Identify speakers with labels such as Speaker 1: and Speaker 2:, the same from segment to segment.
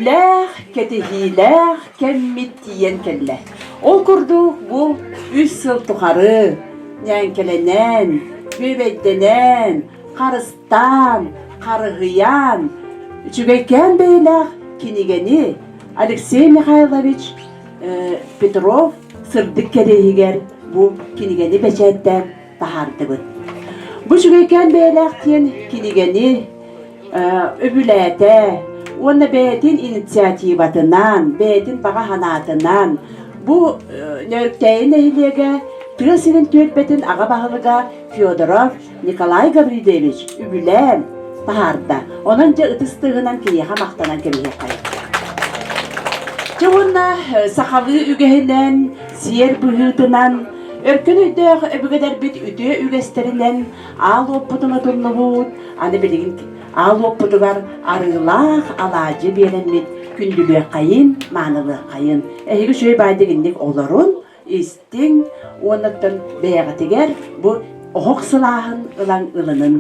Speaker 1: Күүтүүлээх, кэтэһиилээх кэммит тиийэн кэллэ. Ол курдук бу үс сыл тухары ньээҥкэлэнэн, бүөбэйдэнэн, харыстаан, харыһыйан, үчүгэйкээн бэйэлээх кинигэни Алексей Михайлович Петров сырдык кэриэһигэр бу кинигэни бэчээттээн таһаардыбыт. Бу үчүгэйкээн бэйэлээх диэн кинигэни үбүлээтэ уонна бэйэтин инициативатынан, бэйэтин баҕа санаатынан бу Нөөрүктээйи нэһилиэгэ тыа сирин түөлбэтин аҕа баһылыга Федоров Николай Гаврильевич үбүлээн таһаарда. Онон дьэ ытыс тыаһынан киниэхэ махтанан кэбиһиэххэ. Дьэ уонна сахалыы үгэһинэн, сиэр быһыытынан, өркөн өйдөөх өбүгэлэрбит үтүө үгэстэринэн аал уоппутун отуннубут, аны билигин аал уоппутугар арыылаах алаадьы биэрэммит күндүлүөххэйин, маанылыаххайын. Эһиги үчүгэй баайдык инник олорун, истиҥ уонна бэйэҕитигэр бу оһох сылааһын ылан ылынын.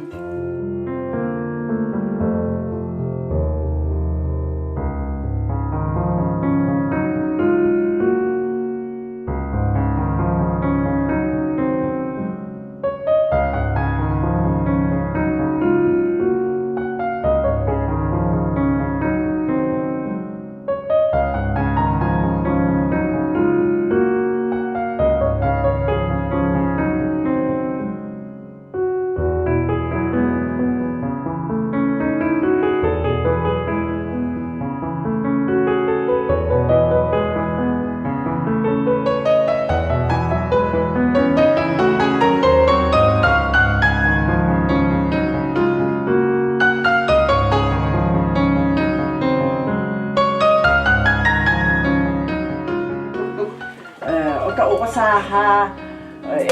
Speaker 1: Ото оҕо сааһа,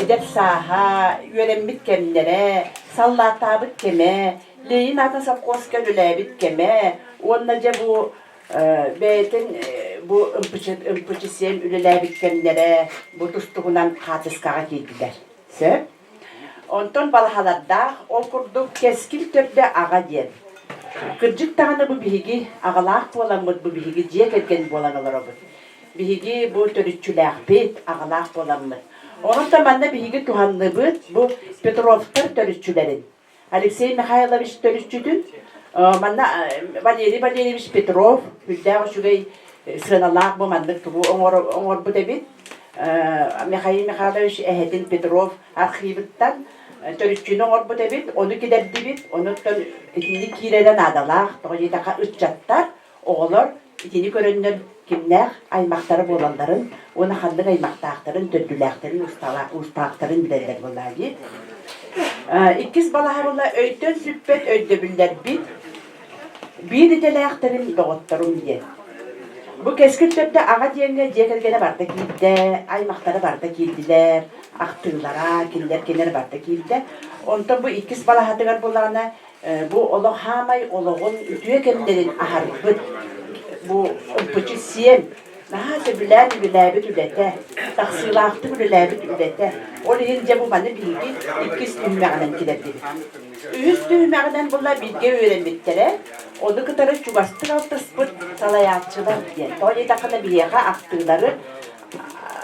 Speaker 1: эдэр сааһа, үөрэммит кэмнэрэ, саллааттаабыт кэмэ, Ленин аатын совхозка үлэлээбит кэмэ уонна дьэ бу бэйэтин бу ымпычысиэн үлэлээбит кэмнэрэ бу тустугунан хаачыскаҕа киирдилэр. Сөп. Онтон балаһалардаах, ол курдук кэскил төрдө аҕа диэн. Кырдьык даҕаны бу биһиги аҕалаах буоламмыт, бу биһиги дьиэ кэргэн буолан олоробут. Биһиги бу төрүччүлээхпит, аҕалаах буоламмыт. Онон да манна биһиги туһанныбыт бу Петровтар төрүччүлэрин. Алексей Михайлович төрүччүтүн, манна Валерий Валерьевич Петров үрдээх үчүгэй сыаналаах бу маннык тугу оҥорбут эбит. Михаил Михайлович эһэтин Петров архивыттан төрүччүнү оҥорбут эбит, ону килэрдибит, онуттан итинник киирэрэ наадалаах, тоҕо диэтэххэ ыччаттар Оҕолор итини көрөннөр кимнээх аймахтара буолалларын уонна ханнык аймахтаахтарын, төрдүлээхтэрин, уустаахтарын билэллэр буоллаа дии. Иккис балаһа буолла өйтөн сүппэт өйдөбүллэрбит биир идэлээхтэрим, доҕотторум диэн. Бу кэскил төрдө аҕа диэҥҥэ дьиэ кэргэнэ барыта киирдэ, аймахтара барыта киирдилэр, ахтыылара, кинилэр кинилэр барыта киирдэ. Онтон бу иккис балаһатыгар буоллаҕына Бу олох хаамай олоҕун үтүө кэмнэрин аһарбыт, бу ымпычы сиэн, наһаа сөбүлээн үлэлээбит үлэтэ, тахсыылаахтык үлэлээбит үлэтэ. Ол иһин дьэ бу маны биһиги иккис түһүмэҕинэн килэрдибит. Үһүс түһүмэҕинэн була бииргэ үөрэммиттэрэ, ону кытары чугастык алтыспыт салайааччылар диэн. Тоҕо диэтэххинэ биһиэхэ ахтыылары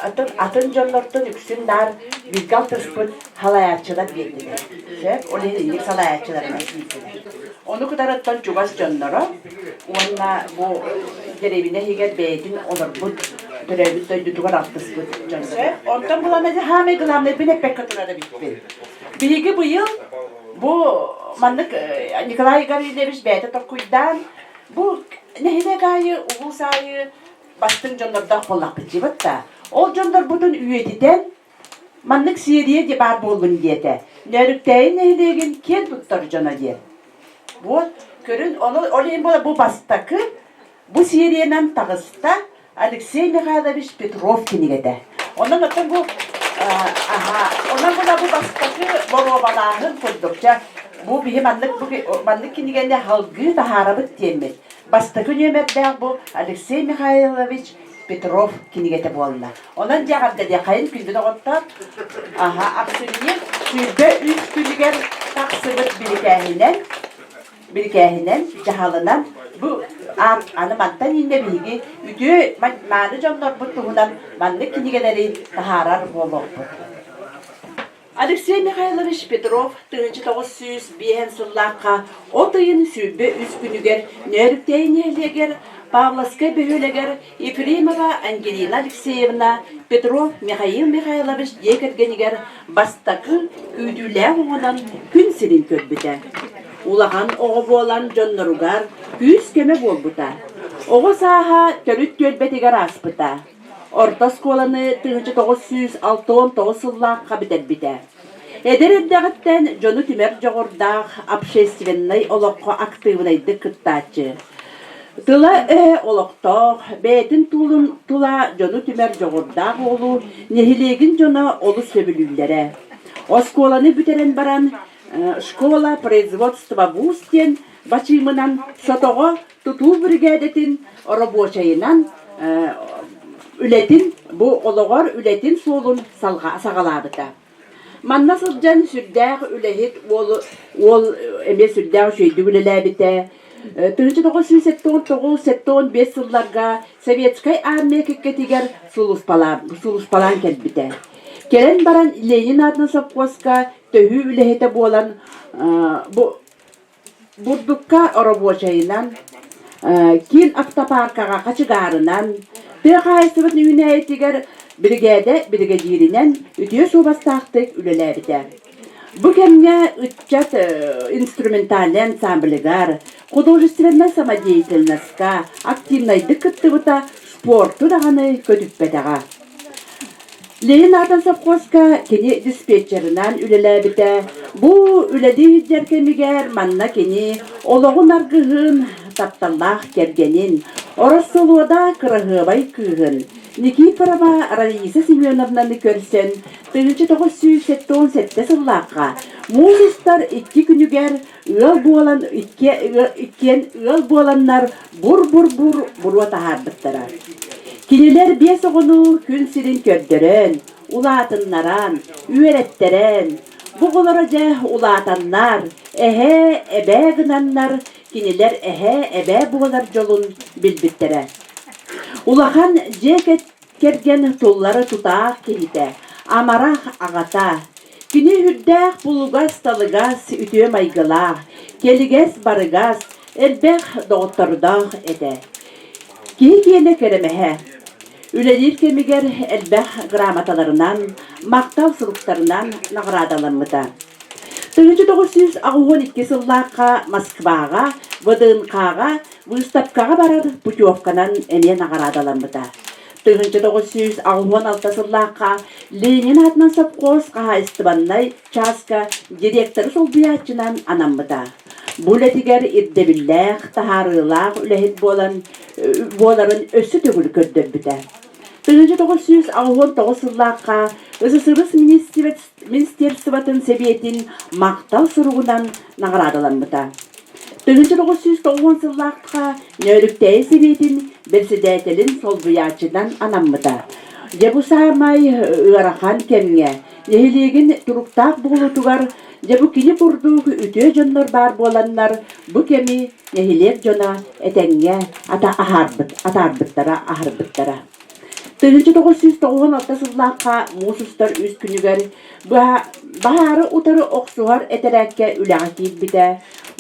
Speaker 1: атын атын дьоннортон үксүн наар бииргэ алтыспыт салайааччылар биэрдилэр. Сөп, ол иһин инник салайааччыларынан киирдилэр. Ону кытарыттан чугас дьонноро уонна бу дэриэбинэ иһигэр бэйэтин олорбут төрөөбүт дойдутугар алтыспыт дьон. Сөп, онтон булана хаамай главнайбын эппэккэ турар эбиппин. Биһиги быйыл бу маннык Николай Гаврильевич бэйэтэ толкуйдаан бу нэһилиэк аайы улуус аайы бастыҥ дьоннордоох буоллахпыт дьибат да. Ол дьоннорбутун үйэтитэн маннык сиэрийэ де баар буоллун диэтэ. Нөөрүктээйи нэһилиэгин киэн туттар дьоно диэн. Вот, көрүн, ону ол иһин буола бу бастакы бу сиэриянан таҕыста Алексей Михайлович Петров кинигэтэ. Онон оттон бу аха, онон була бу бастакы боруобалааһын курдук. Чэ, бу биһи маннык бу маннык кинигэни халгыы таһаарабыт диэммит. Бастакы нүөмэрдээх бу Алексей Михайлович Петров кинигэтэ буолла. Онон дьэ эҕэрдэлиэххэйин күндү доҕоттор. Аха, ахсынньы 23 күнүгэр тахсыбыт бирикээһинэн. бирикээһинэн, дьаһалынан бу аны мантан иннэ биһиги үтүө мааны дьоннорбут туһунан маннык кинигэлэри таһаарар буолуохпут. Алексей Михайлович Петров 1905 сыллаахха от ыйын 23 күнүгэр Нөөрүктэйи нэһилиэгэр Павловскай бөһүөлэгэр Ефремова Ангелина Алексеевна Петров Михаил Михайлович дьиэ кэргэнигэр бастакы күүтүүлээх оҕонон күн сирин көрбүтэ. Улахан оҕо буолан дьонноругар күүс-көмө буолбута. Оҕо сааһа төрүт түөлбэтигэр ааспыта. Орто оскуоланы 1969 сыллаахха бүтэрбитэ. Эдэр эрдэҕиттэн дьону түмэр дьоҕурдаах общественнай олоххо актыыбынайдык кыттааччы. Тыла-өһө олохтоох, бэйэтин тулун тула дьону түмэр дьоҕурдаах уолу нэһилиэгин дьоно олус сөбүлүүллэрэ. Оскуоланы бүтэрэн баран «Школа производства вуз» диэн бачыымынан Сотоҕо тутуу биригээдэтин оробуочайынан үлэтин бу олоҕор үлэтин суолун саҕалаабыта. Манна сылдьан сүрдээх үлэһит уол, уол эмиэ сүрдээх үчүгэйдик үлэлээбитэ. 1979-75 сылларга Советскай армия кэккэтигэр сулууспалаан кэлбитэ. Кэлэн баран Ленин аатынан сопхуоска төһүү үлэһитэ буолан бу Бурдукка оробуочайынан, киин автопааркаҕа хачыгаарынан, тыа хаһаайыстыбатын үүнээйитигэр биригээдэ биригэдьииринэн үтүө суобастаахтык үлэлээбитэ. Бу кэмҥэ ыччат инструментальнай ансамблыгар, художественнай самодеятельноска активнайдык кыттыбыта, спорту даҕаны көтүппэтэҕэ. Ленин аатын сопхуоска кини диспетчерынан үлэлээбитэ. Бу үлэлии сылдьар кэмигэр манна кини олоҕун аргыһын, тапталлаах кэргэнин, Ороссолуода кыраһыабай кыыһын Никифорова Раиса Семеновнаны көрсөн 1977 сыллаахха муус устар икки күнүгэр ыал буолан иккиэн ыал буоланнар бур-бур-бур буруо таһаарбыттара. Кинилэр биэс оҕону күн сирин көрдөрөн, улаатыннаран, үөрэттэрэн, бу оҕолоро дьэ улаатаннар, эһээ, эбээ гынаннар, кинилэр эһээ, эбээ буолар дьолун билбиттэрэ. Улахан дьиэ кэргэн туллары тутаах киһитэ, амарах аҕата. Кини үрдээх булугас-талыгас үтүө майгылаах, кэлигэс-барыгас, элбэх доҕоттордоох этэ. Киһи киэнэ кэрэмэһэ. Үлэлиир кэмигэр элбэх грамоталарынан, махтал суруктарынан наҕараадаламмыта. 1982 сыллаахха Москваҕа ВДНХ-ҕа выставкаҕа барар путевканан эмиэ наҕараадаламмыта. 1986 сыллаахха Ленин аатынан сопхуос хаһаайыстыбаннай чааска директоры солбуйааччынан анаммыта. Бу үлэтигэр ирдэбиллээх, таһаарыылаах үлэһит буолан буоларын өссө төгүл көрдөрбүтэ. 1989 сыллаахха СССР Министерствотын Сэбиэтин махтал суругунан наҕараадаламмыта. 1990 сыллаахха Нөөрүктээйи Сэбиэтин бэрэссэдээтэлин солбуйааччынан анаммыта. Дьэ бу саамай ыарахан кэмҥэ нэһилиэгин туруктаах буолуутугар дьэ бу кини курдук үтүө дьоннор баар буоланнар бу кэми нэһилиэк дьоно этэҥҥэ атаарбыттара аһарбыттара. 1996 сыллаахха муус устар үс күнүгэр баһаары утары охсуһар этэрээккэ үлэҕэ киирбитэ.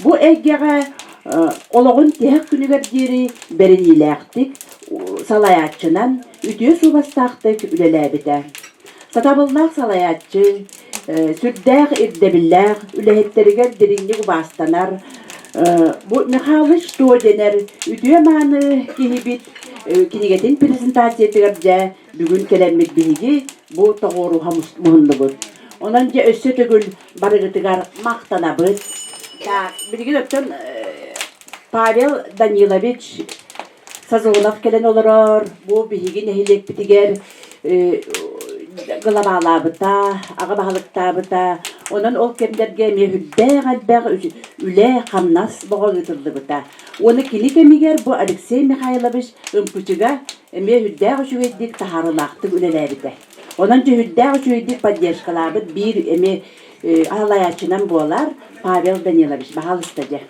Speaker 1: Бу эйгэҕэ олоҕун тиһэх күнүгэр диэри бэриниилээхтик салайааччынан үтүө суобастаахтык үлэлээбитэ. Сатабыллаах салайааччы, сүрдээх ирдэбиллээх, үлэһиттэригэр дириҥник убаастанар бу Михалыч Туо дэнэр үтүө-мааны киһибит кинигэтин презентациятыгар дьэ бүгүн кэлэммит биһиги бу тоҕуоруһа муһуннубут. Онон дьэ өссө төгүл барыгытыгар махтанабыт. Так, билигин оттон Павел Данилович Сазонов кэлэн олорор. Бу биһиги нэһилиэкпитигэр главалаабыта, аҕа баһылыктаабыта. Онон ол кэмнэргэ эмиэ үрдээх элбэх үлэ-хамнас боҕо ыытыллыбыта. Уонна кини кэмигэр бу Алексей Михайлович ымпычыга эмиэ үрдээх үчүгэйдик таһаарыылаахтык үлэлээбитэ. Онон дьүһүрдээх үчүгэйдик поддержкалаабыт биир эмиэ аһалайааччынан буолар Павел Данилович. Баһаалыста дьэ.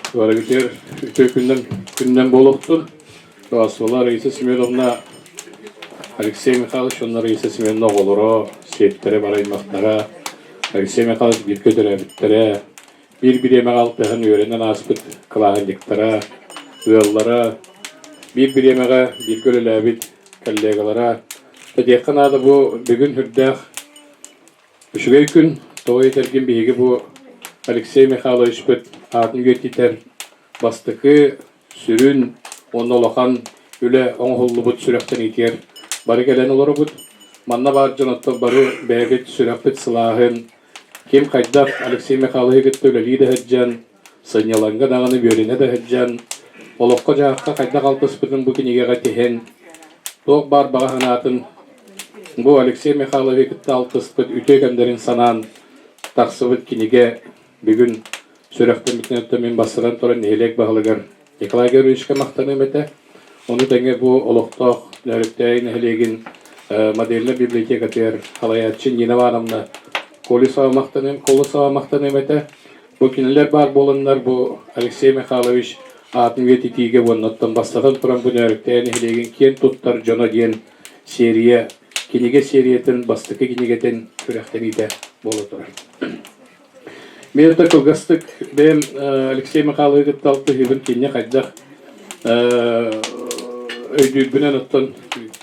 Speaker 2: Барыгытыгар үтүө күннэн, күннэн буолуохтун. Здравствуйте, Раиса Семеновна, Алексей Михайлович уонна Раиса Семеновна оҕолоро, сиэттэрэ, бараймахтара, Алексей Михайлович бииргэ төрөөбүттэрэ, биир бириэмэҕэ алтыһан үөрэнэн ааспыт кылааһынньыктара, ыаллара, биир бириэмэҕэ бииргэ үлэлээбит коллегалара. Этиэххэ наада бу бүгүн сүрдээх Үчүгэй күн, тоҕо этэргин биһиги бу Алексей Михайловичпыт аатын үйэтитэр бастакы, сүрүн уонна улахан үлэ оҥоһуллубут сүрэхтэниитигэр бары кэлэн олоробут. Манна баар дьон оттон бары бэйэбит сүрэхпит сылааһын, ким хайдах Алексей Михайловиһы кытта үлэлии да сылдьан, сынньалаҥҥа даҕаны үөрэнэ да сылдьан, олоххо-дьаһахха хайдах алтыспытын бу кинигэҕэ тиһэн, туох баар баҕа санаатын бу Алексей Михайловиһы кытта алтыспыт үтүө кэмнэрин санаан тахсыбыт кинигэ бүгүн сүрэхтэммитинэн мин бастатан туран нэһилиэк баһылыгар Николай Гаврильевичка махтаныам этэ. Ону тэҥэ бу олохтоох Нөөрүктээйи нэһилиэгин модельнай библиотекатыгар салайааччы Нина Ивановна Колесова махтаныам, Колосова махтаныам этэ. Бу кинилэр баар буоланнар бу Алексей Михайлович аатын үйэтитиигэ уонна оттон бастатан туран бу Нөөрүктээйи нэһилиэгин киэн туттар дьоно диэн серия, кинигэ сериятын бастакы кинигэтин күрэхтэниитэ буола турар. Мен да кылгастык бэйэм Алексей Михайловы кытта алтыһыыбын кинини хайдах өйдүүрбүнэн оттон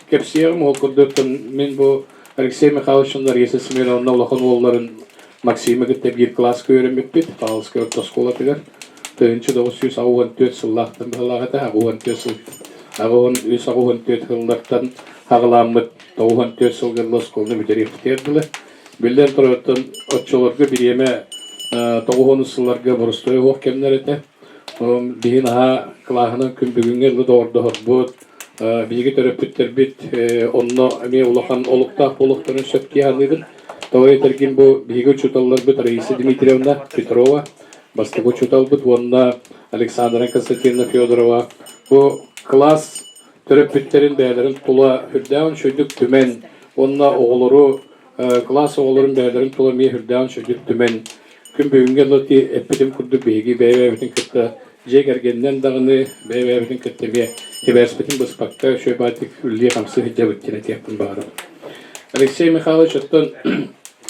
Speaker 2: кэпсиэҕим. Ол курдук мин бу Алексей Михайлович Лариса Семеновна улахан уолларын Максимы кытта биир кылааска үөрэммиппит, Павловскай орто оскуолатыгар. 1984 сыллаахтан быһалаах этэ, 84 сыл, 83 84 сыллартан аҕылааммыт 94 сылга ыла оскуоланы бүтэриэхпитигэр дылы. Биллэн турар, оччолорго бириэмэ 90 сылларга боростуой уох кэмнэр этэ. Биһи наһаа кылааһынан күн бүгүҥҥэ дылы доҕордоһорбут, биһиги төрөппүттэрбит онно эмиэ улахан олуктаах буолуохтарын сөп дии саныыбын. Тоҕо этэргин бу биһиги учууталларбыт Раиса Дмитриевна Петрова, бастакы учууталбыт уонна Александра Константиновна Федорова бу кылаас төрөппүттэрин бэйэлэрин тула үрдээҕин үчүгэйдик түмэн уонна оҕолору кылаас оҕолорун бэйэлэрин тула эмиэ үрдээҕин үчүгэйдик түмэн күн бүгүҥҥэ дылы эппитим курдук биһиги бэйэ-бэйэбитин кытта дьиэ кэргэнинэн даҕаны бэйэ-бэйэбитин кытта эмиэ сибээспитин быспакка үчүгэй баайдык үлэлии-хамсыы сылдьабыт диэн этиэхпин баҕарабын. Алексей Михайлович оттон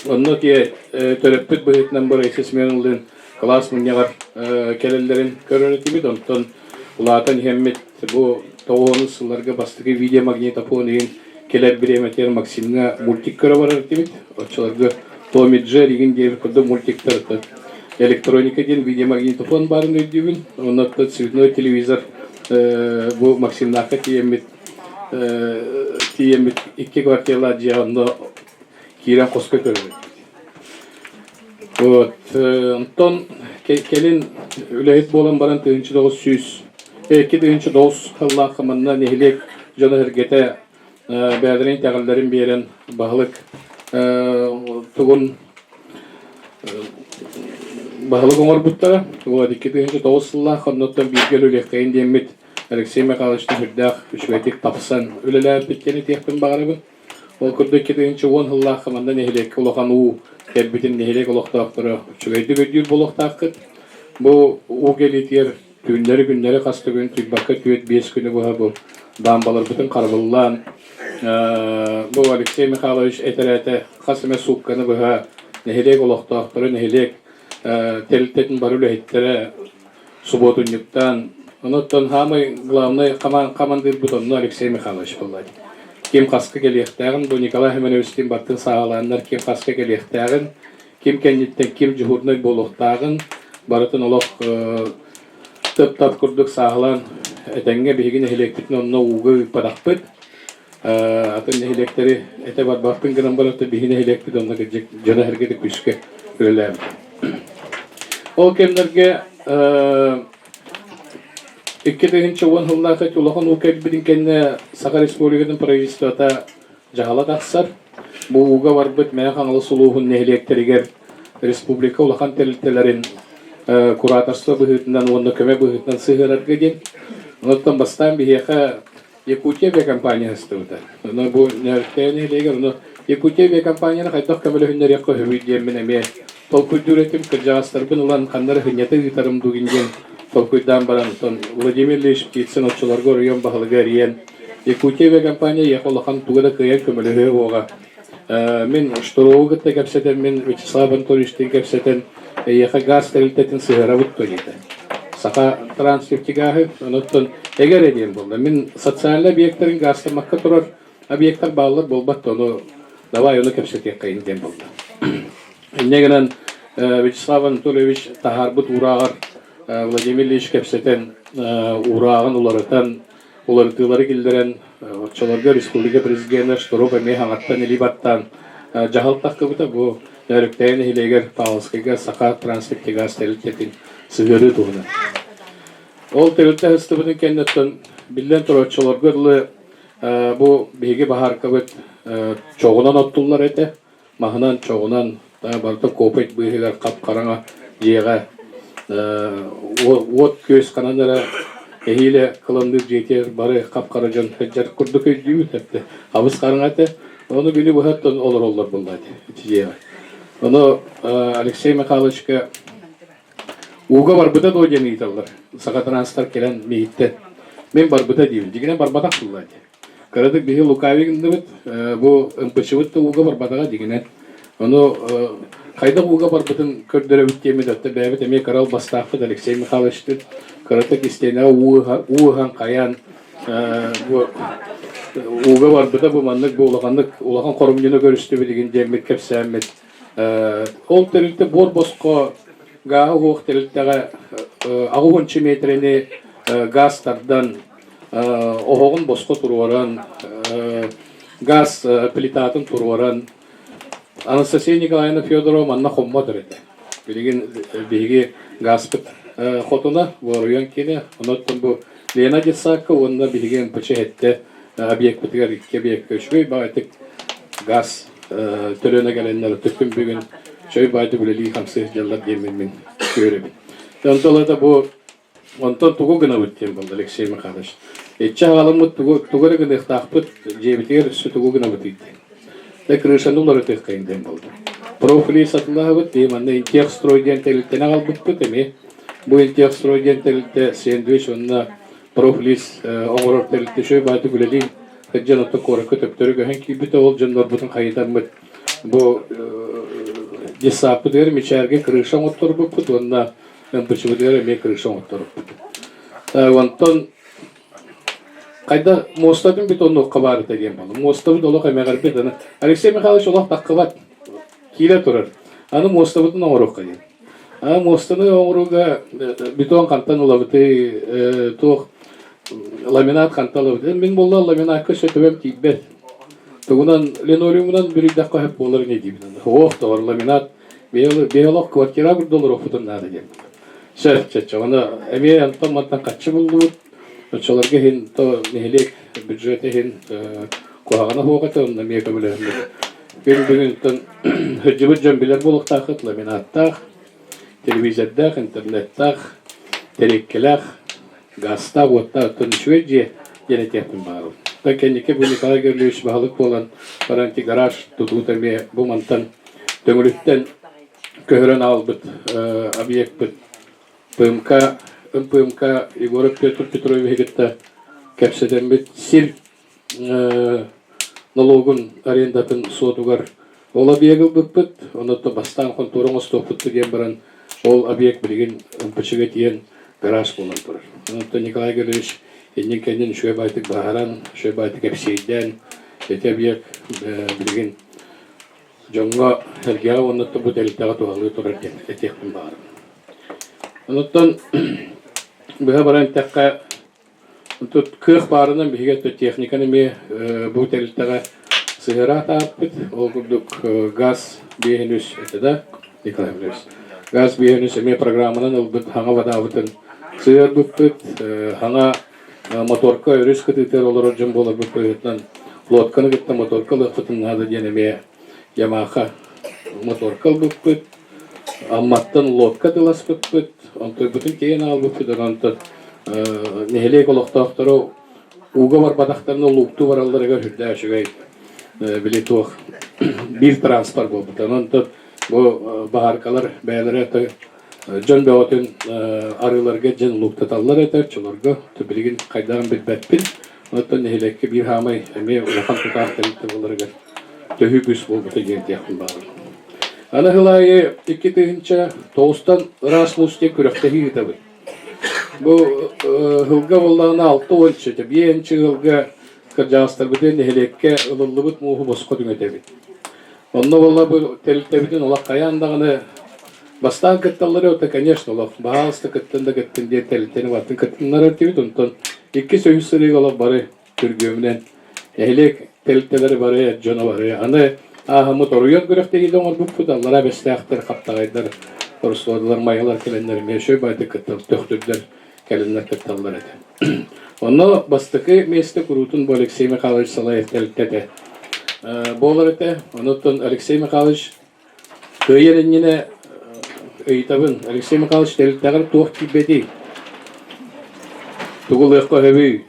Speaker 2: онно тиэ төрөппүт быһыытынан бу Раиса Семеновналыын кылаас мунньаҕар кэлэллэрин көрөр этибит. Онтон улаатан иһэммит бу тоҕуһунус сылларга бастакы видеомагнитофон иһин кэлэр бириэмэтигэр Максимҥа мультик көрө барар этибит. Оччолорго Том и Джерри игин диэбит курдук мультиктар электроника диэн видеомагнитофон баарын өйдүүбүн. Онно цветной телевизор бу Максимнаахха тиийэммит тиийэммит икки квартиралаах дьиэ онно киирэн хоско көрөбүт. Вот онтон кэлин үлэһит буолан баран 1902 9 сыллаахха манна нэһилиэк дьоно-сэргэтэ бэйэлэрин итэҕэллэрин биэрэн баһылык тугун баһылык оҥорбуттара. Вот 2009 сыллаах оннуттан бииргэ үлэлиэххэйин диэммит Алексей Михайловичтан сүрдээх үчүгэйдик тапсан үлэлээбиппит диэн этиэхпин баҕарабын. Ол курдук 2010 сыллаахха манна нэһилиэккэ улахан уу кэлбитин нэһилиэк олохтоохторо үчүгэйдик өйдүүр буолуохтааххыт. Бу уу кэлиитигэр түүннэри-күннэри хас да күн тыйбакка түөрт-биэс күнү быһа бу даамбаларбытын харабыллаан бу Алексей Михайлович этэрээтэ хас эмэ суукканы быһа нэһилиэк олохтоохторо, нэһилиэк тэрилтэтин бары үлэһиттэрэ субуотунньуктаан, онуттан саамай главный хамандыырбыт онно Алексей Михайлович буолла. Ким хаска кэлиэхтээҕин, бу Николай Семеновичтыын баттын сааһылааннар ким хаска кэлиэхтээҕин, ким кэнниттэн ким дьуһуурунай буолуохтааҕын барытын олох тып-тап курдук сааһылаан этэҥҥэ биһиги нэһилиэкпитин онно ууга ыыппатахпыт. Атын нэһилиэктэри этэ барбаппын гынан баран биһиги нэһилиэкпит онно кырдьык дьоно-сэргэтэ күүскэ үлэлээбит. Ол кэмнэргэ 2010 сыллаах улахан уу кэлбитин кэннэ Саха Республикатын правительствота дьаһала тахсар. Бу ууга барбыт Мэҥэ Хаҥалас улууһун нэһилиэктэригэр республика улахан тэрилтэлэрин кураторство быһыытынан уонна көмө быһыытынан сыһыарарга диэн. Онтон бастаан биһиэхэ Якутия авиакомпания астыбыта. Ону бу Нөөрүктээйи нэһилиэгэр ону Якутия авиакомпанияны хайдах көмөлөһүннэриэххэ сөбүй диэммин эмиэ толкуйдуур этим. Кырдьаҕастарбын ылан ханна эрэ сынньата ыытарым дуу диэн. Толкуйдаан баран, оттон Владимир Ильич Птицын оччолорго оройуон баһылыга эрийэн, Якутия авиакомпания эйиэхэ улахан тугу да кыайан көмөлөһүө суоҕа. Мин Штырову кытта кэпсэтэн, мин Вячеслав Анатольевичтыын кэпсэтэн, эйиэхэ гаас тэрилтэтин сыһыарабыт дуо диэтэ. Саха транснефтегааһы, онуттан эгэ эрэ диэн буолла. Мин социальнай объектарын гаастаммакка турар объектар бааллар буолбат да, ону давай ону кэпсэтиэххэйин диэн буолла. Инньэ гынан Вячеслав Анатольевич таһаарбыт уурааҕар Владимир Ильич кэпсэтэн, уурааҕын уларытан, уларытыылары киллэрэн, оччолорго республика президенэ Штыров эмиэ хаҥаттан илии баттаан дьаһал тахсыбыта. Бу Нөөрүктээйи нэһилиэгэр Павловскайга Саха транснефтегаз тэрилтэтин сыһыарыы туһунан. Ол тэрилтэ ыһыстыбытын кэнниттэн, биллэн турар, оччолорго дылы бу биһиги баһааркабыт чоҕунан оттуллар этэ. Маһынан, чоҕунан барыта копоть быыһыгар хап-хараҥа дьиэҕэ уот-күөс ханан эрэ эһиилэ кыламныыр дьиэтигэр бары хап-хара дьон сылдьар курдук өйдүүбүт этэ. Хабыс хараҥа этэ. Ону күнү быһа олороллор буолла ити дьиэҕэ. Ону Алексей Михайловичка ууга барбыта дуо диэн ыйыталлар. Сахатранстар кэлэн миһиттэн. Мин барбыта диибин. Дьиҥинэн барбатах буолла дии. Кыратык биһи лукавый гынныбыт, бу ымпычыбыт да ууга барбатаҕа дьиҥинэн. Ону хайдах ууга барбытын көрдөрөбүт диэммит, оттон бэйэбит эмиэ кыра албастаахпыт Алексей Михайловичтыын кыратык истиэнэҕэ уу ыһан хайаан бу ууга барбыта бу маннык бу улаханнык улахан хорумньуну көрүстүбүт игин диэммит кэпсээммит. Ол тэрилтэ буор босхо гааһы уһуох тэрилтэҕэ 80 миэтэрэни гаас тардан оһоҕун босхо туруоран, газ плитатын туруоран, Анастасия Николаевна Федорова манна хоммот этэ. Билигин биһиги газпыт хотуна, Воруйан киинэ, онон бу Лена детсадка уонна биһиги МПЧ эттэ объекпытыгар икки объекка үчүгэй баҕайытык газ төлөнө кэлэннэр түккүн бүгүн чөй баайдык үлэлии хамсыы сылдьаллар диэммин мин көрөбүн. Онтон да бу Онтон тугу гынабыт диэн буолла Алексей Михайлович. Иччи аҕаламмыт тугу, тугу эрэ гыныахтаахпыт, дьиэбитигэр өссө тугу гынабытый диэн. Дэ крышаны уларытыаххайын диэн буолла. Профили сатылаһабыт, дии манна Интехстрой диэн тэрилтэни аҕалбыппыт эмиэ. Бу Интехстрой диэн тэрилтэ сэндвич уонна профлиз оҥорор тэрилтэ үчүгэй баайдык үлэлиин сылдьан оттон куоракка төптөрү көһөн киирбитэ ол дьоннорбутун хайытаммыт бу детсадпытыгар мичээргэ крыша оҥотторбуппут уонна МПЧ-бытыгар эмиэ крыша оҥотторбут. Онтон хайда муостатын бит оннуохха баар этэ диэн буолла. Муостабыт олох эмэҕирбит. Аны Алексей Михайлович олох таххыбат. Киирэ турар. Аны муостабытын оҥоруохха диэн. Аны муостаны оҥорууга бетон хантан ылабытый, туох ламинат хантан ылабытый. Мин буолла ламинакка өссө төбөм тиийбэт. Тугунан линолеумунан бүрүйдэххэ сөп буолар ини диибин. Ох, тоҕор ламинат Биһи олох квартира курдук олоруохпутун наада диэн. Сөп, чачча. Ону эмиэ онтон мантан хаччы буллубут. Оччолорго иһин то нэһилиэк бюджета иһин куһаҕана суох этэ, онно эмиэ көмөлөһөммүт. Күн бүгүнтэн сылдьыбыт дьон билэр буолуохтааххыт ламинаттаах, телевизордаах, интернеттаах, тэриэккэлээх, газтаах, уоттаах, оттон үчүгэй дьиэ диэн этиэхпин баҕарабын. Оттон кэнники бу Николай Гаврильевич баһылык буолан баран ити гараж тутуута эмиэ бу мантан Төҥүлүттэн көһөрөн аҕалбыт объекпыт ПМК, МПМК Егоров Петр Петровиһы кытта кэпсэтэммит сир налогун арендатын суотугар ол объегы ылбыппыт. Онон бастаан хонтуора оҥостуохпут диэн баран ол объект билигин МПЧ-га тиийэн гараж буолан турар. Онон Николай Гаврилович иннин кэннин үчүгэй баайтык баһаран, үчүгэй баайтык кэпсиэйдээн ити объект билигин дьоҥҥо сэргэҕэ уонна бу тэрилтэҕэ туһалыы турар диэн этиэхпин баҕарабын. Онуттан быһа баран эттэххэ, тут кыах баарынан биһиги техниканы эмиэ бу тэрилтэҕэ сыһыара атааппыт. Ол курдук газ биэһин үс этэ да, Николай Иванович. Газ биэһин үс эмиэ программанан ылбыт хаҥа бадаабытын сыһыарбыппыт. Хаҥа моторка өрүс кытыытыгар олорор дьон буоларбыт быһыытынан лодканы кытта моторка ылыахпытын наада диэн эмиэ Ямаха моторка ылбыппыт, Амматтан лодка тыласпыппыт, онтойбутун тиэйэн аҕалбыппыт, онтон нэһилиэк олохтоохторо ууга барбатахтарына лууктуу баралларыгар сүрдээх үчүгэй били туох биир транспорт буолбута. Онтон бу баһааркалар бэйэлэрэ. Дьон бөҕөтүн арыыларга дьэн лууктаталлар этэ, оччолорго билигин хайдаҕын билбэппин. Оттон нэһилиэккэ биир хаамай эмиэ улахан тутаах тэрилтэ буоларыгар төһүү күүс буолбута диэн диэхпин баҕарабын. Аны сыл аайы 2009-тан ыраас муус диэн күрэхтэһии ыытабыт. Бу сылга буоллаҕына 60 биэнчи ыалга кырдьаҕастарбытын нэһилиэккэ ылыллыбыт мууһу босхо түҥэтэбит. Онно буолла бу тэрилтэбитин олох хайаан даҕаны бастаан кытталлара это, конечно, олох баһаалыста кыттын да кыттын диэн тэрилтэни баттын кыттыннарар этибит. Онтон иккис үһүс сырыыга олох бары күргүөмүнэн нэһилиэк тэрилтэлэри бары, дьоно бары. Аны ааһыммыт оройуон күрэхтэһиитэ оҥорбуппут, аллараа бэстээхтэр, хаптаҕайдар, Ороссолуодалар, майалар кэлэннэр эмиэ үчүгэй баайдык кыттал, төхтүрдэр кэлэннэр кытталлар этэ. Онно бастакы миэстэ куруутун бу Алексей Михайлович салайар тэрилтэ этэ. Буолар этэ. Онуттан Алексей Михайлович кыайар иннинэ ыйытабын, Алексей Михайлович тэрилтэҕэр туох тиийбэтий? Тугу ылыахха сөбүй?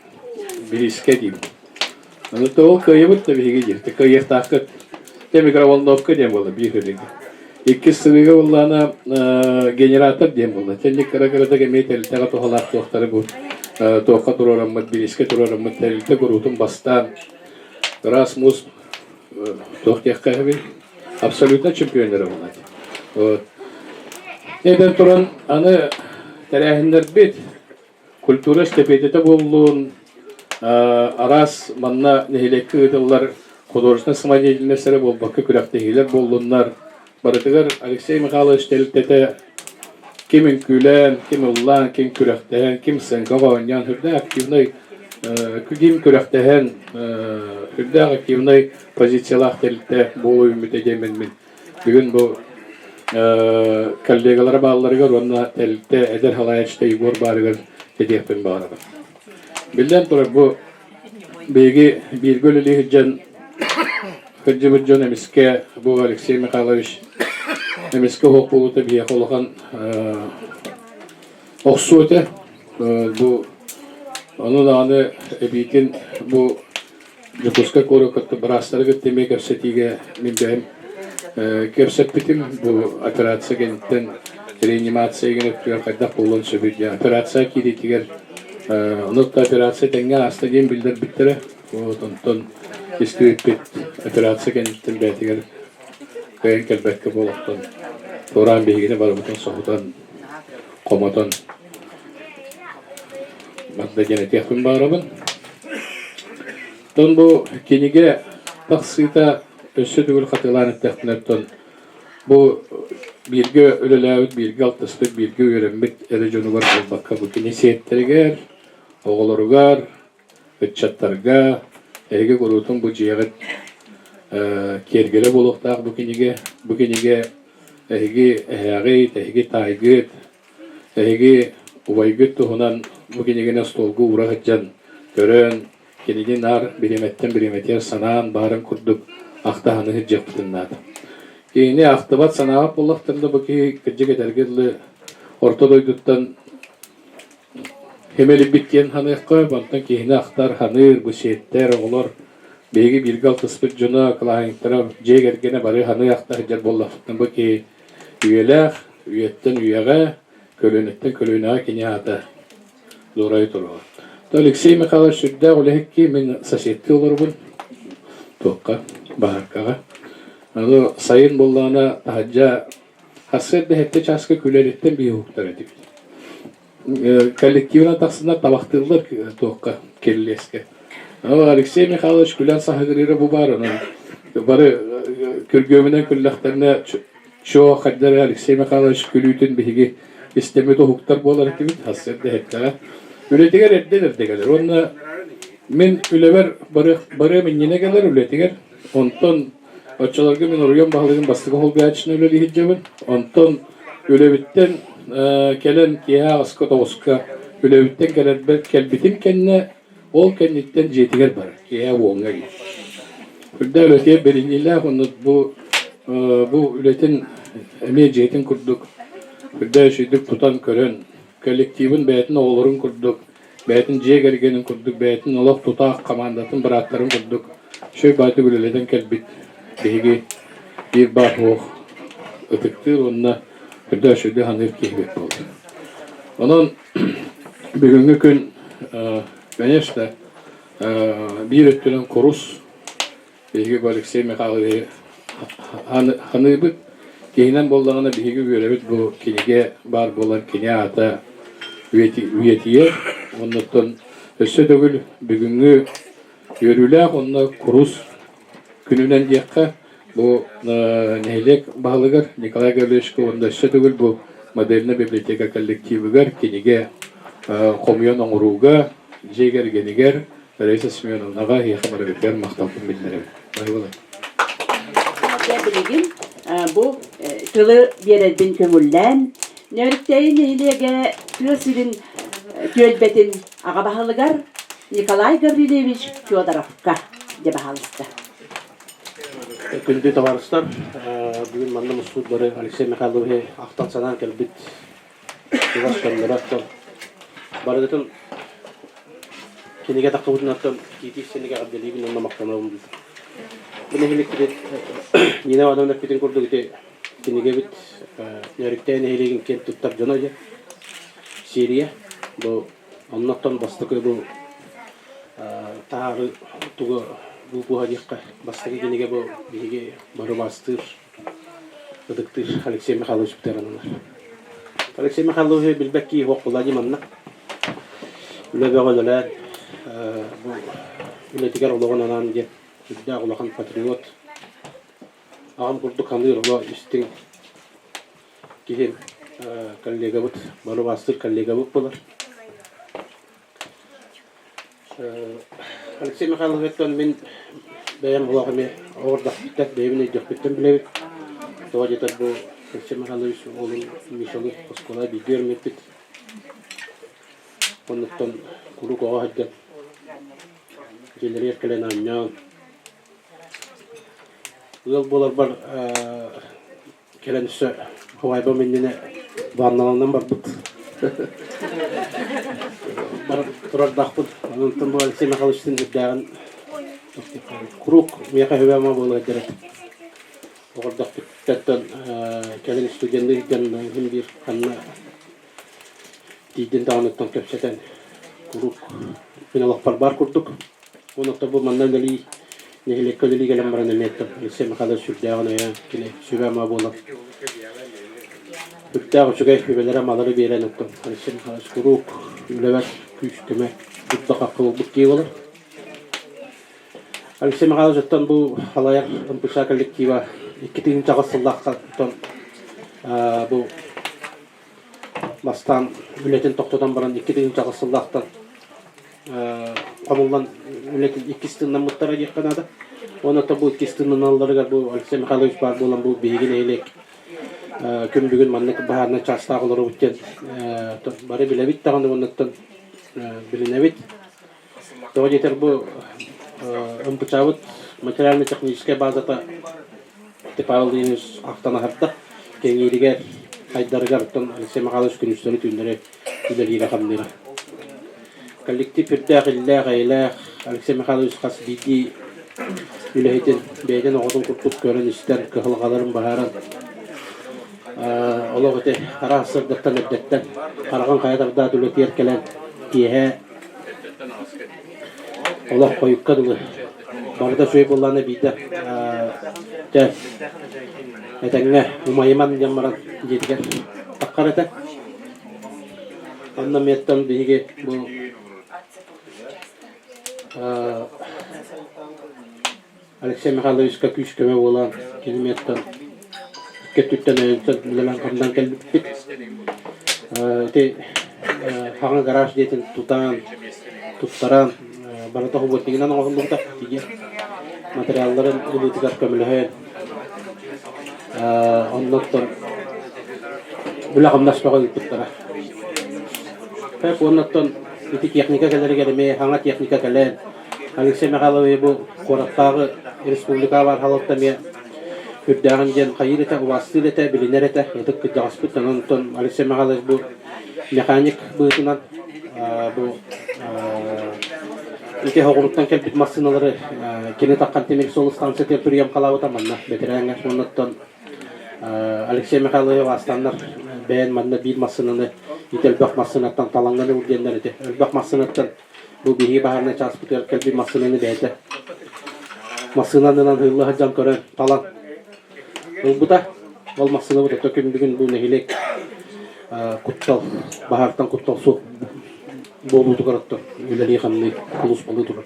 Speaker 2: Бириискэ диибин. Аны ол кыайабыт да биһиги диир. Кыайыахтааххыт. Те микроволновка диэн буолла биир сырыыга. Иккис сырыыга буоллаҕына генератор диэн буолла. Чэнник кыра-кыратык эмиэ тэрилтэҕэ туһалаах туохтары бу туохха туруораммыт, бириискэ туруораммыт тэрилтэ куруутун бастаан ыраас муус туох диэххэ эбий абсолютно чемпионнара буолла. Вот. Этэн туран аны тэрээһиннэрбит Культура эстэпиэтэтэ буоллун, араас манна нэһилиэккэ ыытыллар художественнай самодеятельность эрэ буолбакка күрэхтэһиилэр буоллуннар. Барытыгар Алексей Михайлович тэрилтэтэ ким үҥкүүлээн, ким ыллаан, ким күрэхтэһэн, ким сценкаҕа оонньоон сүрдээх активнай ким күрэхтэһэн сүрдээх активнай позициялаах тэрилтэ буола үүммүтэ диэммин мин Бүгүн бу коллегалара баалларыгар уонна тэрилтэ эдэр салайааччыта Егор баарыгар этиэхпин баҕарабын. Биллэн турар, бу биһиги бииргэ үлэлии сылдьан кырдьыбыт дьон эмискэ бу Алексей Михайлович эмискэ уһук буолуута биһиэхэ улахан охсуу этэ. Бу ону даҕаны эбиитин бу Дьокуускай куоракка быраастары кытта эмиэ кэпсэтиигэ мин бэйэм кэпсэппитим. Бу операция кэнниттэн реанимация игин өттүгэр хайдах буолуон сөбүй диэн. Операция киириитигэр ону операция тэҥҥэ ааста диэн биллэрбиттэрэ. Вот онтон истибиппит операция кэнниттэн бэйэтигэр кыайан кэлбэккэ буолуохтан туораан биһигини барыбытын соһутан, хомотон Манна диэн этиэхпин баҕарабын. Оттон бу кинигэ тахсыыта өссө төгүл хатылаан эттэхпинэ, оттон бу бииргэ үлэлээбит, бииргэ алтыспыт, бииргэ үөрэммит эрэ дьонугар буолбакка, бу кини сиэттэригэр, оҕолоругар, ыччаттарга, эһиги куруутун бу дьиэҕит киэргэлэ буолуохтаах бу кинигэ. Бу кинигэ эһиги эһээҕит, эһиги таайгыт, Эһиги убайгыт туһунан бу кинигэни остуолга уура сылдьан көрөн, кинини наар бириэмэттэн бириэмэтигэр санаан баарын курдук ахтаһаны сылдьыахпытын наада. Кинини ахтыбат санаабат буоллахтарына бу киһи кырдьык этэргэ дылы орто дойдуттан химэлийбит диэн саныахха, онтон киһини ахтар, ханыыр, бу сиэттэр, оҕолор биһиги бииргэ алтыспыт дьоно, кылааһынньыктара, дьиэ кэргэнэ бары ханыы ахта сылдьар буоллахпытына бу киһи Үйэлээх, үйэттэн үйэҕэ, көлүөнэттэн көлүөнэҕэ кини аата дуорайа туруоҕа. То Алексей Михайлович сүрдээх үлэһит киһи, мин соседтыы олоробун, туохха, баһааркаҕа. Аны сайын буоллаҕына таһырдьа сарсыарда сэттэ чааска күлэриттэн биһи уһуктар этибит. Коллективынан тахсаннар табахтыыллар туохха, кирилиэскэ. Алексей Михайлович күлэн саһыгырыыра бу баар, онон бары күргүөмүнэн күллэхтэринэ чуо хайдары Алексей Михайлович күлүүтүн биһиги истэммит уһуктар буолар этибит, сарсыарда иһиттэҕэ. Үлэтигэр эрдэ эрдэ кэлэр уонна мин үлэбэр барыам иннинэ кэлэр үлэтигэр, онтон Оччолорго мин оройуон баһылыгын бастакы холбооччунан үлэлии сылдьабын. Онтон үлэбиттэн кэлэн киэһэ аҕыска тоҕуска үлэбиттэн кэлэрбэр кэлбитим кэннэ ол кэнниттэн дьиэтигэр барар киэһэ уоҥҥа диэн. Үрдэ үлэтигэр бэриниилээх уонна бу бу үлэтин эмиэ дьиэтин курдук үрдэ үчүгдүк тутан көрөн коллективын бэйэтин оҕолорун курдук бэйэтин дьиэ кэргэнин курдук, бэйэтин олох тутаах хамаандатын бырааттарын курдук үчүгэй баайдык үлэлэтэн кэлбит биһиги биир баар суох ытыктыыр уонна Үрдэ сүрдэ ханыыр киһибит буолар. Онон бүгүҥҥү күн, конечно, биир өттүнэн курус биһиги бу Алексей Михайловиһы ханыыбыт. Киһинэн буоллаҕына биһиги үөрэбит бу кинигэ баар буолан кини аата үйэтийэр. Оннуттан өссө төгүл бүгүҥҥү үөрүүлээх уонна курус күнүнэн диэххэ бу нэһилиэк баһылыгар Николай Гавриловичка уонна өссө төгүл бу модельнай библиотека коллективыгар кинигэ хомуйан оҥорууга дьиэ кэргэнигэр Раиса Семеновнаҕа эһиэхэ барыгытыгар махталбын биллэрэбин. Баһылай.
Speaker 1: Билигин бу тылы биэрэрбин көҥүллээн, Нөөрүктээйи нэһилиэгэ тыа сирин түөлбэтин аҕа баһылыгар Николай Гаврильевич Федоровка дьэ баһаалыста.
Speaker 3: Күндү табаарыстар, бүгүн манна мустубут бары Алексей Михайловиһы ахтан санаан кэлбит чугас дьонноро барыгытын кинигэ таххыбытын киитии сэннигэ эҕэрдэлиибин уонна махтанабын. Бу нэһилиэкпит Нина Ивановна эппитин курдук ити кинигэбит Нөөрүктээн нэһилиэгин киэн туттар дьоно дьэ серия бу оннуттан бастакы бу таһаары тугу бу диэххэ бастакы кинигэ бу биһиги бары бастыыр ытыктыыр Алексей Михайлович Петеранылар. Алексей Михайлович билбэт киһи суох буолла дии манна. Үлэ бөҕө үлэлээн бу үлэтигэр олоҕун анаан диэн сүрдээх улахан патриот аҕам курдук ханыыр оло истиҥ киһи коллегабыт бары убаастыыр коллегабыт буолар. Алексей Михайловичтан мин бэйэм олох эмиэ оҕордохпуттан, бэйэбин өйдөхпүттэн билэбит. Тоҕо диэтэр бу Алексей Михайлович уолун Мишаны оскуола бииргэ үөрэммиппит. Оннуттан куруук оҕо сылдьан дьиэлэригэр кэлэн оонньоон ыал буоларбар Кэлэн өссө убайбам иннинэ ванналанан барбыт. Баран турардаахпын. Онтон бу Алексей Михайловичтыын үрдээҕин куруук миэхэ үһүбэ-ама буола сылдьар этэ. Оҕордохпуттан кэлин студенныы сылдьан иһин биир ханна тиийдин даҕаныттан кэпсэтэн куруук мин олохпор баар курдук. Онон бу манна үлэлии нэһилиэккэ үлэлии кэлэн баран эмиэ Алексей Михайлович сүрдээҕин өйөөн кини сүбэ-ама буолан сүрдээх үчүгэй сүбэлэри-амалары биэрэн оттон Алексей Михайлович куруук үлэбэр күүс-көмө дурда-хахха буолбут киһи буолар. Алексей Михайлович оттон бу салайар МПШ коллектива 2008 сыллаахтан бу бастаан үлэтин тохтотон баран 2008 сыллаахтан хомуллан үлэтин иккис тыыннаммыттара диэххэ наада. Уонна бу иккис тыыннаналларыгар бу Алексей Михайлович баар буолан бу биһиги нэһилиэк күн бүгүн маннык баһаарынай чаастаах олоробут диэн бары билэбит даҕаны уоннаттан билинэбит. Тоҕо диэтэр бу МПЧ-быт материально-техническэй базата Павел Владимирович ахтан аһарда. Кэҥииригэр, хайдарыгар оттон Алексей Михайлович күнүстэри-түүннэри үлэлиирэ-хамныыра. Коллектив үрдээх, иллээх, эйэлээх Алексей Михайлович хас биирдии үлэһитин бэйэтин оҕотун курдук көрөн-истэн, кыһалҕаларын быһааран олох ити араас сырдыктан эрдэттэн хараҕын хайа тардаат үлэтигэр кэлэн киэһэ олох хойукка дылы барыта үчүгэй буоллаҕына биирдэ дьэ этэҥҥэ умайыман диэн баран дьиэтигэр таххар этэ. Онно миэттэн биһиги бу Алексей Михайловичка күүс-көмө буолан кини миэттэн икки өттүттэн өйөнсөн үлэлээн-хамнаан кэлбиппит. Ити хаҥа гараж диэтин тутан, туттаран барыта субботнигынан оҥоһуллубута тиийэн материалларын ылыытыгар көмөлөһөн оннуттан үлэ-хамнас бөҕө ыыппыттара. Уоннаттан ити техника кэлэригэр эмиэ хаҥа техника кэлэн Алексей Михайлович бу куораттааҕы республикаҕа баар халалта эмиэ үрдээҕин диэн хайыыр этэ, убаастыыр этэ, билинэр этэ, ытык кырдьаҕаспыт. Онон Алексей Михайлович бу механик быһыытынан бу ити оҕуруттан кэлбит массыыналары кини таххан тимир суол станциятыгар түрүйэн халаабыта манна бэтэрээҥҥэ уоннаттан. Алексей Михайлович Вастаннар бэйэн манна биир массыынаны ити элбэх массыынаттан талаҥҥын ыл диэннэр ити элбэх массыынаттан бу биһиги баһаарынай чааспытыгар кэлбит массыынаны бэйэтэ массыынанынан ыылла сылдьан көрөн талан ылбыта. Ол массыынабыт ото күн бүгүн бу нэһилиэк куттал баһаартан куттал суох буолуутугар оттон үлэлии-хамныы сулууспалыы турар.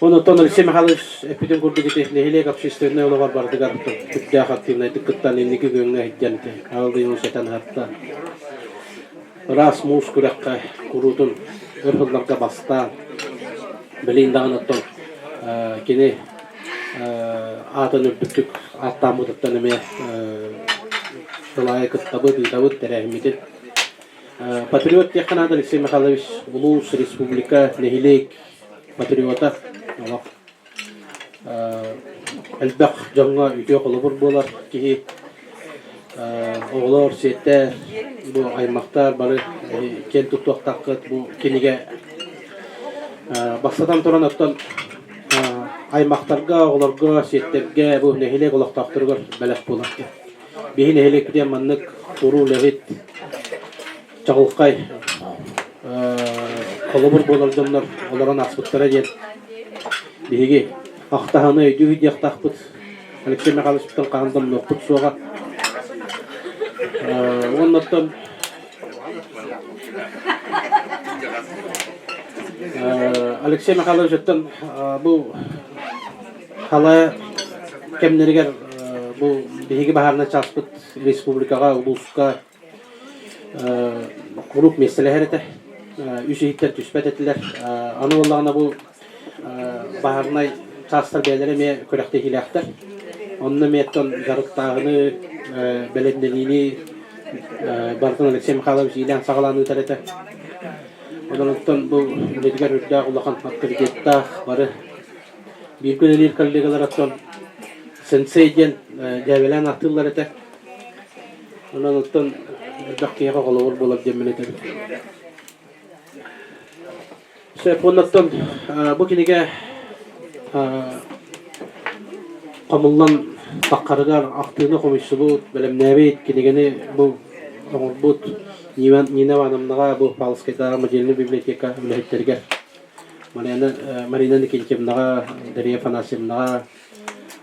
Speaker 3: Онтон Алексей Михайлович эппитин курдук ити нэһилиэк общественнай олоҕор барытыгар сүрдээх активнайдык кыттан инники күөҥҥэ сылдьан ити Павел Данилович этэн аһарта. Ыраас муус күрэххэ куруутун өр сылларга бастаан, билигин даҕаны оттон кини аатын үрдүктүк ааттааммытыттан эмиэ сыл аайы кыттабыт, ыытабыт тэрээһиммитин. Патриот диэххэ наада Алексей Михайлович улуус, республика, нэһилиэк патриота олох элбэх дьоҥҥо үтүө холобур буолар киһи. Оҕолор, сиэттэр, бу аймахтар бары киэн туттуохтааххыт бу кинигэ бастатан туран оттон аймахтарга, оҕолорго, сиэттэргэ бу нэһилиэк олохтоохторугар бэлэх буолар. Биһи нэһилиэкпитигэр маннык туруу үлэһит чаҕылхай холобур буолар дьоннор олорон ааспыттара диэн биһиги ахтаһаны өйдүү сылдьыахтаахпыт. Алексей Михайловичтан хаһан да умнуохпут суоҕа. Уоннаттан Алексей Михайловичтан бу хала кэмнэригэр бу биһиги баһаарынай чааспыт республикаҕа, улууска куруук миэстэлэһэр этэ. Үс иһиттэн түспэт этилэр. Аны буоллаҕына бу баһаарынай чаастар бэйэлэрэ эмиэ күрэхтэһиилээхтэр. Онно эмиэ оттон дьарыктааһыны, бэлэмнэниини барытын Алексей Михайлович иилээн-саҕалаан ыытар этэ. Онон оттон бу үлэтигэр үрдээх улахан авторитеттаах бары бииргэ үлэлиир коллегалар оттон сенсей диэн дьээбэлээн ааттыыллар этэ. Онон оттон элбэх киһиэхэ холобур буолар диэммин этэбин. Сөп, оннуттан бу кинигэ хомуллан таххарыгар ахтыыны хомуйсубут, бэлэмнээбит кинигэни бу оҥорбут Нина Ивановнаҕа бу Павловскайдааҕы модельнай библиотека үлэһиттэригэр Марина, Марина Никитьевнаҕа, Дария Афанасьевнаҕа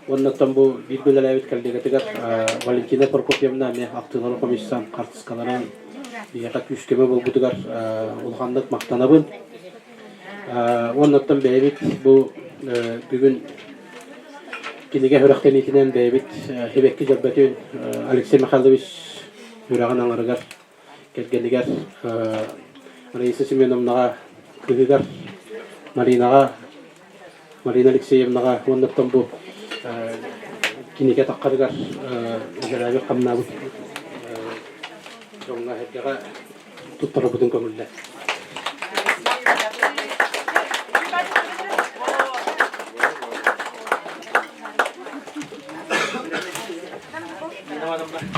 Speaker 3: уонна оттон бу бииргэ үлэлээбит коллегатыгар Валентина Прокопьевна эмиэ ахтыылары хомуйсан, хартыскаларын биһиэхэ күүс-көмө буолбутугар улаханнык махтанабын. Уонна оттон бэйэбит бу бүгүн кинигэ сүрэхтэниитинэн бэйэбит Сибэкки дьөрбөтүн Алексей Михайлович үрэҕин аҥарыгар кэргэнигэр Раиса Семеновнаҕа, кыыһыгар Маринаҕа, Марина Алексеевнаҕа уонна оттон бу кинигэ таххарыгар үлэлээбит хамнаабыт дьоҥҥо-сэргэҕэ туттарарбытын көҥүллэр.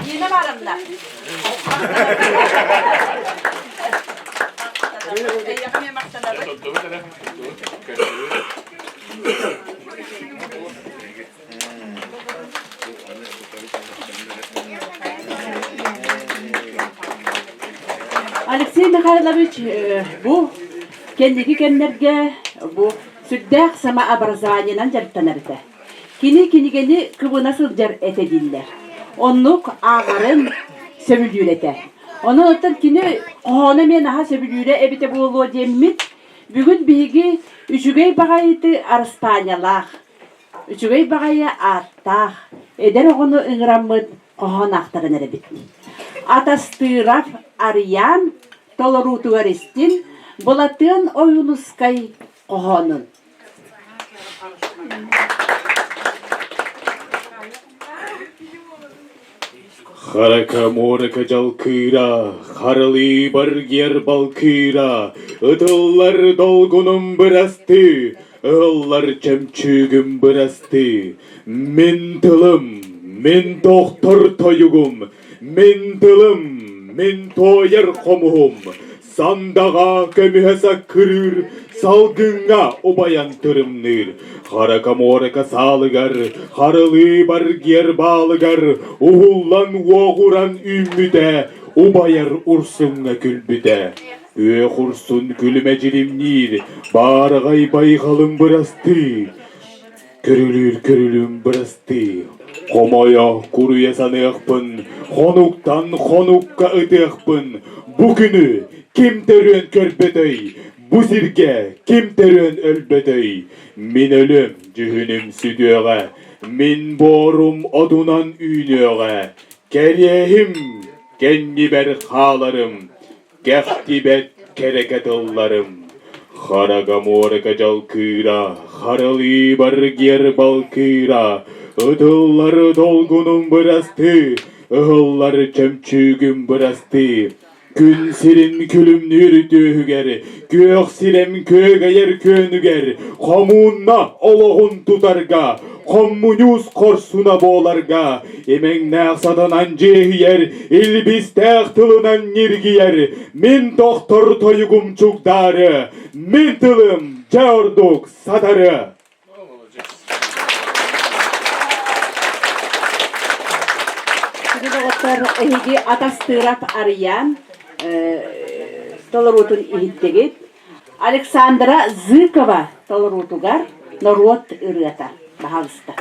Speaker 1: Нина Ивановна. Алексей Михайлович бу кэнники кэмнэргэ бу сүрдээх самообразованиенан дьарыктанар этэ. Кини кинигэни кыбына сылдьар этэ дииллэр. Оннук ааҕарын сөбүлүүр этэ. Онон оттон кини хоһоону эмиэ наһаа сөбүлүүрэ эбитэ буолуо диэммит, бүгүн биһиги үчүгэй баҕайыты араспаанньалаах, үчүгэй баҕайы ааттаах эдэр оҕону ыҥыраммыт хоһоон аахтаран эрэбит. Атастыров Арыйаан толоруутугар истин Былатыан Ойуунускай хоһоонун.
Speaker 2: Харака муорака дьалкыыра, харылыы баргиар балкыыра, ытыллар долгунум бырастыы, ыһыллар чөмчүүгүм бырастыы. Мин тылым, мин тохтор тойугум, мин тылым, мин туойар хомуһум.
Speaker 4: Сандаҕа көмүһэ саккырыыр, салгыҥҥа убайан тырымныыр. Харака муорака саалыгар, харылыы баргиэр баалыгар уһуллан уоҕуран үүммүтэ, убайар урсуҥҥа күлбүтэ. Күөх урсун күлүмэ дьиримниир, баараҕай байҕалым бырастыы. Көрүлүүр көрүлүм бырастыы, хомойо куруйа саныахпын, хонуктан хонукка ытыахпын, бу күнү ким төрүөн көрбөтөй, бу сиргэ ким төрүөн өлбөтөй, мин өлүм дьүһүнүм сүтүөҕэ, мин буорум отунан үүнүөҕэ, кэриэһим кэннибэр хааларым, Кэхтибэт кэрэкэ тылларым, Харага муорака дьалкыыра, Харалыы баргиэр балкыыра, Ытыллар долгунум бырастыы, Ыһыллар чөмчүүгүм бырастыы. Күн сирин күлүмнүүр түөһүгэр, Күөх сирэм күөгэйэр күөнүгэр, Хомуунна олоҕун тутарга, Хоммуньуус хорсуна буоларга, Имэҥнээх сатанан дьиэһийэр, илбистээх тылынан ньиргийэр, мин тохтор тойугум чугдаары, мин тылым дьэ ордук сатары.
Speaker 1: Күндү доҕоттор, эһиги атастыырап арыйаан толоруутун иһиттигит. Александра Зыкова толоруутугар норуот ырыата. Баһаалыста.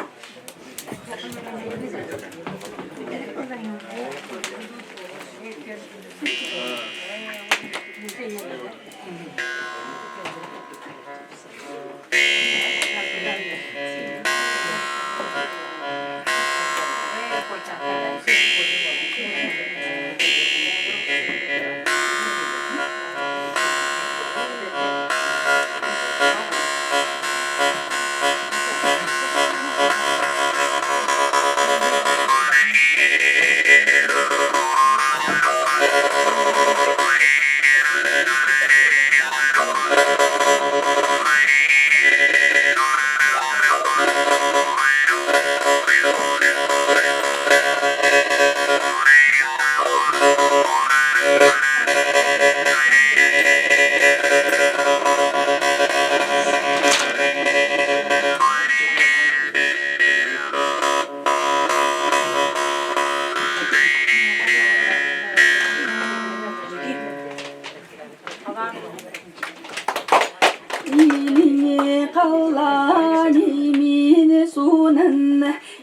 Speaker 1: Илиҥи халлаан имин суунан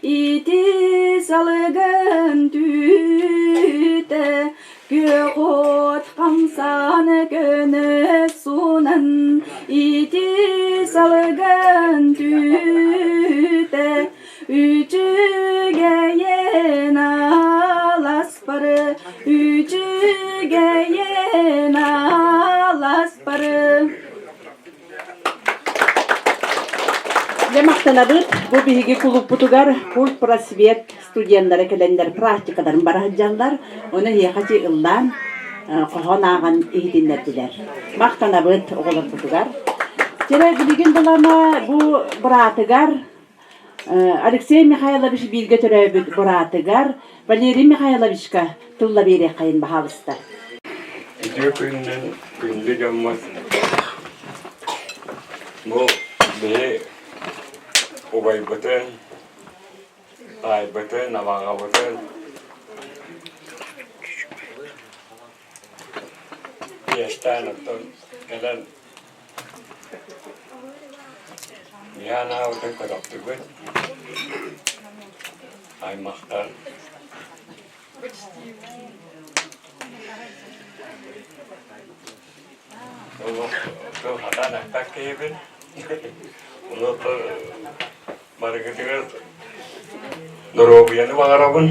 Speaker 1: ити салгын түүтэ күөх от хамсаан көнө суунан ити салгын түүтэ үчүгэйин аласпары үчүгэйин аласпары Дьэ махтанабыт. Бу биһиги кулууппутугар культ просвет студеннара кэлэннэр практикаларын бара сылдьаллар. Ону эһиэхэ чи ыллаан, хоһоон ааҕан иһитиннэрдилэр. Махтанабыт оҕолорбутугар. Дьэ билигин булама бу быраатыгар Алексей Михайлович бииргэ төрөөбүт быраатыгар Валерий Михайловичка тылла биэриэххэйин баһаалыста.
Speaker 5: Үтүө күнүнэн күндү дьоммут бу биһи убайбытын, таайбытын, абаҕабытын иэстээн оттон кэлэн Миэхэ анаабытын көтөхтүгүт, аймахтар. Тыл хатаан эппэт киһибин. Ону барыгытыгар доруобуйаны баҕарабын.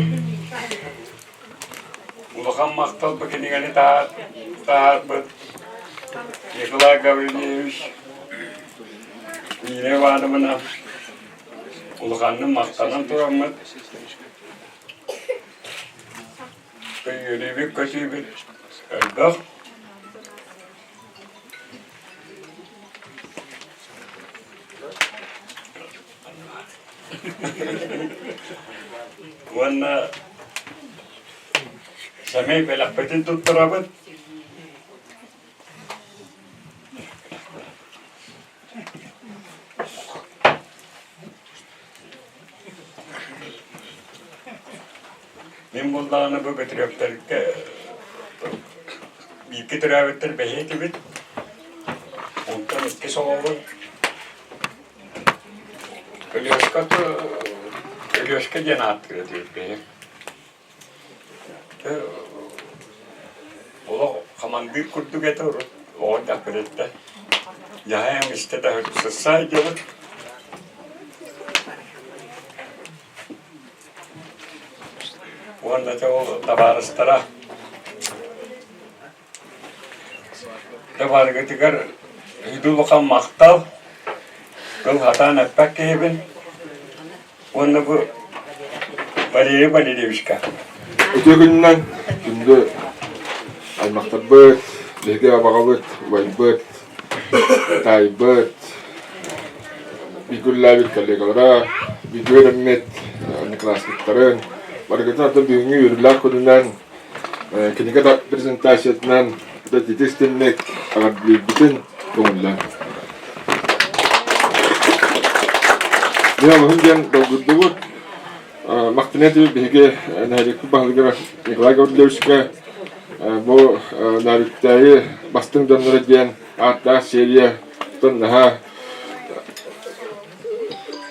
Speaker 5: Улахан махтал бу кинигэни таһаарбыт Николай Гаврильевич Нина Ивановна улаханнык махтанан тураммыт үөрүүбүт-көтүүбүт элбэх. Уонна сэмэй бэлэхпитин туттарабыт. Мин буллаҕына бу Бөтүрүөптэргэ бииргэ төрөөбүттэр бэһиэ этибит. Онтон иккис оҕобун Өлүөскэ Өлүөскэ диэн ааттыыр этибит биһи. Олох хамандыыр курдук этэ урут оҕо эрдэхпититтэн. Дьаһайан истэ да сыссаай диэбит. Уонна дьэ ол табаарыстара дьэ барыгытыгар сүдү улахан махтал, тыл сатаан эппэт киһибин уонна бу Валерий Валерьевичка.
Speaker 6: Үтүө күнүнэн күндү аймахтарбыт, биһиги абаҕабыт, убайбыт, таайбыт, бииргэ үлэлээбит коллегалара, бииргэ үөрэммит одноклассниктарын, барыгытын атын бүгүҥҥү үөрүүлээх күнүнэн кинигэ презентациятынан ититик истинник эҕэрдэлиирбитин көҥүллээн. Мин олуһун диэн долгуйдубут. Махтана этибит биһиги нэһилиэкпит баһылыгар Николай Гаврильевичка бу Наарыктааҕы бастыҥ дьонноро диэн ааттаах серия наһаа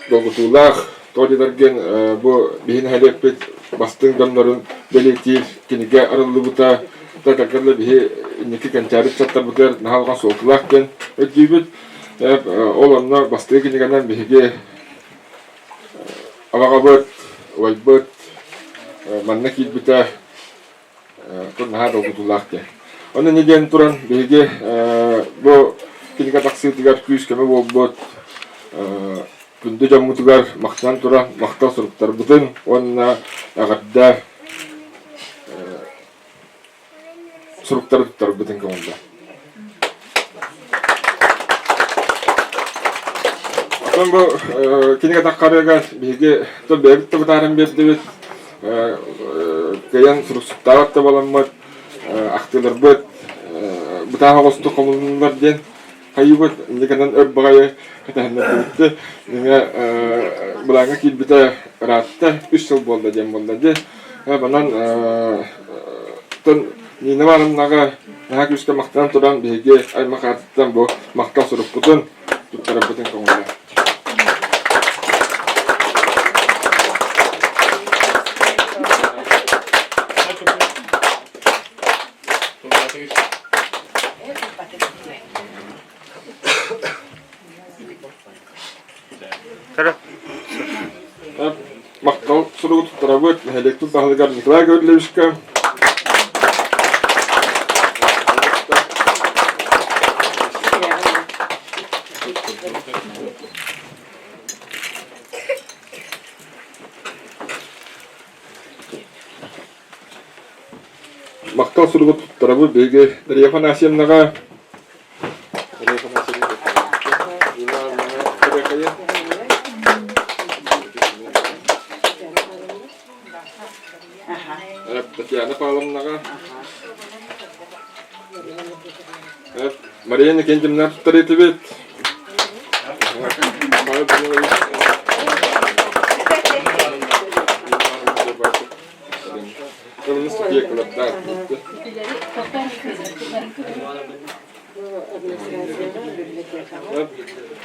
Speaker 6: долгутуулаах тоҕо диэтэргин бу биһи нэһилиэкпит бастыҥ дьоннорун бэлиэтиир кинигэ арыллыбыта такарла биһи инники кэнчээри ыччаттарбытыгар наһаа улахан суолталаах диэн өйдүүбүт. Ол онно бастакы кинигэнэн биһиги Абаҕабыт, убайбыт манна киирбитэ наһаа долгутуулаах диэн. Онно инньэ диэн туран биһиги бу кинигэ тахсыытыгар күүс-көмө буолбут күндү дьоммутугар махтанан туран махтал суруктарбытын уонна эҕэрдэ суруктары туттарбытын көҥүллэ. Оттон бу кинигэ таххарыгар биһиги то бэйэбит да бытааран биэрдибит, кыайан суруксуттаабат да буоламмыт, ахтыыларбыт бытаах оҕустук хомулуннулар диэн хайыыбыт инньэ гынан өр баҕайы кэтэһиннэрдибит. Дьиҥэ былааҥҥа киирбитэ ыраатта, үс сыл буолла диэн буолла дии. Манан Нина Ивановнаҕа наһаа күүскэ махтанан туран биһиги аймах аатыттан бу махтал сурукпутун туттарарбытын көҥүллээ. Махтал суругу туттарабыт нэһилиэкпит баһылыгар Николай Гаврильевичка. Махтал суругу туттарабыт биһиги Дарья Афанасьевнаҕа. Дарья Афанасьевна Татьяна Павловнаҕа. Мария Никентьевна туттарыытыбыт.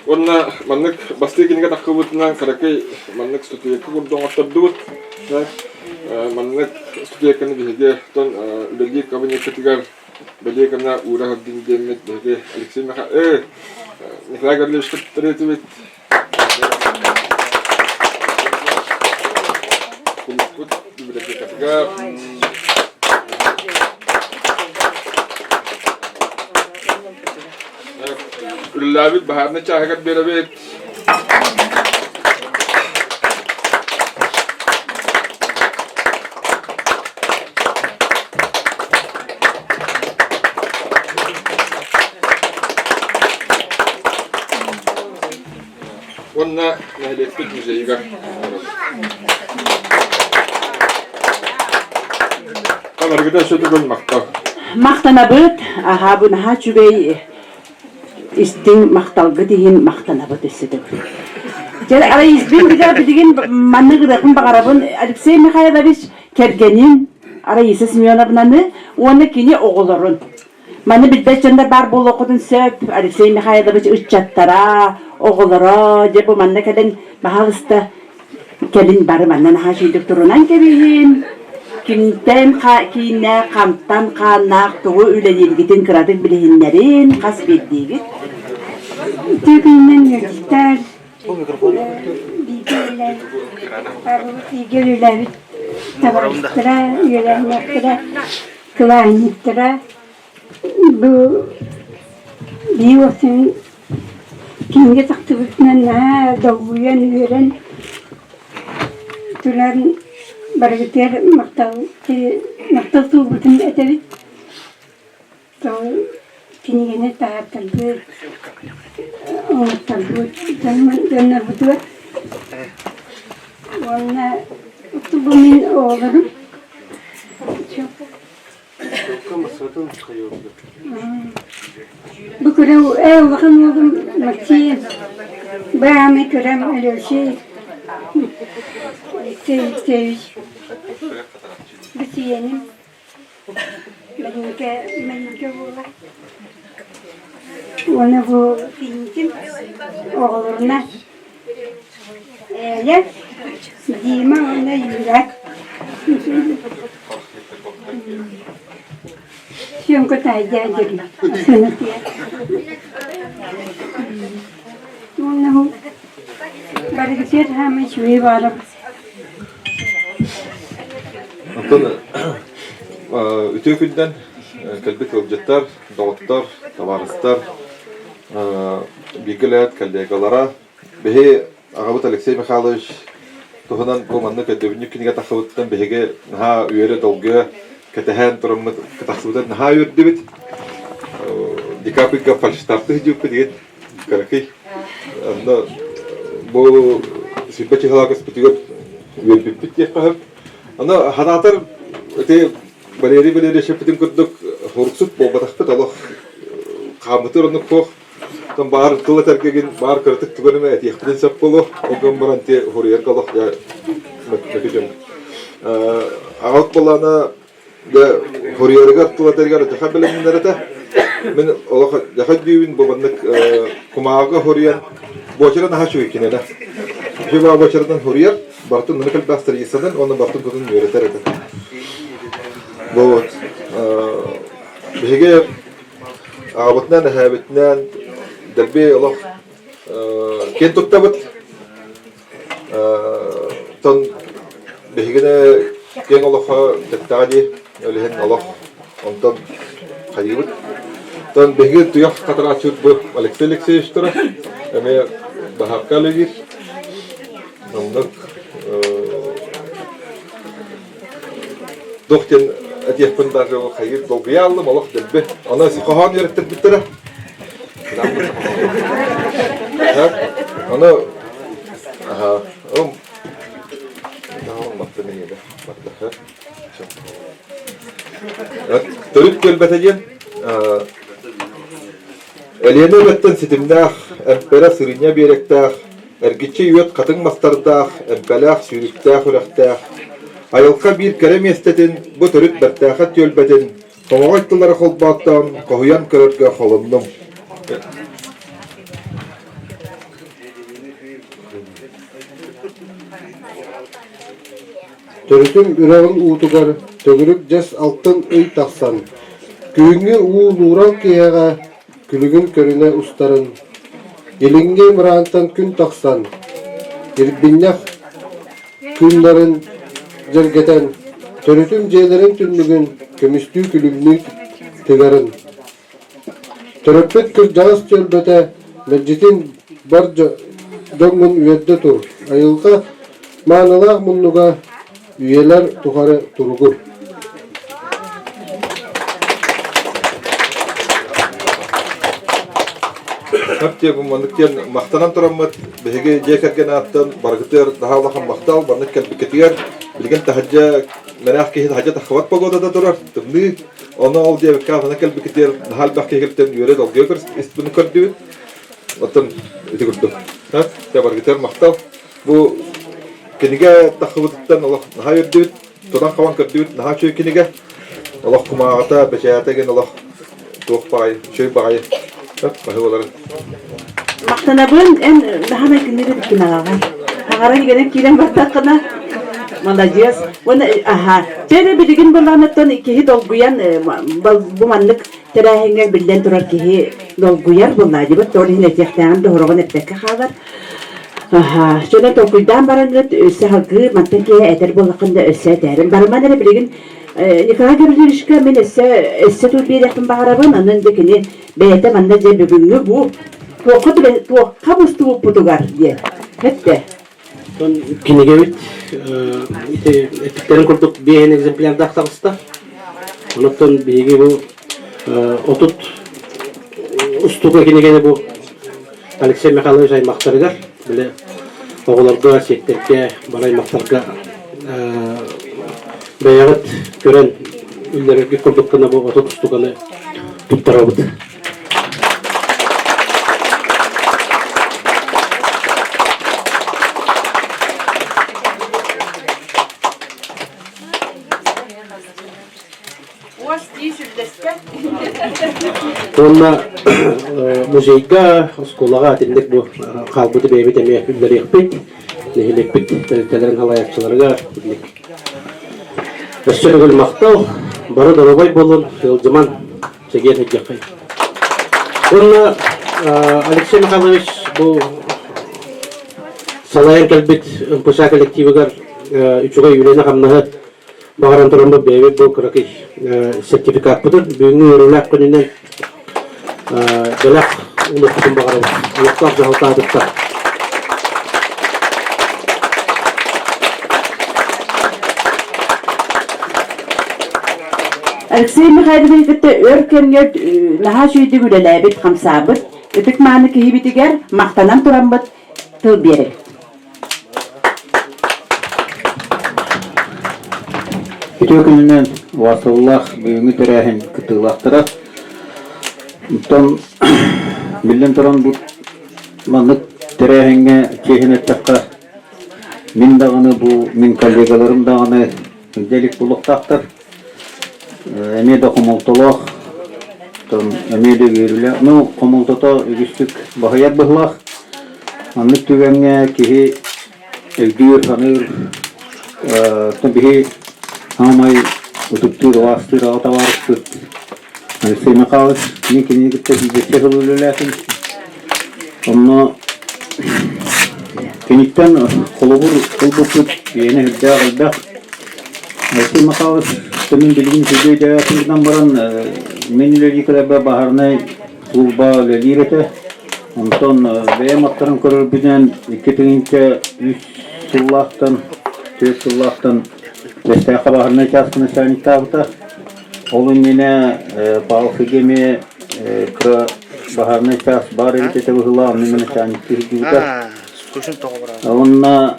Speaker 6: Уонна маннык бастакы кинигэ таххыбытынан кыракый маннык статуэтка курдук оҥоттордубут. Маннык статуэтканы биһиги тон үлэлиир кабинеккытыгар бэлиэ гына уура сылдьын диэммит биһиги Алексей Михайлович Николай Гаврильевичка туттарыытыбыт. Кулуппут библиотекатыгар Үлэлээбит баһаарынай чааһыгар биэрэбит. Уонна нэһилиэкпит музейыгар Барыгыта өссө төгүл махтал.
Speaker 1: Махтанабыт, аһаа бу наһаа үчүгэй истиҥ махталгыт иһин махтанабыт өссө төгүл. Дьэ, арай избин билэ билигин маннык ырыахпын баҕарабын. Алексей Михайлович. кэргэнин Раиса Семеновнаны уонна кини оҕолорун. Маны билбэт дьоннор баар буолуоххутун сөп. Алексей Михайлович ыччаттара, оҕолоро, дьэ бу манна кэлэн, баһаалыста, кэлин бары манна наһаа үчүгэйдик турунан кэбиһин. Кимтэн кииннээх, хантан хааннаах тугу үлэлииргитин кыратык билиһиннэрин, хас биирдиигит.
Speaker 7: Үтүө күнүнэн ыалдьыттар, бииргэ үлэлээбит, бииргэ үлэлээбит табаарыстара, үөлээннээхтэрэ, кылааһынньыктара бу биир уопсайын кинигэ тахсыбытынан наһаа долгуйан, үөрэн туран барыгытыгар махтал махтал тылбытын этэбит. Кинигэни таһааттарбыт, оҥотторбут дьоннорбутугар уонна бу мин оҕолорум Бу кыра улахан уолум Максим, баамай кырам Алексей Алексей Алексеевич. Бу сиэним Маринка, Маринка буолар. Уонна бу кийиитим оҕолоруна Эля, Дима уонна Юра. Съемка таайдаа дьэрин. Уонна бу барыгытыгар хаамай үчүгэй баараб.
Speaker 6: Онтон үтүө күнтэн кэлбит ыалдьыттар, доҕоттор, табаарыстар, бииргэ үлэлээт коллегалара, биһи аҕабыт Алексей Михайлович туһунан бу маннык өйдөбүнньүк кинигэ тахсыбытыттан биһиги наһаа үөрэ-долгуйа кэтэһэн тураммыт тахсыбытын наһаа үөрдүбүт. Декабрьга фальшстарты сидьиппит диэн кыракый. Онно бу сирбэ чыһылаах көспүтүгэр үөрбүппүт диэххэ сөп. Аны ханаатар ити Валерий Валерьевич эппитин курдук хоруксут буолбатахпыт олох хааммытыр оннук суох. Оттон баар тыл этэргэгин баар кыратык туган эмэ этиэхпитин сөп буолуо. Ол гынан баран ти хуруйарга олох дьэ мөкү дьон. Аҕалт буолаана дьэ хуруйарыгар тыл этэригэр дьаха бэлэмнэнэр этэ. Мин олох дьаха дүүбүн бу маннык кумааҕыга хуруйан буочара наһаа үчүгэй кинилэ. Үчүгэй буочаранан хуруйар, бартын наны кэлбээх страницанан уонна бартын тутун үөрэтэр этэ. Вот. Биһиги Аҕабытынан, эһээбитинэн дэлби олох киэн туттабыт. Оттон биһигини киэҥ олоххо кэттэҕэ дии, ол иһин олох онтон хайыыбыт. Оттон биһиги туйах хатарааччыбыт бу Алексей Алексеевич турар, эмиэ баһаарка үлэлиир. Оннук Туох диэн этиэхпин даже хайыыр долгуйа аллым олох дэлби. Аны хоһоон үөрэттэрбиттэрэ. Аны аха ум Төрүт түөлбэтэ диэн Элиэнэ эбэттэн ситимнээх, эмпэрэ сырынньа биэрэктээх, эргиччи үөт хатыҥ мастардаах, эмпэлээх сүүрүктээх үрэхтээх, айылҕа биир кэрэ миэстэтин, бу төрүт бэртээхэй түөлбэтин хомоҕой тыллары холбооттоон, хоһуйан көрөргө холоннум.
Speaker 8: Төрүтүм үрэҕин уутугар төгүрүк дьэс алтан ый тахсан, күһүҥҥү уу нуурал киэһэҕэ күлүгүн көрүнэ устарын, илиҥҥи мыраантан күн тахсан, ирбинньэх күннэрин дьэргэтэн, төрүтүм дьиэлэрин түннүгүн көмүстүү күлүмнүү тыгарын. Төрөппүт кырдьаҕас түөлбэтэ мэлдьитин бар дьоҥҥун үөрдэ тур, айылҕа маанылаах муннуга үйэлэр тухары туругур.
Speaker 6: Диэн маннык диэн махтанан тураммыт биһиги дьиэ кэргэн ааттан барыгытыгар наһаа улахан махтал маннык кэлбиккитигэр билигин таһырдьа мэнээх киһи таһырдьа таххыбат погодата турар тымныы Ону ол диэбиккэ аны кэлбиккитигэр наһаа элбэх киһи үөрэ долгуйа испин көрдүбүт. Оттон ити курдук. Дьэ баргытыгар махтал. Бу кинигэ таххыбытыттан олох наһаа үөрдүбүт. тутан-хабан көрдүбүт, наһаа үчүгэй кинигэ. Олох кумааҕыта, бэчээтэ гин олох туох баҕайы, үчүгэй баҕайы. Баһы буоларын.
Speaker 1: Махтанабын, эн наһаа майгынныыр эбиккин аҕаҕа. Хаҥаран игэнэн киирэн бардаххына, маладьыас. Уонна аһаа, чэ эрэ билигин былаанаттан киһи долгуйан бу маннык тэрээһиҥҥэ биллэн турар киһи долгуйар буоллаа дибит, ол иһин этиэхтээҕин да сороҕун эппэккэ хаалар. Аһаа, дьоно толкуйдаан бараҥҥыт өссө салгыы мантан киһи этэр буоллаххын да өссө этээрим. Барыман эрэ билигин Николай Гаврильевичка мин өссө өссө тыл биэриэхпин баҕарабын, онон дьэ кини бэйэтэ манна дьэ бүгүҥҥү бу туохха туохха мустубуппутугар диэн эттэ.
Speaker 3: Кинигэбит ити эппиттэрин курдук биэһин экземплярдаах таҕыста. Онон биһиги бу 30 устука кинигэни бу Алексей Михайлович аймахтарыгар, били оҕолорго, сиэттэргэ, бары аймахтарга бэйэҕит көрөн үллэрэргит курдук гына бу 30 устуканы туттарабыт. Уонна музейга, оскуолаҕа итинник бу хаалбыты бэйэбит эмиэ үллэриэхпит, нэһилиэкпит тэрилтэлэрин салайааччыларыгар итинник. Өссө төгүл махтал, бары доруобай буолун, ыалдьыман, чэгиэн сылдьыаххай. Уонна Алексей Михайлович бу салайан кэлбит МПШ коллективыгар үчүгэй үлэни-хамнаһы Баҕаран тураммыт бэйэбит бу кыракый сертификаппытын бүгүҥҥү үөрүүлээх күнүнэн бэлэх ылыахпытын баҕарабыт. Олохтоох дьаһалтаатыттан.
Speaker 1: Алексей Михайлович кытта өр кэмҥэ наһаа үчүгэйдик үлэлээбит, хамсаабыт, ытык-мааны киһибитигэр махтанан тураммыт тыл биэрэбит.
Speaker 9: Үтүө күнүнэн убаастабыллаах бүгүҥҥү тэрээһин кыттыылаахтара. Оттон биллэн туран бу маннык тэрээһиҥҥэ чиэһин эттэххэ, мин даҕаны бу мин коллегаларым даҕаны илдьэ илик буолуохтаахтар. Эмиэ да хомолтолоох, эмиэ да үөрүүлээх. Ну, хомолтото үгүстүк баһыйар быһыылаах. Маннык түгэҥҥэ киһи өйдүүр, саныыр, биһи саамай ытыктыыр, убаастыыр аҕа табаарыспыт Алексей Михайлович, мин кинини кытта биирдэстэ сыл үлэлээтим. Онно киниттэн холобур ылбыппыт биһиэнэ сүрдээх элбэх. Алексей Михайлович мин билигин үчүгэй өйдөөтүм гынан баран, мин үлэлии кэлэрбэр баһаарынай служба үлэлиир этэ. Онтон бэйэм аттарын көрөрбүнэн 2003 сыллаахтан, 4 сыллаахтан Бэстээххэ баһаарынай чааска начальниктаабыта. Ол иннинэ Павловскайга эмиэ кыра баһаарынай чаас баар эбит этэ быһыылаах, онно эмиэ начальниктыы сылдьыбыта. Уонна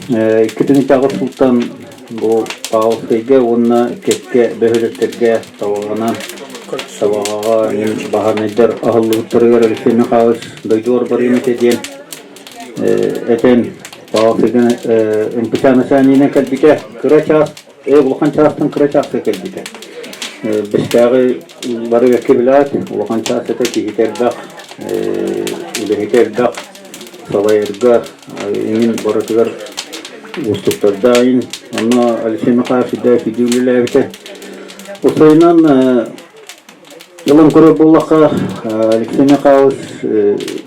Speaker 9: 2008 сылтан бу Павловскайга уонна кэккэ бөһүөлэктэргэ Табаҕанан Табаҕаҕа баһаарынайдар аһыллыбыттарыгар Алексей Михайлович дойдугар барыам этэ диэн этэн Павловскайга МПЧ начальнигынан кэлбитэ. Кыра чаас улахан чаастан кыра чааска кэлбитэ. Бэстээҕи бары бэркэ билэҕит, улахан чаас этэ, киһитэ элбэх, үлэһитэ элбэх, салайарга иҥин барытыгар уустуктардаах иҥин. Онно Алексей Михайлович үрдээх үчүгэй үлэлээбитэ. Усайынан ылан көрөр буоллахха, Алексей Михайлович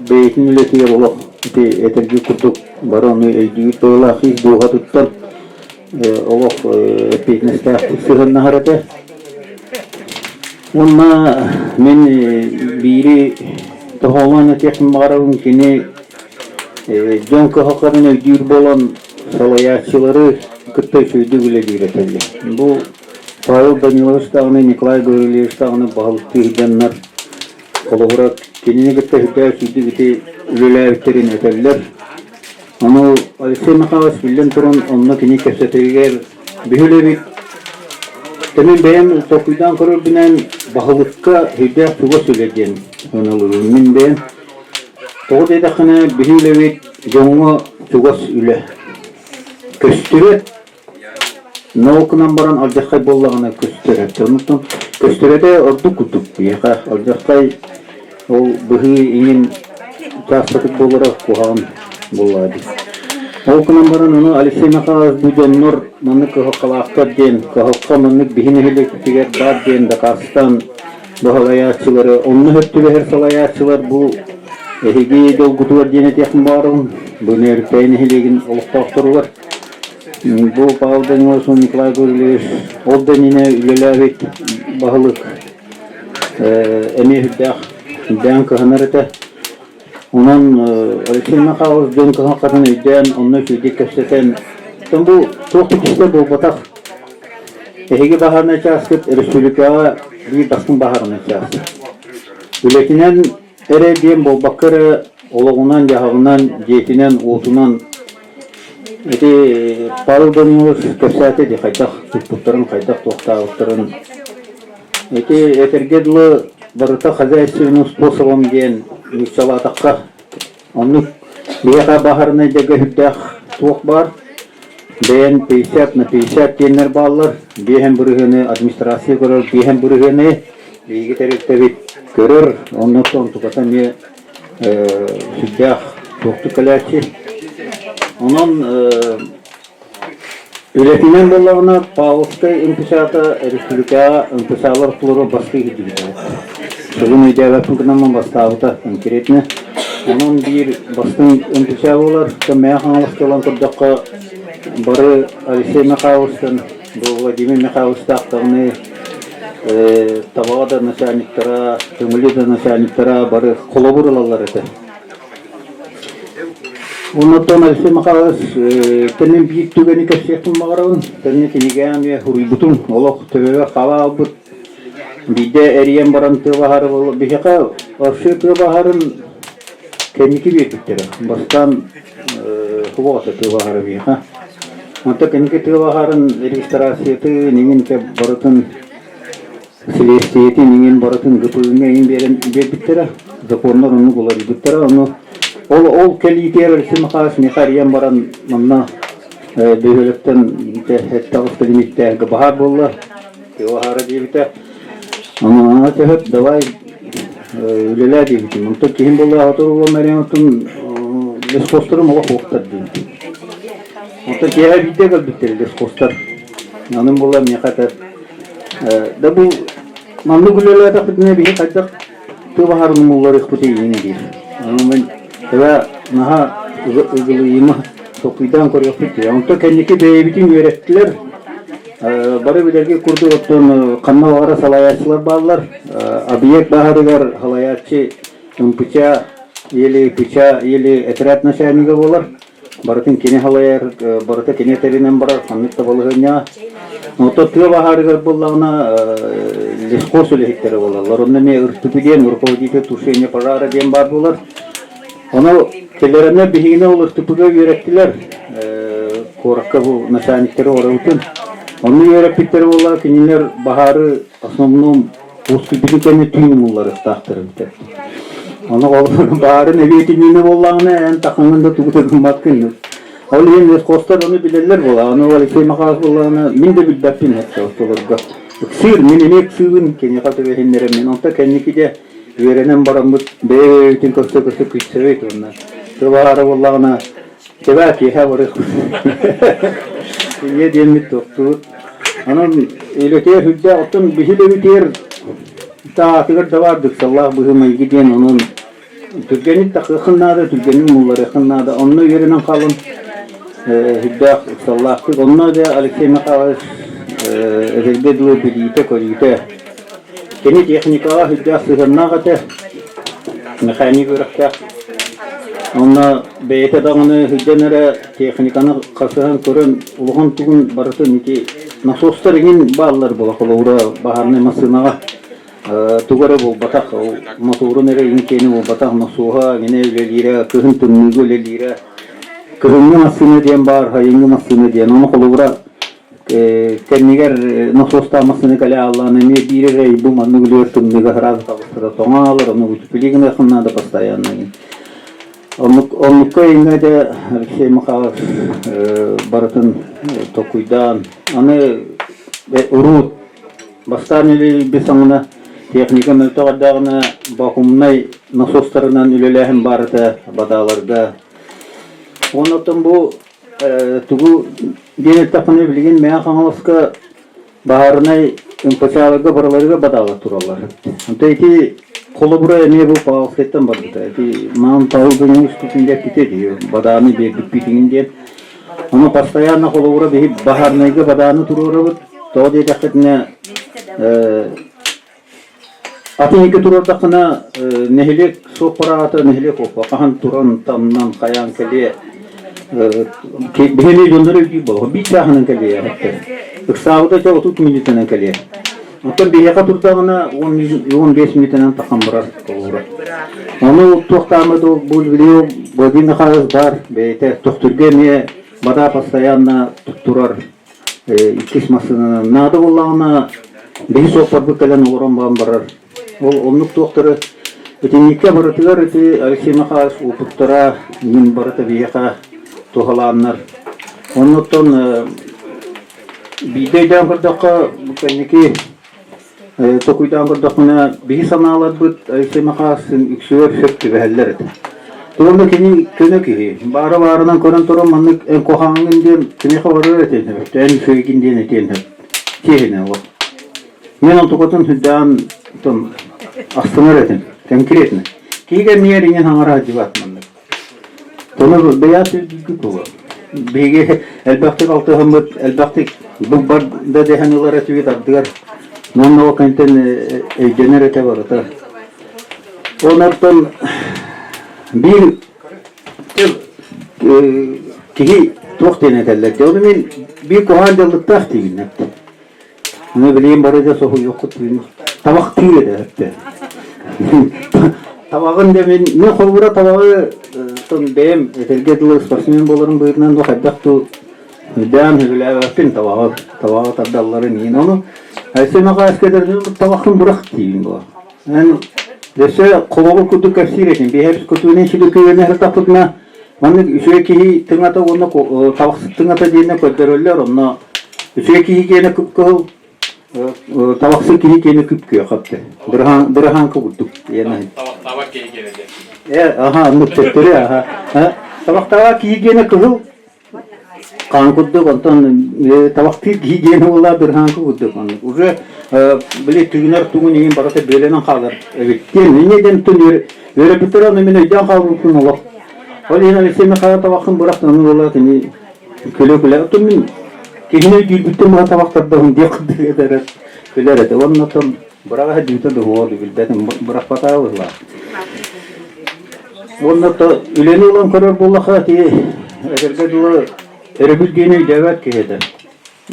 Speaker 9: бэйэтин үлэтигэр олох ити этэргэ курдук бары ону өйдүүр быһыылаах ис дууһатыттан олох эппиэтинэстээхтик сыһыаннаһар этэ. Уонна мин биири тоһоҕолоон этиэхпин баҕарабын, кини дьон кыһалҕатын өйдүүр буолан салайааччылары кытта үчүгэйдик үлэлиир этэ. Бу Павел Данилович даҕаны, Николай Гаврильевич даҕаны баһылыктыы сылдьаннар, холобура, кинини кытта сүрдээх үчүгэйдик ити үлэлээбиттэрин этэллэр. Ону Алексей Михайлович биллэн туран онно кини кэпсэтэригэр биһилэбит. Мин бэйэм толкуйдаан көрөрбүнэн баһылыкка сүрдээх чугас үлэ диэн сыаналыыбын. Мин бэйэм тоҕо диэтэххинэ биһи үлэбит дьоҥҥо чугас үлэ. Көстүбэт. Науканан баран алдьархай буоллаҕына көстөр. Онтон көстөрөтө ордук курдук биһиэхэ алдьархай ол быһыы иҥин чаастатык буолара куһаҕан буоллаҕа дии. Ол гынан баран ону Алексей Михайлович бу дьоннор маннык кыһалҕалаахтар диэн, кыһалҕа маннык биһи нэһилиэкпитигэр баар диэн дакаастаан бу салайааччылары, онно сөп түбэһэр салайааччылар бу эһиги дьолгутугар диэн этиэхпин баҕарабын. Бу Нөөрүктэйи нэһилиэгин олохтоохторугар Бу Павел Данилович уонна Николай Гаврильевич ол да иннинэ үлэлээбит баһылык эмиэ сүрдээх сүрдээн кыһанар этэ. Онон Алексей Михайлович дьон кыһалҕатын өйдөөн, онно үчүгэйдик кэпсэтэн, оттон бу туох да кистэл буолбатах. Эһиги баһаарынай чааскыт республикаҕа биир бастыҥ баһаарынай чаас. Үлэтинэн эрэ диэн буолбакка эрэ олоҕунан-дьаһаҕынан, дьиэтинэн-уотунан Ити Павел Данилович кэпсээтэ дии хайдах туппуттарын, хайдах туохтаабыттарын. Ити этэргэ дылы барыта хозяйственным способом диэн нууччалаатахха оннук биһиэхэ баһаарынайдарга сүрдээх туох баар. Бэйэн 50 на 50 диэннэр бааллар. Биэһэн бырыһыаны администрация көрөр, биэһэн бырыһыаны биһиги тэрилтэбит көрөр. Оннук онтуката эмиэ сүрдээх туохтук кэлээччи. Онон үлэтинэн буоллаҕына Павловскай МПС-та республикаҕа МПС-лар ортолоро бастыы киирдибитэ. Сылын өйдөөбөппүн гынан бастаабыта конкретно. Онон биир бастыҥ МПС буолар. Мэҥэ Хаҥаласка ылан көрдөххө бары Алексей Михайловичтан Бу Владимир Михайловичтаах даҕаны Табаҕа да начальниктара, Төҥүлү да начальниктара бары холобур ылаллар этэ. Оннуттан Алексей Михайлович кэннин биир түгэни кэпсиэхпин баҕарабын. Кэннин кинигэҕэ эмиэ суруйбутум. Олох төбөбөр хаала хаалбыт. Биирдэ эрийэн баран тыа баһаары биһиэхэ вообще тыа баһаарын кэнники биэрбиттэрэ. Бастаан Суох этэ тыа баһаара биһиэхэ. Онтон кэнники тыа баһаарын регистрациятын иҥин барытын силиэстийэтин иҥин барытын ГПУ-ҥа иҥин биэрэн биэрбиттэрэ. Законнар оннук уларыйбыттара. Ону ол ол кэлиитигэр Алексей Михайлович миэхэ эрийэн баран манна бөһүөлэктэн эттэҕис лимиттээһингэ баһаар буолла. Тыа баһаара диэбитэ. Аны төһөт давай үлэлээ диэбитим. Онтон киһим буолла сотору буолан эрэн оттон лесхозтарым олох уохтар диэбитим. Онтон киэһэ биирдэ кэлбиттэр лесхозтар. Анын буолла миэхэ этэр да бу маннык үлэлээтэхпитинэ биһи хайдах тыа баһаарын умулларыахпытый иин диир. Аны мен эбэ наһаа ыгылыйыма толкуйдаан көрүөхпүт дии. Онтон кэнники бэйэбитин үөрэттилэр. Бары билэргэ курдук оттон ханна баҕара салайааччылар бааллар. Объект баһарыгар салайааччы МПЧ или ПЧ или отряд начальнига буолар. Барытын кини салайар, барыта кини этэринэн барар, ханнык да балаһыанньаҕа. Оттон тыа баһаарыгар буоллаҕына лесхоз үлэһиттэрэ буолаллар. Онно эмиэ РТП диэн руководитель тушения пожара диэн баар буолар. Ону кэлэрэннэр биһигини ол РТП-га үөрэттилэр. Куоракка бу начальниктары оробутун. Онно үөрэппиттэр буолла кинилэр баһаары основном уустуйбутун кэннэ түүн умулларыахтаахтар эбитэ. Ону ол баһаарын эбиэтинньинэ буоллаҕына эн тахаҥҥын да тугу да гыммаккын. Ол иһин лесхозтар ону билэллэр буолла. Ону Алексей Михайлович буоллаҕына мин да билбэппин ортолорго. Ыксыыр, мин эмиэ ыксыыбын, киниэхэ түбэһиннэрэммин. Онтон кэнники дьэ үөрэнэн бараммыт бэйэ-бэйэбитин көрсө-көрсө күлсэбит уонна тыл баара буоллаҕына Тэбээ киэһэ барыахпыт. Инньэ диэммит тохтуубут. Онон үлэтигэр сүрдээх оттон биһи үлэбитигэр таатыгар да баар ыксаллаах быһыы-майгы диэн онон түргэнник тахыаххын наада, түргэнник мулларыаххын наада. Онно үөрэнэн хаалан сүрдээх ыксаллаахтык. Онно дьэ Алексей Михайлович этэргэ дылы билиитэ-көрүүтэ. Кини техникаҕа сүрдээх сыһыаннаах этэ. Механик үөрэхтээх. Онно бэйэтэ даҕаны сылдьан эрэ техниканы хасыһан көрөн улахан тугун барытын ити насостар иҥин бааллар буола холобура баһаарынай массыынаҕа тугу эрэ буолбатах ол моторун эрэ иҥин киэнэ буолбатах насоһа иҥинэ үлэлиирэ кыһын тымныыга үлэлиирэ кыһыҥҥы массыына диэн баар сайыҥҥы массыына диэн ону холобура Кэннигэр носуостаах массыына кэлэ ааллаан эмиэ биир эрэ бу маннык үлүгэр тымныыга сразу таҕыстара тоҥо аалар, ону утепление гыныаххын наада постоянно. Оннукка иҥҥэ дьэ Алексей Михайлович барытын толкуйдаан, аны урут бастаан үлэлиирбит саҥана техника мөлтөх эрдэҕинэ вакуумнай насостарынан үлэлээһин баар этэ бадааларга. Уонна оттон бу тугу диэн эттэхпинэ билигин Мэҥэ Хаҥаласка Баһаарынай МПЧ-ларга барыларыгар бадаалар тураллар. Онто ити холобура эмиэ бу Павловскайтан барбыта. Ити Маам Павел Данилович эппитэ дии, бадааны биэрбиппитиҥин диэн. Ону постоянно холобура биһи баһаарынайга бадааны туруорабыт. Тоҕо диэтэххитинэ Атын иһиккэ туруордаххына, нэһилиэк суоппараата нэһилиэк уоппа хаһан туран, тамнан, хайаан кэлиэ биһиги дьоннор өйдүүр буолуо биир чааһынан кэлиэ эһэттэр. Ыксаабыта чэ 30 мүнүүтэнэн кэлиэ. Оттон биһиэхэ турдаҕына 10-15 мүнүүтэнэн тахан барар холобура. Ону туохтаама да бу Владимир Михайлович баар бэйэтэ Төхтүргэ эмиэ вода постоянно турар иккис массыынанан наада буоллаҕына биһи суоппарбыт кэлэн олорон баран барар. Ол оннук туохтары итинниккэ барытыгар ити Алексей Михайлович уопуттара мин барыта биһиэхэ туһалааннар. Оннуттан биирдэ өйдөөн көрдөххө бу кэнники Токуйдаан көрдөхпүнэ, биһи санааларбыт Алексей Михайлович үксүгэр сөп түбэһэллэр этэ. Уонна кини көнө киһи. Баара-баарынан көрөн туран маннык эн куһаҕаҥҥын диэн киниэхэ барар этиэн сөп, эн үчүгэйгин диэн этиэн сөп. Чиэһинэ олох. Мен онтукатын сүрдээн астынар этим, конкретно. Киһи кэмигэр иҥэн хаҥара сылдьыбат маннык. Ону бэйэҕит өйдүүргүт буолуо. Биһиги элбэхтик алтыһаммыт, элбэхтик бу-бар да дэһэн ылар этибит ардыгар уонна ол кэнниттэн өйдөнөр этэ барыта. Онортон биир киһи туох диэн этэллэр дии. Ону мин биир куһаҕан дьаллыктаах диибин. Аны билигин бары да соһуйуоххут табахтыыр этэ өттө. Табаҕын да мин, мин холобура табаҕы бэйэм этэргэ дылы спортсмен буоларым быһыытынан ну хайдах ту дээн сөбүлээбэппин табаҕы табаҕы тардалларын иһин ону Айсен Михайлович табаххын бырах диибин буо. Эн өссө холобур курдук кэпсиир этим. Биһэбис кутуунан сүлүкү сытаппытына Маннык үчүгэй киһи тыҥата уонна табахсыт тыҥата диэнэ көрдөрөллөр, онно үчүгэй киһи киэнэ кып-кыһыл, табахсыт киһи киэнэ күп-күөх апты. Быраһааҥка курдук.
Speaker 2: Табахтаабат киһи киэнэ диэн.
Speaker 9: Э, аха, оннук төттөрү, аха. Табахтаабат киһи киэнэ кыһыл, хаан курдук, онтон табахтыыр киһи диэн уола бырһааҥкы курдук оннук. Уже били тыынар тугун иһин барыта бүөлэнэн хаалар эбит. Диэн инньэ диэн үөрэппиттэрэ ону мин өйдөөн хаалбыппын олох. Ол иһин Алексей Михайлов табаххын бырах ону уола кини күлэ-күлэ оттон мин киһини өйдүүрбүттэн быһа табахтардаһын диэх курдук этэрэ күлэр этэ. Уонна оттон быраҕа сылдьыбыта дуо билбэтим бырахпатаа быһыылаах. Уонна то үлэни ылан көрөр буоллахха ити этэргэ дылы өрөбүл диэни өйдөөбөт киһи этэ.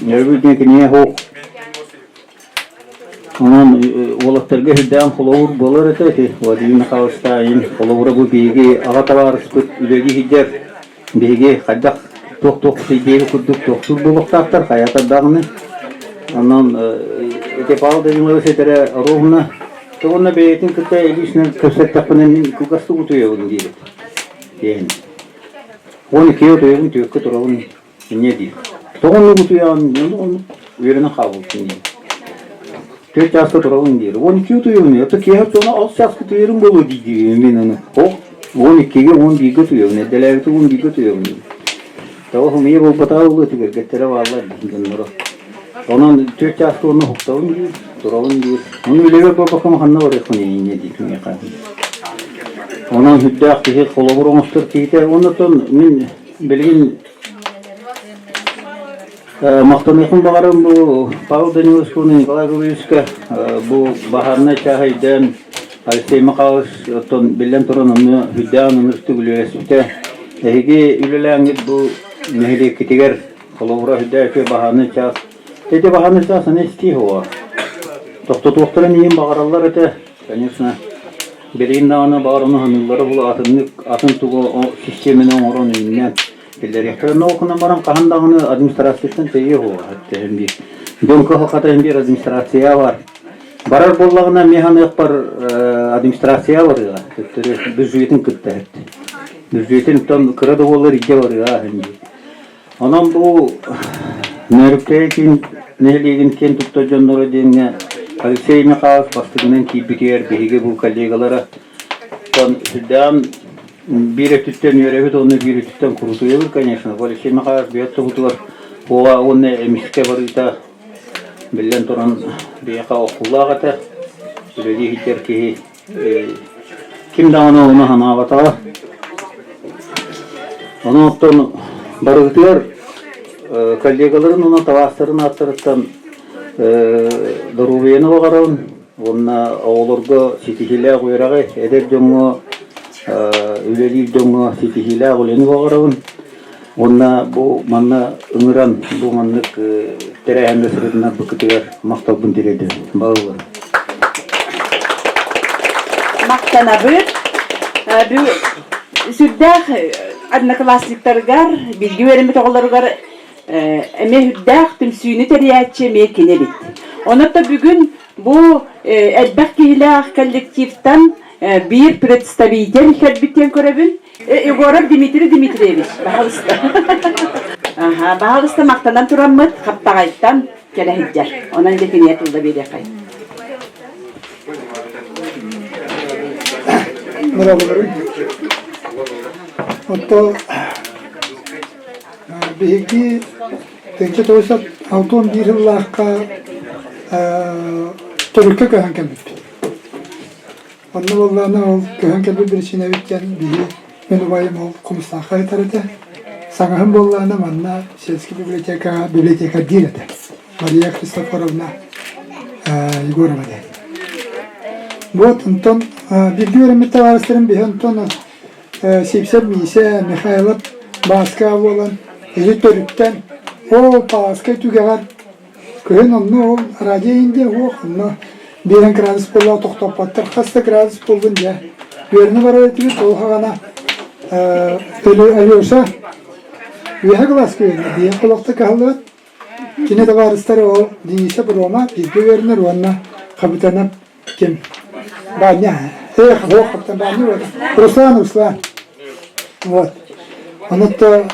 Speaker 9: Өрөбүл диэн кинигэ суох. Онон уолаттарга сүрдээх холобур буолар этэ ити Владимир Михайлович Сталин холобура бу биһиги аҕа табаарыспыт үлэлии сылдьар биһиги хайдах туох-туох диэби курдук туохтуур буолуохтаахтар хайата даҕаны. Онон ити Павел Данилович этэрэ ровно уонна бэйэтин кытта илиисинэн кэпсэттэхпинэ мин кылгастык утуйабын диэбит. Диэн. 12 утуйабын, түөркэ турабын Инньэ диир. Тоҕо оннук утуйаҕын, оннук үөрэнэн хаалбыппын диир. Түөрт чааска турабын диир. 12 утуйабын, ото киэһэ оччоҕуна 6 чааска утуйарым буолуо дии мин ону. Ол 12-гэ, 11-гэ утуйабын, эрдэлээбити 11-гэ утуйабын диир. Тоҕо хомуйа буолбатаҕа буолуо түгэргэттэрэ бааллар дьонноро. Онон түөрт чааска уонна уһуктабын диир, турабын диир. Ону үлэбэр барбаккам ханна барыахпын инньэ диир миэхэ. Онон сүрдээх киһи холобур оҥостор киһитэ. Оннуттан мин Билигин махтаныахпын баҕарабын бу Павел Данилович уонна Николай Гаврильевичка бу баһаарынай чааһы өйдөөн Алексей Михайлович оттон биллэн туран онно үрдээн ынырыктык үлэлэспитэ. Эһиги үлэлээҥҥит бу нэһилиэккитигэр холобура үрдээх үчүгэй баһаарынай чаас. Ити баһаарынай чаас аны истии суоҕа. Тохтотуохтарын иһин баҕараллар этэ, конечно. Билигин даҕаны баҕар ону саныыллара буолуо атыннык атын тугу систиэмэни оҥорон иҥнэн киллэриэхтэрэ. Но ол гынан баран хаһан даҕаны администрацияттан тэйиэ суоҕа эттэһин биир. Дьон кыһалҕата иһин биир администрация бар. Барар буоллаҕына мин саныахпар администрация барыаҕа төттөрү бюджетын кытта эт. Бүддьүөтүн тон кыра да буоллар илдьэ барыа дии. Онон бу Нөөрүктээйи киин нэһилиэгин киэн туттар дьонноро диэҥҥэ Алексей Михайлович бастакынан киирбитигэр биһиги бу коллегалара тон сүрдээҕин биир өттүттэн үөрэбит уонна биир өттүттэн курутуйабыт, конечно. Бу Алексей Михайлович бэйэ тобутугар уоҕа уонна эмискэ барыыта биллэн туран биһиэхэ охсуулаах этэ. Үлэлии сылдьар киһи Ким даҕаны ону санаабатаҕа. Ону оттон барыгытыгар коллегаларын уонна табаастарын ааттарыттан доруобуйаны баҕарабын уонна оҕолорго ситиһиилээх үөрэҕи, эдэр дьоҥҥо үлэлиир дьоҥҥо ситиһиилээх үлэни баҕарабын. Уонна бу манна ыҥыран бу маннык тэрээһиҥҥэ сырытыннарбыккытыгар махталбын тириэрдэбин. Баҕалар.
Speaker 1: Махтанабыт. Сүрдээх одноклассниктарыгар, бииргэ үөрэммит оҕолоругар эмиэ сүрдээх түмсүүнү тэрийээччи эмиэ кини эбит. Онон бүгүн бу элбэх киһилээх коллективтан биир представитель кэлбит диэн көрөбүн. Егоров Дмитрий Дмитриевич, баһалыста. Аха, баһалыста махтанан тураммыт Хаптаҕайтан кэлэ сылдьар. Онон дьэ кинигэ тылла биэриэхэй.
Speaker 10: Бырабылары. Отто биһиги 1961 сыллаахха төрүккэ көһөн кэлбиппит. Онно буоллаҕына ол көһөн кэлбит биричиинэбит диэн биһи мин убайым ол Хомустаахха ыытар этэ. Саҥаһым буоллаҕына манна сельскэй библиотекаҕа библиотекарь этэ. Мария Христофоровна Егорова диэн. Вот онтон бииргэ үөрэммит табаарыстарым биһи онтон Сипсев Миисэ, Михайлов Бааска буолан ити төрүттэн ол Пааска түгэҕэр Кыһын онно ол радио Индия уох онно биэрэн градус буолла тохтоппоттор хас да градус буоллун дьэ үөрэнэ барар этибит ол хаҕана Алеша үөһэ кылааска үөрэнэр биһиэхэ олохто кыһаллыбат кини табаарыстара ол Дениса Рома бииргэ үөрэнэр уонна Хабытанов ким Баанньа эх ох Хабытан Баанньа вот Руслан Руслан вот онуттан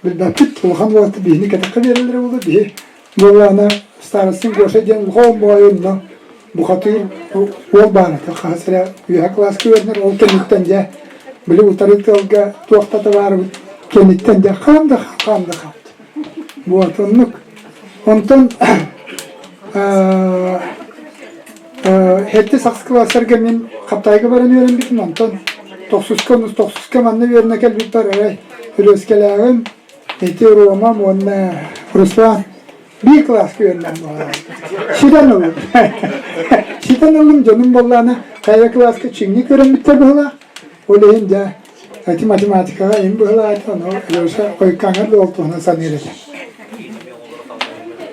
Speaker 10: Билбэппит, улахан уолаттар биһини кэтэххэ биэрэллэрэ буолуо, биһи буоллаҕына старостин Гоша диэн улахан баҕайы онно бухатыыр уол баар этэ, хаһыс эрэ үөһэ кылааска үөрэнэр, ол кэнниттэн дьэ били утары тыалга туох да табаарыбыт кэнниттэн дьэ хаам да хаам да хаамт. Вот оннук. Онтон Хэттис ахс кылаастарга мин Хаптаайга баран үөрэммитим, онтон тохсуска, тохсуска манна үөрэнэ кэлбиппэр арай Өлүөскэлээҕим, ити Ромам уонна Руслан биир кылааска үөрэнэн буолар. Ситэн ыллым. Ситэн ыллым, дьонум буоллаҕына хайа кылааска чиҥник үөрэммиттэр быһыылаах. Ол иһин дьэ ити математикаҕа им быһыылаата, ону Алеша хойуккааҥҥар да ол туһунан саныыр этэ.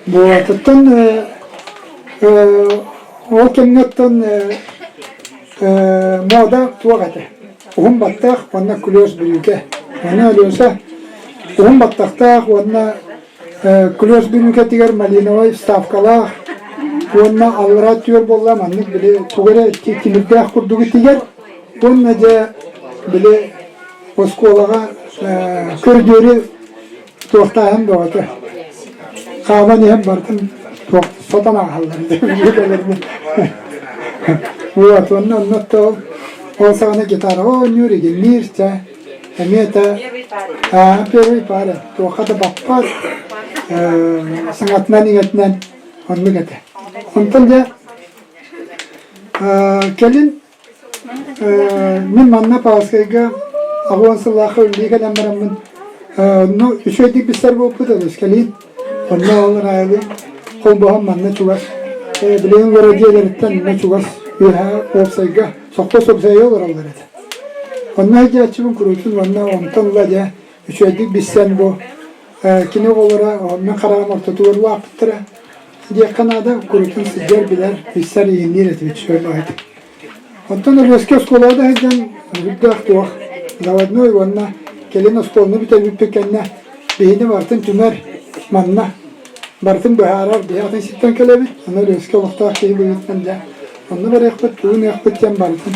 Speaker 10: Буолатыттан ол кэмҥэ оттон мода туох этэ? Уһун баттах уонна клёш бүрүүкэ. Аны Алеша уһун баттахтаах уонна клёш бүрүүкэтигэр малиновай вставкалаах уонна аллараа түөр буолла маннык били тугу эрэ тимирдээх курдугу тигэр уонна дьэ били оскуолаҕа көрдүөрү туохтааһын бөҕөтө. Хааман иһэн бартын туох сотон ааһаллар билгэлэринэн. Вот, онно онно ол ол саҕана гитараҕа оонньуур, игинниир, чэ, эмиэ да первый пара, туохха да баппат, саҥатынан-иҥэтинэн оннук этэ. Онтон дьэ кэлин Мин манна Павловскайга аҕыан сыллаахха үлэлии кэлэн бараммын, онно үчүгэйдик билсэр буолбут Өлүөскэлиин. Онно ол Райлы холбоһон манна чугас, билигин олорор дьиэлэриттэн манна чугас үөһээ уопсайга, сопхуос уопсайга олороллор этэ. Онно сылдьааччыбын куруутун уонна онтон ыла дьэ үчүгэйдик билсэн бу кини оҕолоро мин хараҕым ортотугар улааппыттара диэххэ наада, куруутун сылдьар, билэр, билсэр, иҥниир этибит үчүгэй баҕайытык. Оттон Өлүөскэ оскуолаҕа да сылдьан үрдээх туох заводной уонна кэлин оскуоланы бүтэрбиппит кэннэ биһини барытын түмэр манна барытын быһаарар биһи атын сиртэн кэлэбит аны Өлүөскэ олохтоох киһи быһыытынан дьэ онно барыахпыт тугун ыахпыт диэн барытын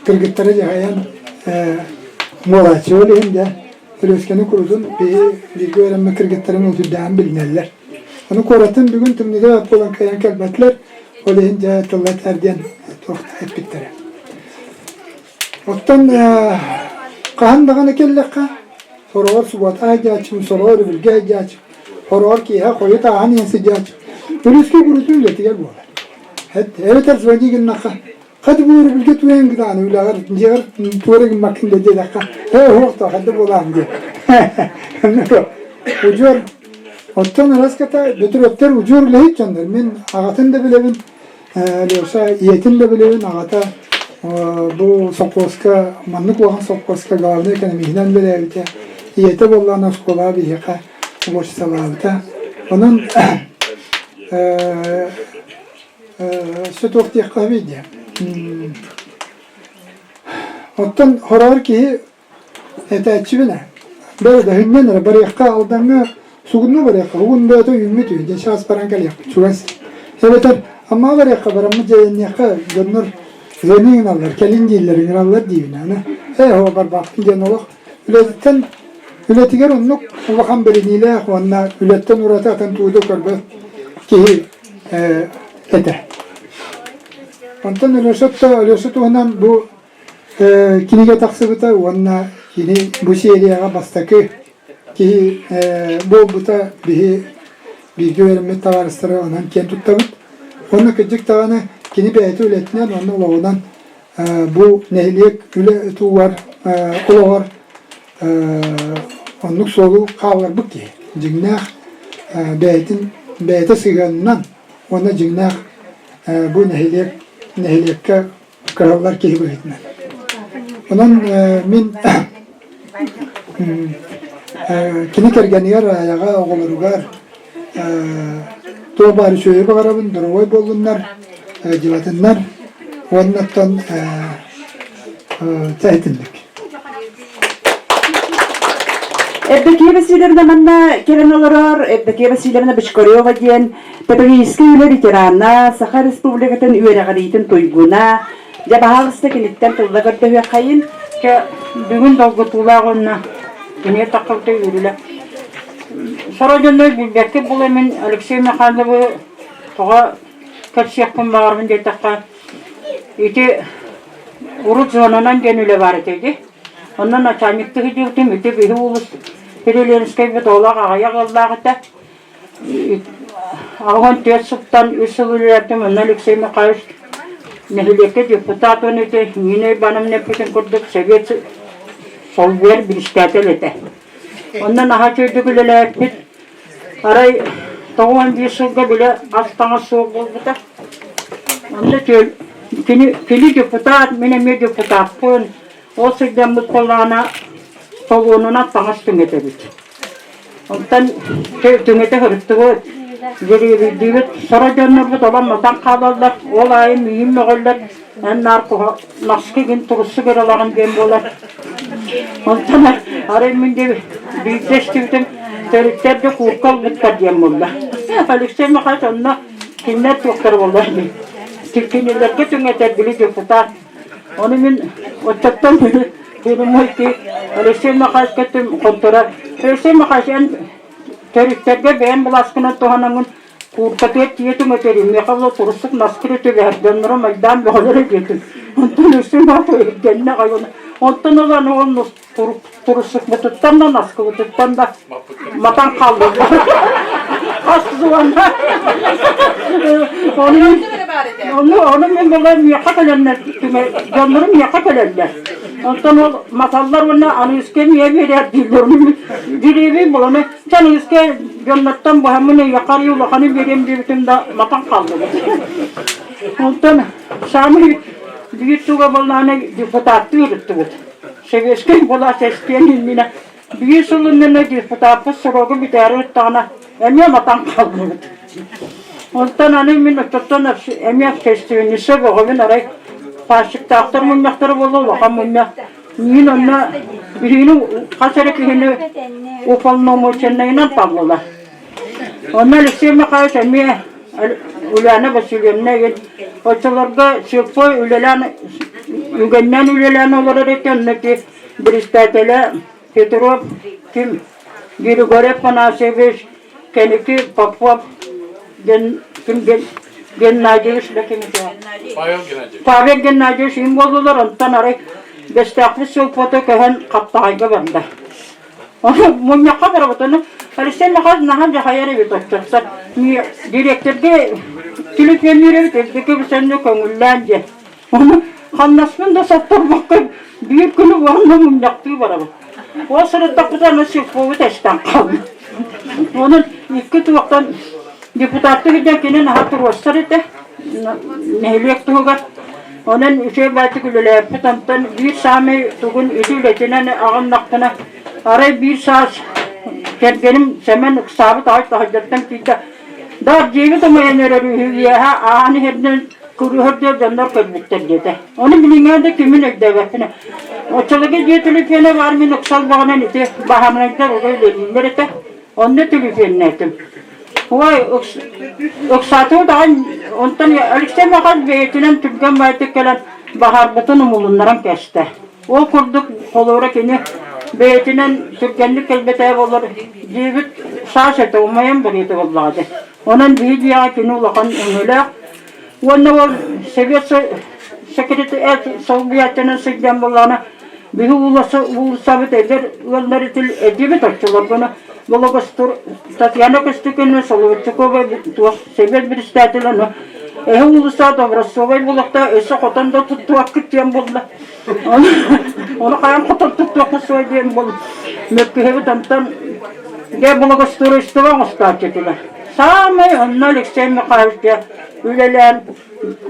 Speaker 10: кыргыттары дьаһайан. буолааччы. Ол иһин дьэ Өлүөскэни курутун биһи бииргэ үөрэммит кыргыттарым ылтырдаан билинэллэр. Ону куораттан бүгүн тымныыга буолан кыайан кэлбэтилэр. Ол иһин дьэ тылла этэр диэн туох эппиттэрэ. Оттон хаһан даҕаны кэллэххэ, сороҕор субуота айдьааччым, сороҕор өрөбүлгэ айдьааччым, хороҕор киэһэ хойут ааһан иһэн сылдьааччым. Өлүөскэ курутун үлэтигэр буолар. Эбэтэр звони гыннахха, Хат бу өрөбүлгэ туйан гынааны үлэҕэр дьиэҕэр туора гыммаккын да диэтэххэ, ээ уһуох да ханна буолаан диэ. Удьуор оттон араската Бөтүрөптөр удьуор үлэһит дьоннор. Мин аҕатын да билэбин, Леша ийэтин да билэбин, аҕата бу совхозка маннык улахан совхозка главный экономиһинэн үлэлээбитэ. Ийэтэ буоллаҕына оскуолаҕа биһиэхэ уборщицалаабыта. Онон Өссө туох диэххэ сөбүй диэ. Оттон хороҕор киһи этээччибин ээ. Бары да хүннэн эрэ барыахха Алдаҥҥа сугунну барыахха угун бөтө үүммүт үһү дьэ чаас баран кэлиэхпит чугас. Эбэтэр Аммаҕа барыахха бараммыт дьайанныахха дьоннор звони гыналлар кэлин дииллэр ыҥыраллар диибин аны ээ һоо барбаппын диэн олох үлэтиттэн үлэтигэр оннук улахан бэриниилээх уонна үлэттэн ураты атын тугу да көрбөт киһи этэ. Онтон Алеша Алеша туһунан бу кинигэ тахсыбыта уонна кини бу серияҕа бастакы киһи буолбута биһи бииргэ үөрэммит табаарыстара онон киэн туттабыт. Уонна кырдьык даҕаны кини бэйэтэ үлэтинэн уонна олоҕунан бу нэһилиэк үлэ тугар олоҕор оннук суолу хаалларбыт киһи. Дьиҥнээх бэйэтин бэйэтэ сыһыанынан уонна дьиҥнээх бу нэһилиэк нэһилиэккэ кыһаллар киһи быһыытынан. Онон мин кини кэргэнигэр, Раяҕа, оҕолоругар туох баар үчүгэйи баҕарабын, доруобай буоллуннар, дьылатыннар уонна оттон этинник.
Speaker 1: Евдокия Васильевна манна кэлэн олорор. Евдокия Васильевна Бочкарева диэн педагогическай үлэ ветерана, Саха Республикатын үөрэҕириитин туйгуна. Дьэ, баһаалыста киниттэн тылла көрдөһүөххэйин.
Speaker 11: Чэ, бүгүн долгутуулаах уонна эмиэ таххыбыта үөрүүлээх. Сорох дьоннор билбэккэ була мин Алексей Михайловы тоҕо кэпсиэхпин баҕарабын диэтэххэ, ити урут зонанан диэн үлэ баар этэ дии. Онно начальниктыы сылдьыбытым, ити биһи уулус Переленскэй олох аҕыйах ыаллаах этэ. 84 сылтан үс сыл үлэлээтим, онно Алексей Михайлович нэһилиэккэ депутат уонна ити Нина Ивановна эппитин курдук совет солбуйар председатель этэ. Онно наһаа үчүгэйдик үлэлээппит. Арай 91 сылга бile ас-таҥас суох буолбута. Онно кини, кини депутат, мин эмиэ депутаппын. Ол сылдьаммыт буоллаҕына толуонунан таҥас түҥэтэбит. Онтон түҥэтэ сырыттыбыт, дьириэбийдиибит. Сорох дьоннорбут олон матан хаалаллар, ол аайы миигин мөҕөллөр, эн наар наскы гын туруссук эрэ ылаҕын диэн буолар. Онтон арай мин де биирдэ истибитим, төрүттэр да куурка ылбыттар диэн буолла. Алексей Михайлович онно кинилэр туохтара буолла кинилэргэ түҥэтэр били депутат. Ону мин оччоттон Перемойки Алексей Михайловичка хотторор. Алексей Михайлович, эн төрүттэргэ бэйэм былааскынан туһанаҥҥын кууркатыгар тиийэ түҥэтэрим, миэхэ ол туруссук наскыры түбэһэр, дьоннорум майдаан бөҕөлөрө диэтим. Онтон Алексей Михайлович өйдөннө аҕай Онтон ылан ол туруссукпутуттан да, наскыбытыттан да матан хааллым. Хас уонна ону ону мин була миэхэ кэлэннэр дьоннорум миэхэ кэлэллэр. Онтон ол маталлар уонна аныыска миэ биэрэр дииллэр. Дириэбин буланы чаныыска дьоннортон быһаммын эйиэхэ арыый улаханы биэриэм диэбитим да матан хааллыбыт. Онтон саамай биир туга буоллаҕына депутаттыы ыттыбыт. Советскай былаас эстиэн иннинэ биир сыл иннинэ депутаппыт срогу бүтээри ыттаҕына эмиэ матан хааллыбыт. Онтон аны мин оччоттон эмиэ общественница бөҕөбүн арай паасчыктаахтар мунньахтара буолла улахан мунньах. Мин онно биһигини хас эрэ киһини уполномоченнайынан таллылар. Онно Алексей Михайлович эмиэ Ульяна Васильевна игин оччолорго сельпо үлэлээн үгэннээн үлэлээн олорор этэ онно ити. председателэ Петров Ким Григорий Афанасьевич кэники Попов ким Геннадьевич да ким
Speaker 2: Павел Геннадьевич.
Speaker 11: Павел Геннадьевич им буоллулар, онтон арай Бэстээхпит сылпота көһөн Хаптаҕайга барда. Мунньахха барабыт, ону Алексей Михайлович наһаа дьаһайар эбит оччоттон. Директорга телефоннуур эбит, үрдүкү бүсэнни көҥүллээн диэн. Ону хамнаспын да сотторбокко биир күнү уонна мунньахтыы барабыт. Ол сырыттахпыта аны сельпобут эстэн хаалла. Онон икки туохтан депутаттык илдьэн кини наһаа туруорсар этэ нэһилиэк туһугар. Онон үчүгэй баайтык үлэлээппит онтон биир саамай тугун ити үлэтинэн аҕыннахпына арай биир саас кэргэним Сэмэн ыксаабыт аҕай таһырдьаттан киирдэ Даар дьиэбит умайан эрэр үһү үөһэ аан иһэринэн кырыһар диэн дьоннор көрбүттэр диэтэ. Ону билиҥҥэ да кимин өйдөөбөппүн. Оччолорго дьиэ төлөпүөнэ баар мин ыксал баҕанан ити баһаарынайдар уга үлэлииллэр этэ. Онно төлөпүөннээтим. Ой, ыксаатыбыт аҕай онтон Алексей Михайлович бэйэтинэн түргэн баайдык кэлэн баһаарбытын умулуннаран кэстэ. Ол курдук холобура кини бэйэтинэн түргэнник кэлбэтэ буоллар дьиэбит саас этэ умайан барыыта буоллаҕа дии. Онон биһи дьиэҕэ кини улахан өҥөлөөх. Уонна ол Совет секретарь солбуйааччынан сылдьан буоллаҕына биһи уулуссабыт эдэр ыаллар этибит оччолоргуна Благостур Татьяна Костюкина Соловчукова туох Совет председателэ ну эһи уулуссаҕа образцовай буолуохтаах өссө хотон да туттуохпут диэн буолла. Ону хаан хотон туттуохха суой диэн буол мөккүһэбит онтон дьэ благоустройство оҥостооччу этилэр. Саамай онно Алексей Михайлович үлэлээн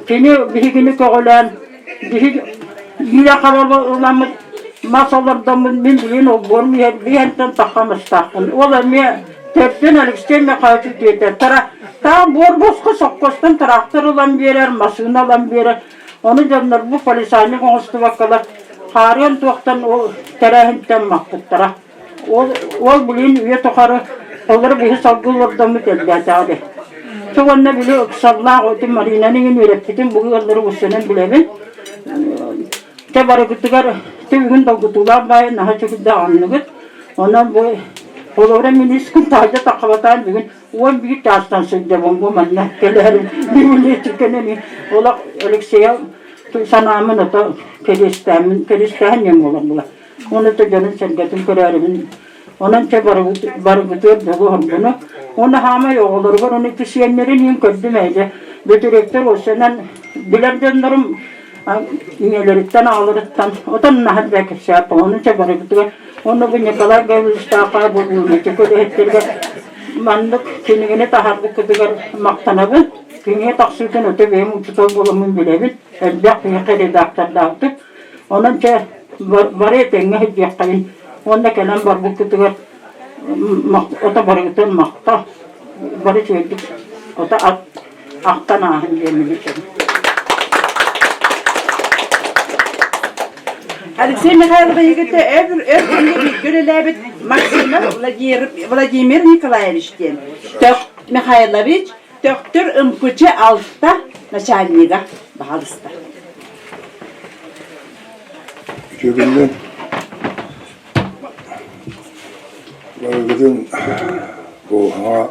Speaker 11: кини биһигини көҕүлээн биһиги биирэ харалы ыламмыт мас олордоммут мин билигин олбуорум иһэрбиһэнтэн тахха мастаахпын. Ол эмиэ төрдүн Алексей Михайлович үтүөтэ. Тара таах буор босхо сопхуостан тыраахтар ылан биэрэр, массыына ылан биэрэр. Ону дьоннор бу полисадник оҥостубаккалар хаарыан туохтан ол тэрээһинтэн маппыттара. Ол, ол билигин үйэ тухары олору биһи салгыы олордоммут элбээтэҕэ дии. Чэ уонна били ыксаллаах ити Маринаны иҥин үөрэппитим бу ыаллары уссанан билэбин. Чэ барыгытыгар бүгүн долгутуулаах баайы наһаа үчүгэй аҕынныгыт. Онон бу холобура мин үс күн таһырдьа таххабатаан бүгүн 11 чаастан сылдьабын бу манна кэлээрим библиотеканан олох Алексея санаамын ото кэриэстээммин кэриэстээһин диэн буолан була. Уонна то дьонун сэргэтин көрөөрүбүн онон чэ барыбытыгар дьолу ордуну. Уонна хаамай оҕолоругар ону ити сиэннэрин иин көрдүм ээ бөтүрүөктэр осенан билэр дьоннорум ийэлэриттэн аҕаларыттан отон наһар да кэпсээппин ону чэ барыбытыгар уонна бу Николай Гавриловичтаахха бу библиотека үлэһиттэригэр Маннык кинигэни таһаарбыккытыгар махтанабын. Кинигэ тахсыытын өтө бэйэм учуутал буоламмын билэбин. Элбэх киһиэхэ редактордаабытым. Онон чэ, бары этэҥҥэ сылдьыаххайын. Уонна кэлэн барбыккытыгар ото барыгытын махтал. Бары үчүгэйдик ото ахтан ааһын диэммин этэбин.
Speaker 1: Алексей Михайлович өр өр кэмҥэ бииргэ үлэлээбит Максимов Владимир Николаевич диэн Төх Михайлович Төхтүр МПЧ алта начальнига баһалыста.
Speaker 12: Үтүө күнүнэн барыгытын бу саҥа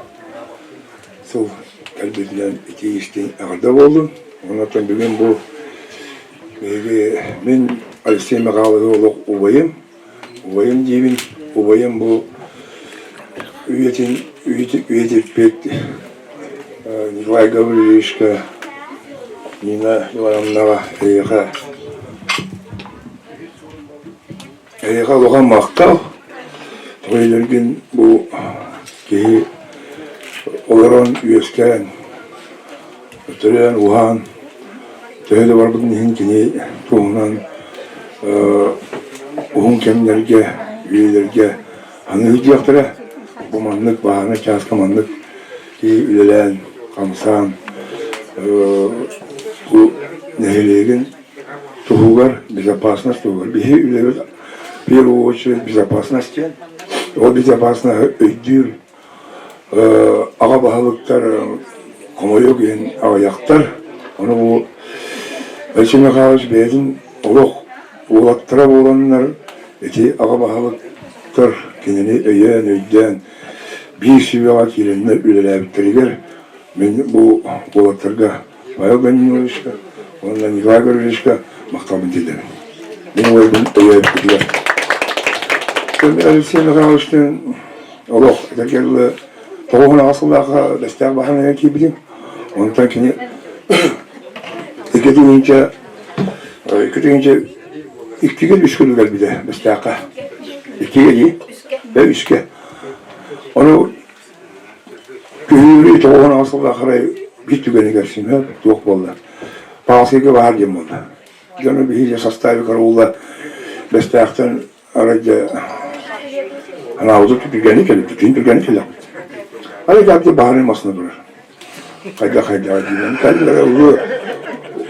Speaker 12: сыл кэлбитинэн итии-истиҥ эҕэрдэ буоллун. Онон бүгүн бу биһиги мин Алексей Михайловы олох убайым, убайым диибин, убайым бу үйэтин үйэтиппит Николай Гаврильевичка, Нина Ивановнаҕа эйиэхэ Эйиэхэ улахан махтал. Тоҕо бу киһи олорон үөскээн, төрөөн, уһаан, төһө да барбытын иһин кини туһунан уһун кэмнэргэ, үйэлэргэ аныгы диэхтэрэ. Бу маннык баһаарынай чааска маннык киһи үлэлээн, хамсаан бу нэһилиэгин туһугар, безопасность туһугар. Биһи үлэбит в первую очередь безопасность диэн. Ол безопасность өйдүүр аҕа баһылыктар хомойуох иһин аҕыйахтар. Ону бу Алексей Михайлович бэйэтин олох уолаттара буоланнар. Ити аҕа баһылыктар кинини өйөөн, өйдөөн биир сүбэҕэ киирэннэр үлэлээбиттэригэр мин бу уолаттарга Павел Даниловичка уонна Николай Гаврильевичка махталбын тиэрдэбин. Мин уолбун өйөөбүппүтүгэр. Алексей Михайловичтыын олох этэргэ дылы 98 сыллаахха Бэстээх баһаарынайга киирбитим. Онтон кини 2 2 иккигэ үс күн кэлбитэ Бэстээххэ. Иккигэ дии? Үскэ. Ону күһүүрү 98 сыллаах арай биир түгэни көрсүмэ туох буолла. Паасыйга баар диэн буолла. Дьону биһиги составе караула Бэстээхтэн арай дьэ анаабыты түргэни кэлиппит, түүн түргэни кэлэхпит. Арай дьэ баһаарай массыына турар. Хайда-хайда диэн кэллэрэ уру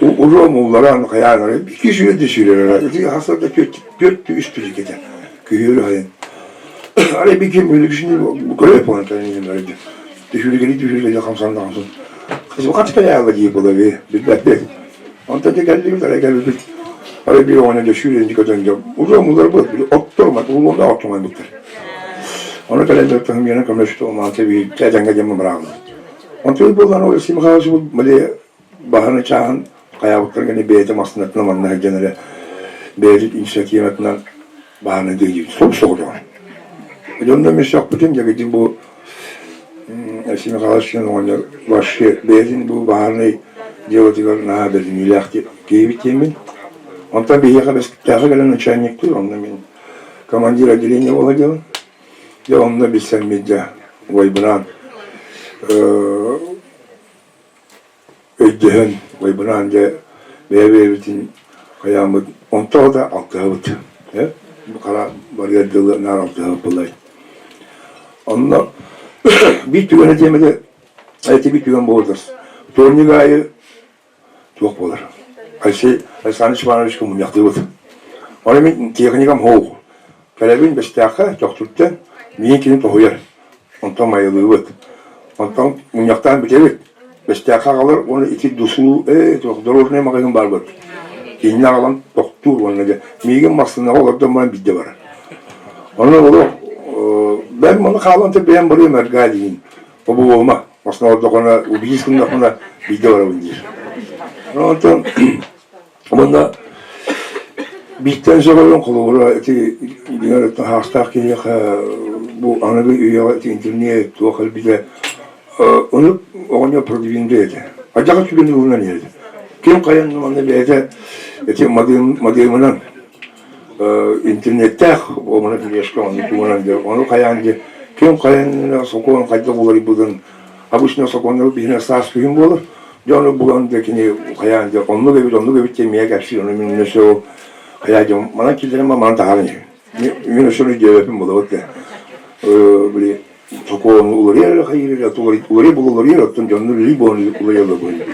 Speaker 12: уру мулларан хайаан икки сүүрэ да сүүрэр ити хасарда түөрт үс түлүкэтэ күһүөрү хайын арай биким үлүкүшүнү көрө понан кэлин түһүргэли түһүргэли хамсан хамсан хас кэлээла дии булаби билбэппит онтон дьэ кэллибит арай кэлбиппит арай биир оҕону дьэ сүүрэн көтөн дьэ уру мулларбыт оттор улуонда оттомайбыттар Ону кэлэн дьоттон миэнэ көмөстө омаанта биир этэҥҥэ диэн быраҕыллар. Онтон буоллар Алексей Михайлович били баһаны чааһын хайаабыттар гэнэ бэйэтэ массыынатынан манна сылдьан эрэ бэйэтин инициативатынан баһаны дии суох соҕотоҕун. Дьонно эмиэ сөхпүтүм дьэ бу Алексей Михайлович оҕонньор вообще бэйэтин бу баһаарынай делотыгар наһаа бэриниилээх киһибит диэммин. Онтон биһиэхэ Бэстээххэ кэлэн начальниктыыр, онно мин командир отделения буола дьон. Дьэ онно билсэммит дьэ убайбынаан өйдөһөн убайбынаан дьэ бэйэ-бэйэбитин хайааммыт онтоҕо да алтыһабыт. Хара барыар дылы наар алтыһабыт былай. Онно биир түгэн этиэм этэ, эти биир түгэн буолар. Вторник аайы туох буолар. Алексей Александрович Ивановичка мунньахтыыбыт. Ону мин техникам хоох. Кэлэбин Бэстээххэ, Төхтүртэн, миигин кини тоһуйар. Онтон майылыыбыт. Онтон мунньахтаан бүтэбит. Бэстээххэ аҕалар уонна ити дусуу, ээ, туох дорожнай маҕаһыын баар буолар. Кинини аҕалан тохтуур уонна дьэ миигин массыынаҕа олордон баран биирдэ барар. Онон олох бэйэм маны хаалан бэйэм барыам эргаа диин. Обуома. Массыына олордоххуна, убийц гыннахпына биирдэ барабын диир. Онтон уонна бииртэн сөҕөрүн холобура ити дьиҥэр хаастаах киһиэхэ бу аныгы үйэҕэ ити интернет туох элбитэ ону оҕонньор продвинутый этэ. Алдьархай түгэни ылынан иһэр этэ. Ким хайан манна бэйэтэ ити мадыымынан интернеттээх уомана тележка ону тугунан дьэ ону хайаан дьэ ким хайан сокуон хайдах уларыйбытын обычно сокуоннары биһине саас күһүн буолар дьэ ону булан дьэ кини хайаан дьэ оннук эбит оннук эбит диэн миэхэ кэпсиир ону мин өссө хайаа дьэ манан киллэрэн манан таһааран иһэбин мин өссө өйдөөбөппүн буолабыт да били Сокуон уларыйар эрэ хайыыр эрэ уларыйар була уларыйар оттон дьоннор үлүй буолан уларыйаллар буолар.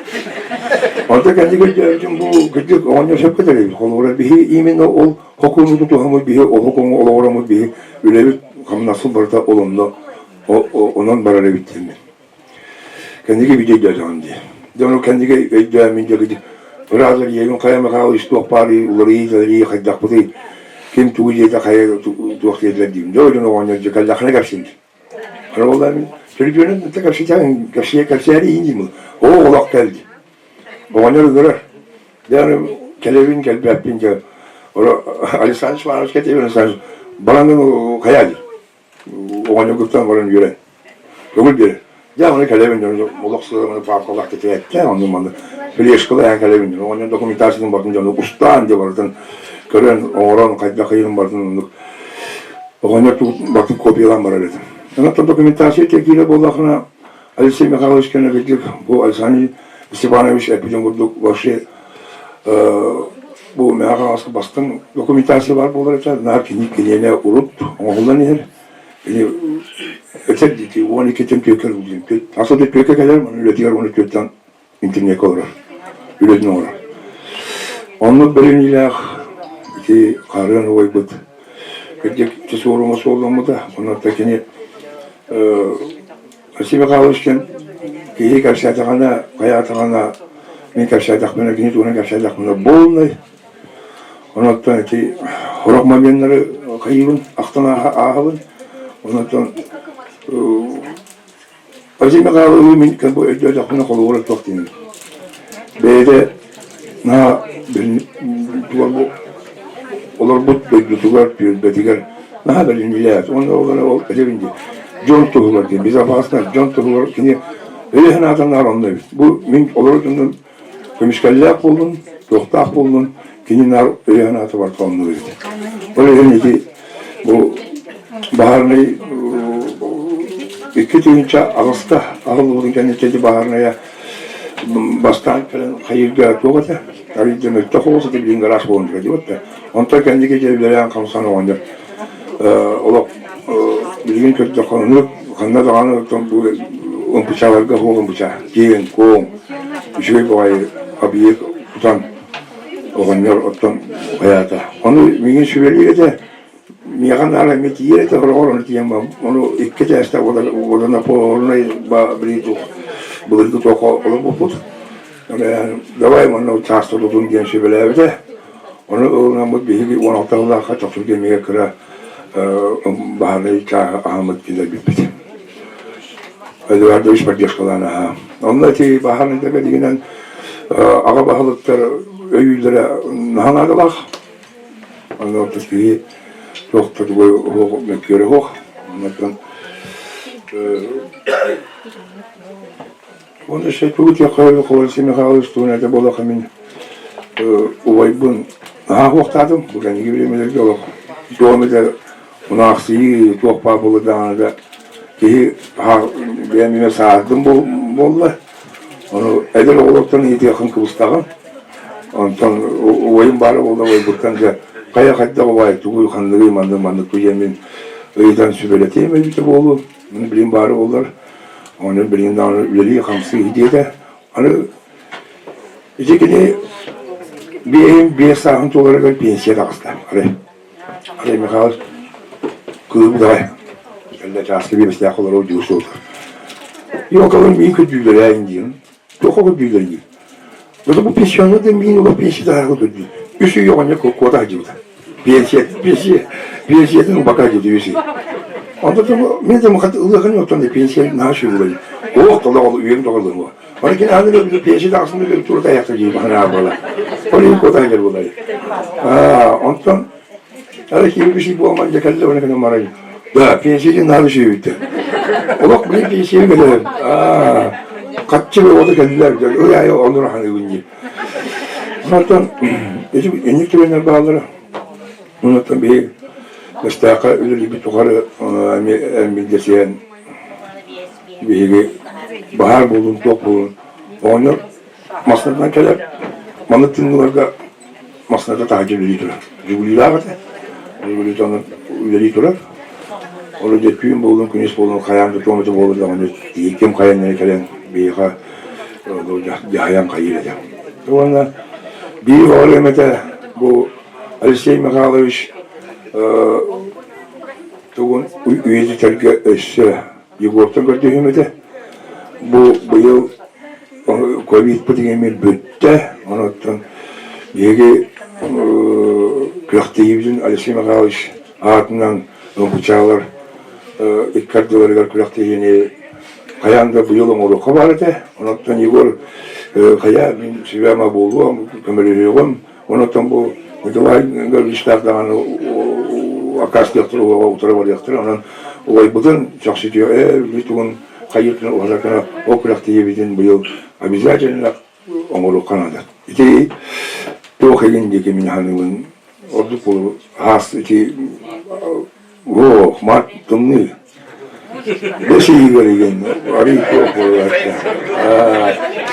Speaker 12: Онто кэнники өйдөөбүтүм бу кырдьык оҕонньор сөпкө тэрийбит. Холобура биһи именно ол хокуону тутуһаммыт биһи ол хокуоҥҥа олоҕураммыт биһи үлэбит хамнаспыт барыта ол онно онон барар эбит диэммин. Кэнники биир өйдөөтөҕүм дии. Дьэ ону кэнники өйдөөммүн дьэ ыраатар ийэбин хайа Михайлович туох баарый уларыйыы уларыйыы хайдахпытый ким тугу диэтэ хайа туох диэтилэр диибин. Дьэ дьон оҕонньор дьэ кэллэххинэ кэпсиин. Аны буолла мин төлөпүөнүн кэпсэтэн кэпсиэ кэпсээри иһин диим. Оо олох кэл дии. Оҕонньор ыҥырар. Дьэ аны кэлэбин кэлбэппин дьэ Александр Иванович кэтиэбин Александр баран хайаа дии. Оҕонньоргуттан баран үөрэн. Көҥүл биэрэр. Дьэ, ону кэлэбин дьону олох сыламаны паапкалаах тэтэрээттэ, онну манна флешкалаан кэлэбин дьону оҕонньор документациятын барытын дьону устаан дьэ барытын көрөн, оҥорон, хайдах ыйын барытын оннук оҕонньор барытын копиялаан барар этим. Онон документация киирэ буоллахына Алексей Михайлович кэнники бу Александр Степанович эппитин курдук вообще бу мэҕэ бастыҥ документация бар буолар этэ, наар кини киниэнэ урут оҥоһуллан иһэр. Кини этэр дии 12-тэн түөккэ диэн. Аса да түөккэ кэлэр, үлэтигэр уонна түөттэн интернеккэ олорор. Үлэтин оҥорор. Оннук бэриниилээх ити хаарыан убайбыт кырдьык суорума суолламмыта. Онон кини Василий Михайлович диэн киһи кэпсээтэҕинэ, хайаатаҕына, мин кэпсээтэхпинэ, кини туһунан кэпсээтэхпинэ полный. Онон ити сорох моменнары хайыыбын, ахтан ааһабын. Онон Василий Михайловы мин как бы өйдөөтөхпүнэ холобура туох диэн бэйэтэ наһаа олорбут дойдутугар, түөлбэтигэр наһаа бэриниилээх. Уонна ол ол этэбин дии, дьон туһугар диэн, безопасность, дьон туһугар кини өйө-санаата наар онно эбит. Бу мин олорор дьонум көмүскэллээх буоллун, туохтаах буоллун, кини наар өйө-санаата барыта оннук эбит. Ол иһин ити бу баһаарынай 2008-та аһыллыбытын кэнниттэн ити баһаарынайа бастаан кэлэн хайыырга туох этэ, арыйда мөлтөх оҕус этэ билигин гараж буолан турар диэбит да. Онтон кэнники дьэ үлэлээн хамсаан оҕонньор олох билигин көрдөххө оннук ханна даҕаны бу ымпычааларга суох ымпычаа киэҥ куоҥ үчүгэй баҕайы объект тутан оҕонньор оттон хайаата ону миигин сүбэлиир этэ миэхэ наара эмиэ тиийэр этэ хороҕор ону тиийэн ону икки этээстээх водонапорнай былыргы туохха олорбуппут давай манна чааста тутун диэн сүбэлээбитэ Ону ылынаммыт биһиги 16 сыллаахха чопчу кэмигэр кыра баһаарынай чааһы аһаммыт киллэрбиппит. Эдуардович поддержкалаан аһаа. Онно ити баһаарынайдарга дигинэн аҕа баһылыктар өйүүллэрэ наһаа наадалаах. Онно ортос киһи туох да тугу мөккүөрэ суох. Оннуттан Уонна өссө тугу диэххэ Коля Михайлович тугун этэ буолуохха мин убайбын наһаа суохтаатым. Бу кэнники бириэмэлэргэ олох туох эмэтэ мунаахсыйыы туох баар буолла даҕаны да киһи бэйэм эмиэ сааһырдым буолла. Ону эдэр оҕолортон ыйытыаххын кыбыстаҕын. Онтон убайым баара буолла убайбыттан дьэ хайа хайдах убаай тугуй ханныгый маннык маннык диэн мин ыйытан сүбэлэтиэм эбитэ буолуо. Билигин баара буоллар Ону билигин даҕаны үлэлии-хамсыы диэтэ. Аны ити кини биэһин биэс сааһын туоларыгар пенсия таҕыста. Арай, арай Михаил кыыһым давай. Кэллэ чааска биэстээх олорор дьуус суолтар. Йокалар миин көрдүүлэрэ диэн. Туохха көрдүүлэр дии. Бу бу пенсионер да миин ула пенсия таһаарга көрдүү. Үс үй оҕонньор куота сылдьыбыта. Пенсия, пенсия, пенсиятын убака дии үс үй. Онтон мен де махат ылыахын оттон да пенсия наһаа сүгүлэй. Ох, тола ол үйэм тоҕолуҥу. Оны кин аны да пенсия тахсын да турда аяқта дии бахана буола. Ол куота сылдьар буолар. Аа, онтон Ары киһи биши буолман дьэ кэллэ оны кэнэ марай. Да, пенсия наһаа сүүйүттэ. Олох билин пенсия кэлэр. Аа, хаччы оҕото кэллэр. Ый айы оннура ханыыбын дии. Онтон ити инник түгэннэр бааллара. Онтон биһи Бэстээххэ үлэлиирбит тухары эмиэ эмбилдэсиһэн биһиги баһаар буолун, туох буолун оҕонньор массыынанан кэлэр. Маннык тымныыларга массыыната таһырдьа үлэлии турар. Жигулилаах этэ. Жигулита онон үлэлии турар. Ол дьэ түүн буоллун, күнүс буоллун, хайаан да туом этэ буолла даҕаны ким хайаан эрэ кэлэн биһиэхэ дьаһайан хайыыр этэ. Уонна биир оҕо этэ бу Алексей Михайлович тугун үйэтитэргэ өссө Егортан көрдөһүөм этэ. Бу быйыл ковидпыт эмиэ бүттэ. Онуттан биһиги күрэхтэһиибитин Алексей Михайлович аатынан Лоҥкучаалар икки ардыларыгар күрэхтэһиини хайаан да быйыл оҥоруохха баар этэ. Онуттан Егор хайа мин сүбэ-ама буолуом, көмөлөһүөҕүм. Онуттан бу Николай Гаврильевичтаах даҕаны аккаастыахтара уоҕа утары барыахтара. Онон убайбытын чахчытыа ээ тугун хайыытын уһатар ол күрэхтэһиибитин быйыл обязательно оҥоруохха наада. Ити туох игин диэки мин саныыбын ордук буолуо хаас ити Оо, март тымныы. Бэс ыйыгар игин арый туох буолааччы.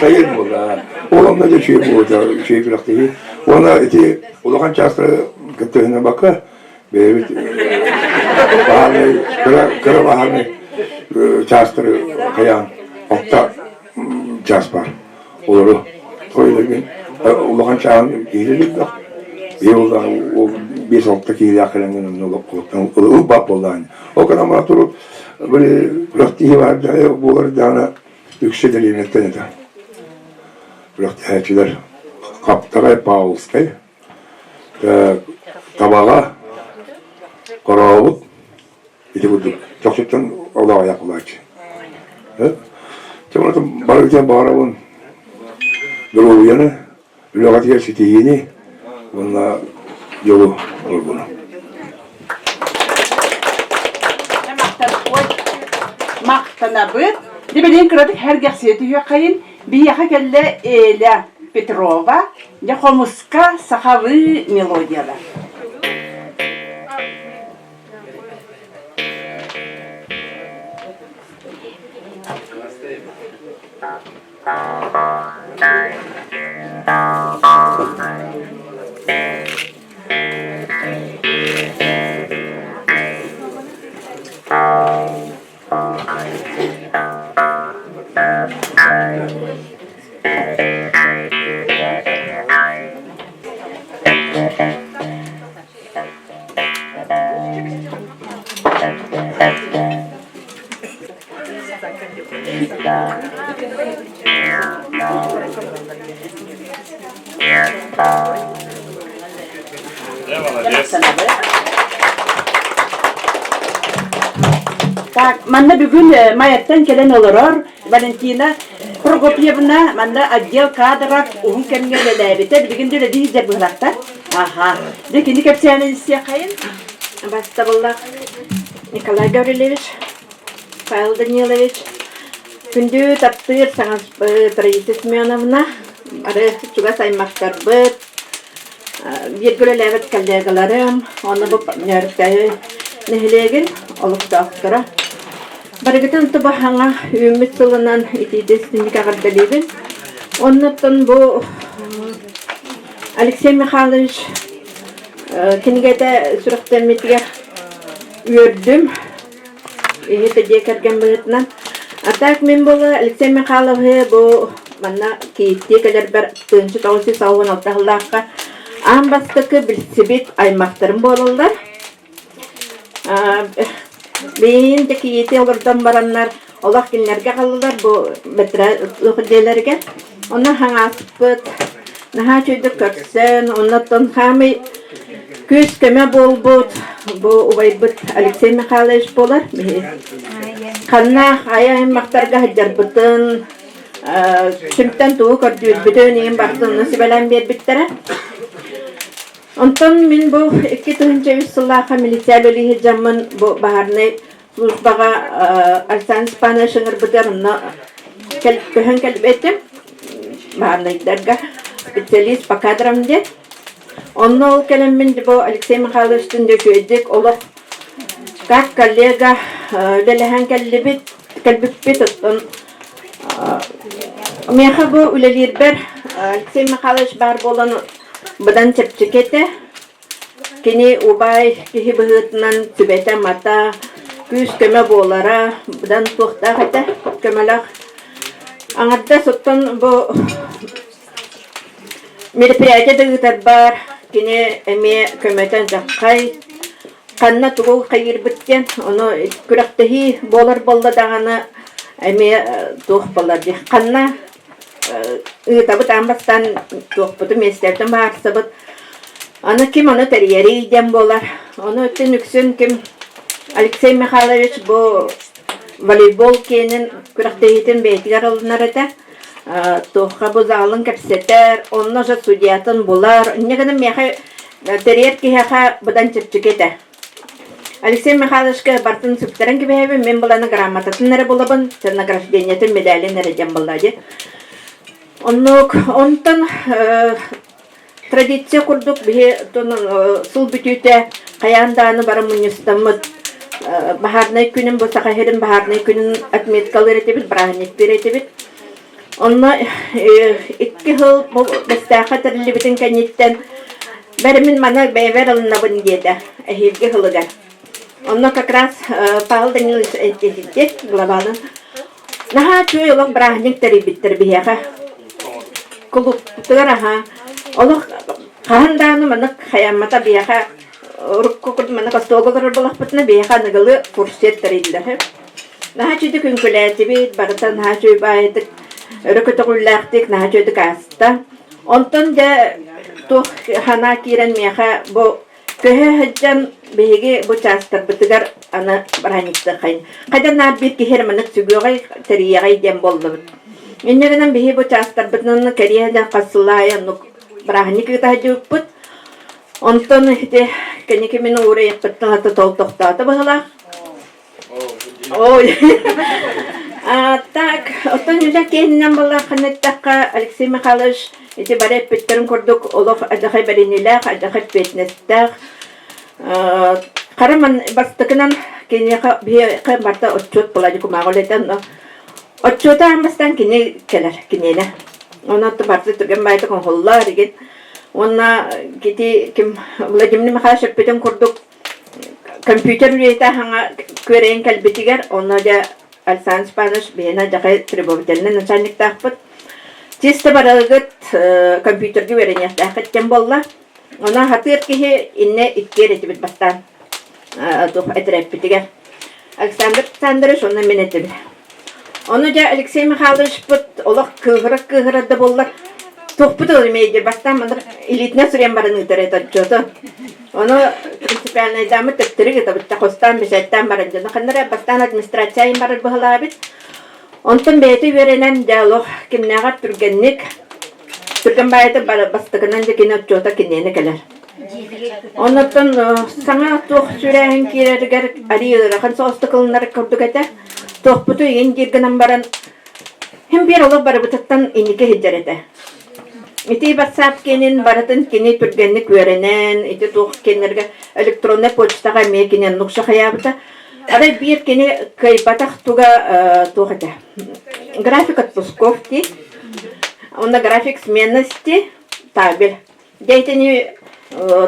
Speaker 12: Сайын буолла. Ол онно дьэ үчүгэй буолуо үчүгэй күрэхтэһии. Уонна ити улахан чаастары кыттыһыннарбакка бэйэбит баһаарынай кыра кыра баһаарынай чаастары хайаан алта чаас баар. Олору тойдоргун улахан чааһын киһи элбэх. Биир ол 5-6 киһилээх кэлэн олохтон ылбат буоллаҕын. Ол гынан баран туру били күрэхтэһии баар буолар даҕаны үксэ дэриэбинэттэн этэ. Күрэхтэһээччилэр Хаптаҕай Павловскай, Табаҕа. Хорообут ити курдук чохчуттан олох айах булааччы. Чэ барытын баҕарабын доруобуйаны, үлэҕитигэр ситиһиини уонна дьолу оргуну.
Speaker 1: Махтанабыт. Дибилин кыратык сэргэхсийэ түһүөххэйин. Биһиэхэ кэллэ Эля Петрова, дьэ хомуска сахалыы мелодиялар. Так, манна бүгүн Майаттан кэлэн олорор Валентина Прокопьевна манна отдел кадров уһун кэмҥэ үлэлээбитэ, билигин да үлэлии сылдьар быһыылаахтар. Аха. Дьэ кини кэпсээнин истиэххэйин.
Speaker 13: Бастабыллаах Николай Гаврильевич, Павел Данилович, күндү таптыыр саҥаспыт Раиса Семеновна, бары чугас аймахтарбыт, бииргэ үлэлээбит коллегаларым, уонна бу Нөөрүктээйи нэһилиэгин олохтоохторо. Барыгытын тубаһаҥа үүммүт сылынан итиитэ истинник эҕэрдэлиибин. Оннуттан бу Алексей Михайлович кинигэтэ сүрэхтэммитигэр үөрдүм. Иһитэ дьиэ кэргэн быһыытынан. А так мин буола Алексей Михайловиһы бу манна кийииттии кэлэрбэр 1996 сыллаахха аан бастакы билсибит аймахтарым буолаллар. Билигин да кийиити олордон бараннар олох кинилэргэ хааллылар бу бэтэрээ дьиэлэригэр. Онно хаҥааспыт наһаа үчүгэйдик көрсөн, оннуттан хаамый күүс-көмө буолбут бу убайбыт Алексей Михайлович буолар. Ханна хайа аймахтарга сылдьарбытын, кимтэн тугу көрдүүрбүтүн иһин барытын сүбэлээн биэрбиттэрэ. Онтон мин бу 2003 сыллаахха милиция үлэлии сылдьаммын бу баһаарынай службаҕа Александр Степанович ыҥырбытыгар онно көһөн кэлбитим баһаарынайдарга специалист по кадрам диэн. Онно ол кэлэммин бу Алексей Михайловичтыын да үчүгэйдик олох как коллега үлэлэһэн кэллибит, кэлбиппит. Оттон миэхэ бу үлэлиирбэр Алексей Михайлович баар буолан быдан чэпчэки этэ. Кини убай киһи быһыытынан сүбэтэ-амата, күүс-көмө буолара быдан туохтаах этэ, көмөлөөх. Аҥардас оттон бу мероприятие да ыытарбар кини эмиэ көмөтө дьаххай, ханна тугу хайыырбыт диэн, ону күрэхтэһии буолар буолла даҕаны эмиэ туох буолар дии, ханна ыытабыт аан бастаан туохпутун миэстэбитин баарсабыт. Аны ким ону тэрийэрий диэн буолар. Ону өттүн үксүн ким Алексей Михайлович бу волейбол киэнин күрэхтэһиитин бэйэтигэр ылынар этэ. Туохха бу залын кэпсэтэр, онно же судьятын булар. Инньэ гынан миэхэ тэрийэр киһиэхэ быдан чэпчэки этэ. Алексей Михайловичка барытын сүктэрэн кэбиһэбин, мин быланы грамотатын эрэ булабын, награждениетын, медалин эрэ диэн буолла дии. Оннук, онтон традиция курдук биһи сыл бүтүүтэ хайаан даҕаны бары мунньустаммыт баһаарынай күнүн, бу Саха сирин баһаарынай күнүн отметкалыыр этибит, бырааһынньыктыыр этибит. Онно икки сыл бу Бэстээххэ тэриллибитин кэнниттэн бэрэ мин маны бэйэбэр ылынабын диэтэ эһиилги сылыгар. Онно как раз Павел Данилович этитти главаны. Наһаа үчүгэй олох бырааһынньык тэрийбиттэр биһиэхэ. Кулууппутугар аһаа олох хаһан даҕаны маннык хайааммата биһиэхэ урукку курдук маннык остуолга олорор буоллахпытына биһиэхэ аныгылыы фуршет тэриллэр. Наһаа үчүгэй үҥкүүлээтибит, барыта наһаа үчүгэй баайытык, өрө көтөҕүллээхтик, наһаа үчүгэйдик ааста. Онтон дьэ туох санаа киирэн миэхэ бу Көһө сылдьан биһиги бу чаастарбытыгар аны бырааһынньыктыаххайын. Хайдан наар биир киһи эрэ маннык сүгүөҕэй, тэрийиэҕэй диэн буоллубут. Инньэ гынан биһи бу чаастарбытынан кэрийэ сылдьан хас сыл аайы оннук бырааһынньык ыыта сылдьыбыппыт. Онтон ити кэнники мин уурайыахпыттан ата тол тохтоото быһыылаах. Ой. А, так, оттон үлэ киһинэн буоллаххына эттэххэ, Алексей Михайлович ити бары эппиттэрин курдук олох адьахай бэриниилээх, адьахай эппиэтинэстээх. Хара ман бастакынан киниэхэ биһиэхэ барыта отчуот буолааччы кумааҕы үлэтэ онно отчуота аан бастаан кини кэлэр киниэнэ. Онон барыта түргэн баайдык оҥоһуллар игин. Уонна кити ким Владимир Михайлович эппитин курдук Компьютер үлэһитэ хаҥа күөрэйэн кэлбитигэр, онно дьэ Александр Степанович биһиэнэ дьахай требовательнай начальниктаахпыт. Чисто барыгыт компьютерга үөрэниэхтээххит диэн буолла. Онон хатыыр киһи иннэ иккиэр этибит бастаан туох этэрээппитигэр. Александр Александрович онно мин этим. Ону дьэ Алексей Михайловичпыт олох кыыһыра-кыыһыра да буоллар, туохпут ол эмиэ бастаан маннык илиитинэн суруйан баран ыытар этэ отчуоту. Ону принципиальнайдааммыт төттөрү ыытабыт, хостаан бэчээттээн баран дьону ханна эрэ бастаан администрация айан барар быһалаабыт. Онтон бэйэтэ үөрэнэн дьэ олох кимнээҕэр түргэнник түргэн баайыта бастакынан дьэ кини отчуота киниэнэ кэлэр. Оннуттан саҥа туох сүүрээһин киирэригэр арыый ыарахан соҕустук ылынар курдук этэ. Туохпуту иин диир гынан баран, син биир олох барыбытыттан инники сылдьар этэ. Ити WhatsApp киэнин барытын кини түргэнник үөрэнэн, ити туох киэннэргэ электроннай почтаҕа эмиэ кини оннук сахайаабыта. Арай биир кини кыайбатах туга туох этэ? График отпусков дии. Онно график сменности табель. Дьэ итини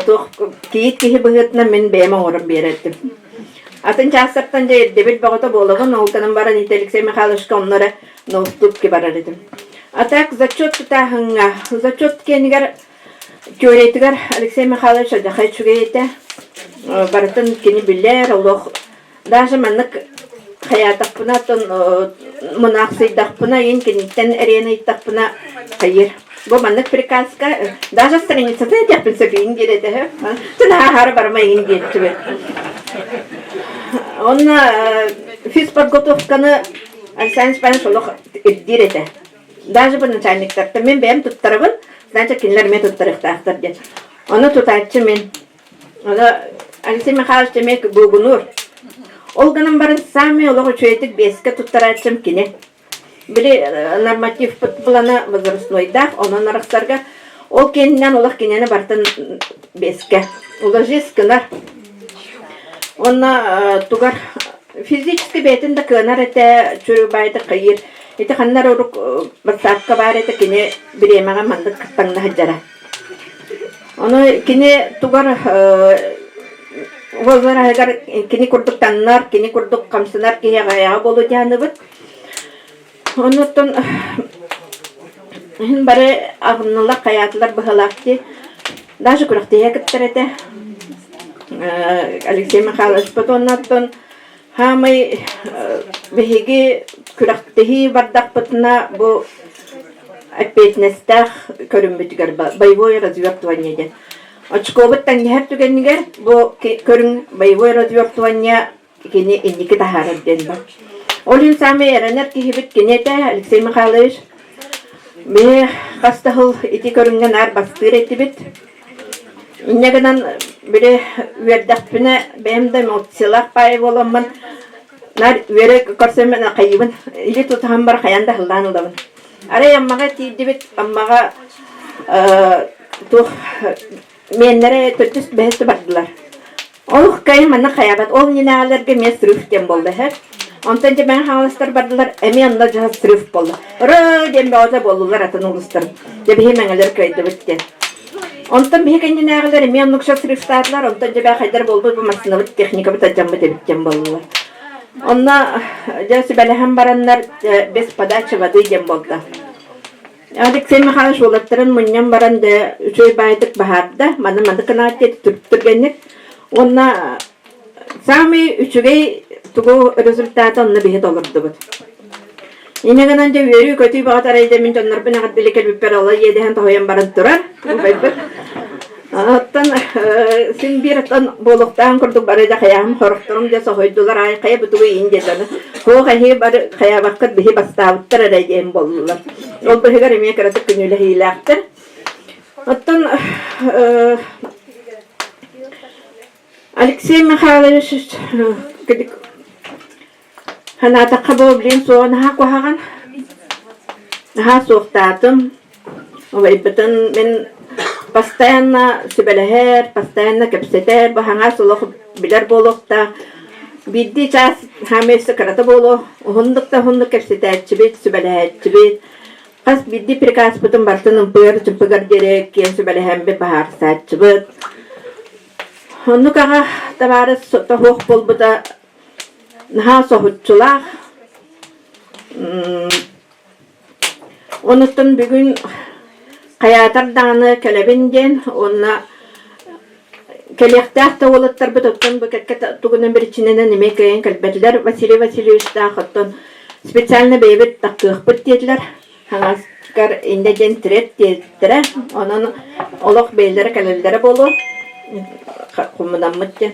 Speaker 13: туох кийиит киһи быһыытынан мин бэйэм оҥорон биэрэрдим. Атын чаастартан дьэ ирдэбил бөҕөтө буолабын, ол гынан баран ити Алексей Михайловичка онно эрэ на уступки барар этим. А так зачет тутааһыҥҥа, зачет киэнигэр теориятыгар Алексей Михайлович адьахай үчүгэй этэ. Барытын кини билэр, олох Даже маннык хайаатахпына, оттон мунаахсыйдахпына, иин киниттэн эриэн ыйыттахпына хайыыр. Бу маннык приказка, даже страницатын этиэхпин сөп иин диир этэ. Тын барма иин диэччибит. Онно физподготовканы Александр Степанович олох ирдиир этэ. Даже бу начальниктартан мин бэйэм туттарабын, значит кинилэр эмиэ туттарыахтаахтар диэн. Ону тутааччы мин. Ону Алексей Михайлович эмиэ буугунуур. Ол гынан баран саамай олох үчүгэйдик биэскэ туттарааччым кини. Били нормативпыт плана возрастнойдаах, онон арахсарга ол кэннинэн олох кинини барытын биэскэ уложись гынар. Уонна тугар физически бэйэтин да кыанар этэ, чүрүбаайдык хайыыр. Ити ханна эрэ урук батсаапка баар этэ, кини бириэмэҕэ маннык таҥна сылдьара. Ону кини тугар возраһыгар кини курдук таҥнар, кини курдук хамсанар киһи аҕыйаҕа буолуо дианыбыт. Онуттан иһин бары аҕыннылар, хайаатылар быһалаах дии. Даже күрэхтэһиэ кыттар этэ. Алексей Михайлович оннуттан Хаамай биһиги күрэхтэһии бардахпытына бу эппиэтинэстээх көрүммүтүгэр боевое развертывание диэн. Очкобут тэҥнэһэр түгэнигэр бу көрүҥ боевое развертывание кини инники таһаарар диэн бар. Ол иһин саамай эрэнэр киһибит кини этэ Алексей Михайлович. Биһи хас да сыл ити көрүҥҥэ наар бастыыр этибит. Инньэ гынан били үөрдэхпинэ бэйэм да эмоциялаах баайы буоламмын наар үөрэ көрсөммүн хайыыбын или тутуһан бар хайаан да ыллаан ылабын. Арай Аммаҕа тиийдибит, Аммаҕа туох миэннэрэ төрдүс бэһис бардылар. Олох кыайан манна хайаабат. Ол иннинээҕилэргэ эмиэ срыв диэн буолла иһэр. Онтон дьэ Мэҥэ Хаҥаластар бардылар, эмиэ онно дьэ срыв буолла. Ырыы диэн бөҕөтө буоллулар атын улуустар. Дьэ биһи мэҥэлэр кыайдыбыт диэн. Онтон биһи кэннинээҕилэр эмиэ оннук срывтаатылар, онтон дьэ бээ хайдар буолбут бу массыынабыт техникабыт алдьаммыт эбит диэн буоллулар. Онно дьэ сүбэлэһэн бараннар без подачи воды диэн буолла. Алексей Михайлович уолаттарын мунньан баран да үчүгэй баайдык баһаарда, маны маны кынаат диэт түргэнник. Уонна саамай үчүгэй тугу результаты онно биһи толордубут. Инньэ гынан дьэ үөрүү-көтүү баҕата арайда мин дьоннорбун эҕэрдэлии кэлбиппэр ола иэдэһэн тоһуйан баран турар. Убайбыт. Оттон син биир оттон буолуохтааҕын курдук бары да хайаһым хорохторум дьэ соһуйдулар аай хайа бутугу иин диэтэ суох эһи бары хайаабаккыт биһи бастаабыттар эрэ диэн буоллулар. Ол быһыгар эмиэ кыратык күнүүлэһиилээхтэр. Оттон Алексей Михайлович Санаатахха бу билигин суоҕа наһаа куһаҕан. Наһаа суохтаатым. Убайбытын мин постоянно сүбэлэһэр, постоянно кэпсэтэр, бу хаҥас олох билэр буолуохтаах. Биирдии чаас хаамыы өссө кырата буолуо. Уһуннук да уһуннук кэпсэтээччибит, сүбэлэһээччибит. Хас биирдии приказпытын барытын ымпыгар-чымпыгар диэри киэн сүбэлэһэммит, быһаарсааччыбыт. Оннук аҕа табаарыс тоһуох буолбута Наһаа соһуччулаах. Онуттан бүгүн хайаатар даҕаны кэлэбин диэн уонна кэлиэхтээх да уолаттарбыт оттон бу кэккэ тугунан биричиинэнэн эмиэ кыайан кэлбэтилэр. Василий Васильевичтаах оттон специально бэйэбит тахсыахпыт диэтилэр. Хаҥаскар иннэ диэн тирет диэттэрэ. Онон олох бэйэлэрэ кэлэллэрэ буолуо. Хомунаммыт диэн.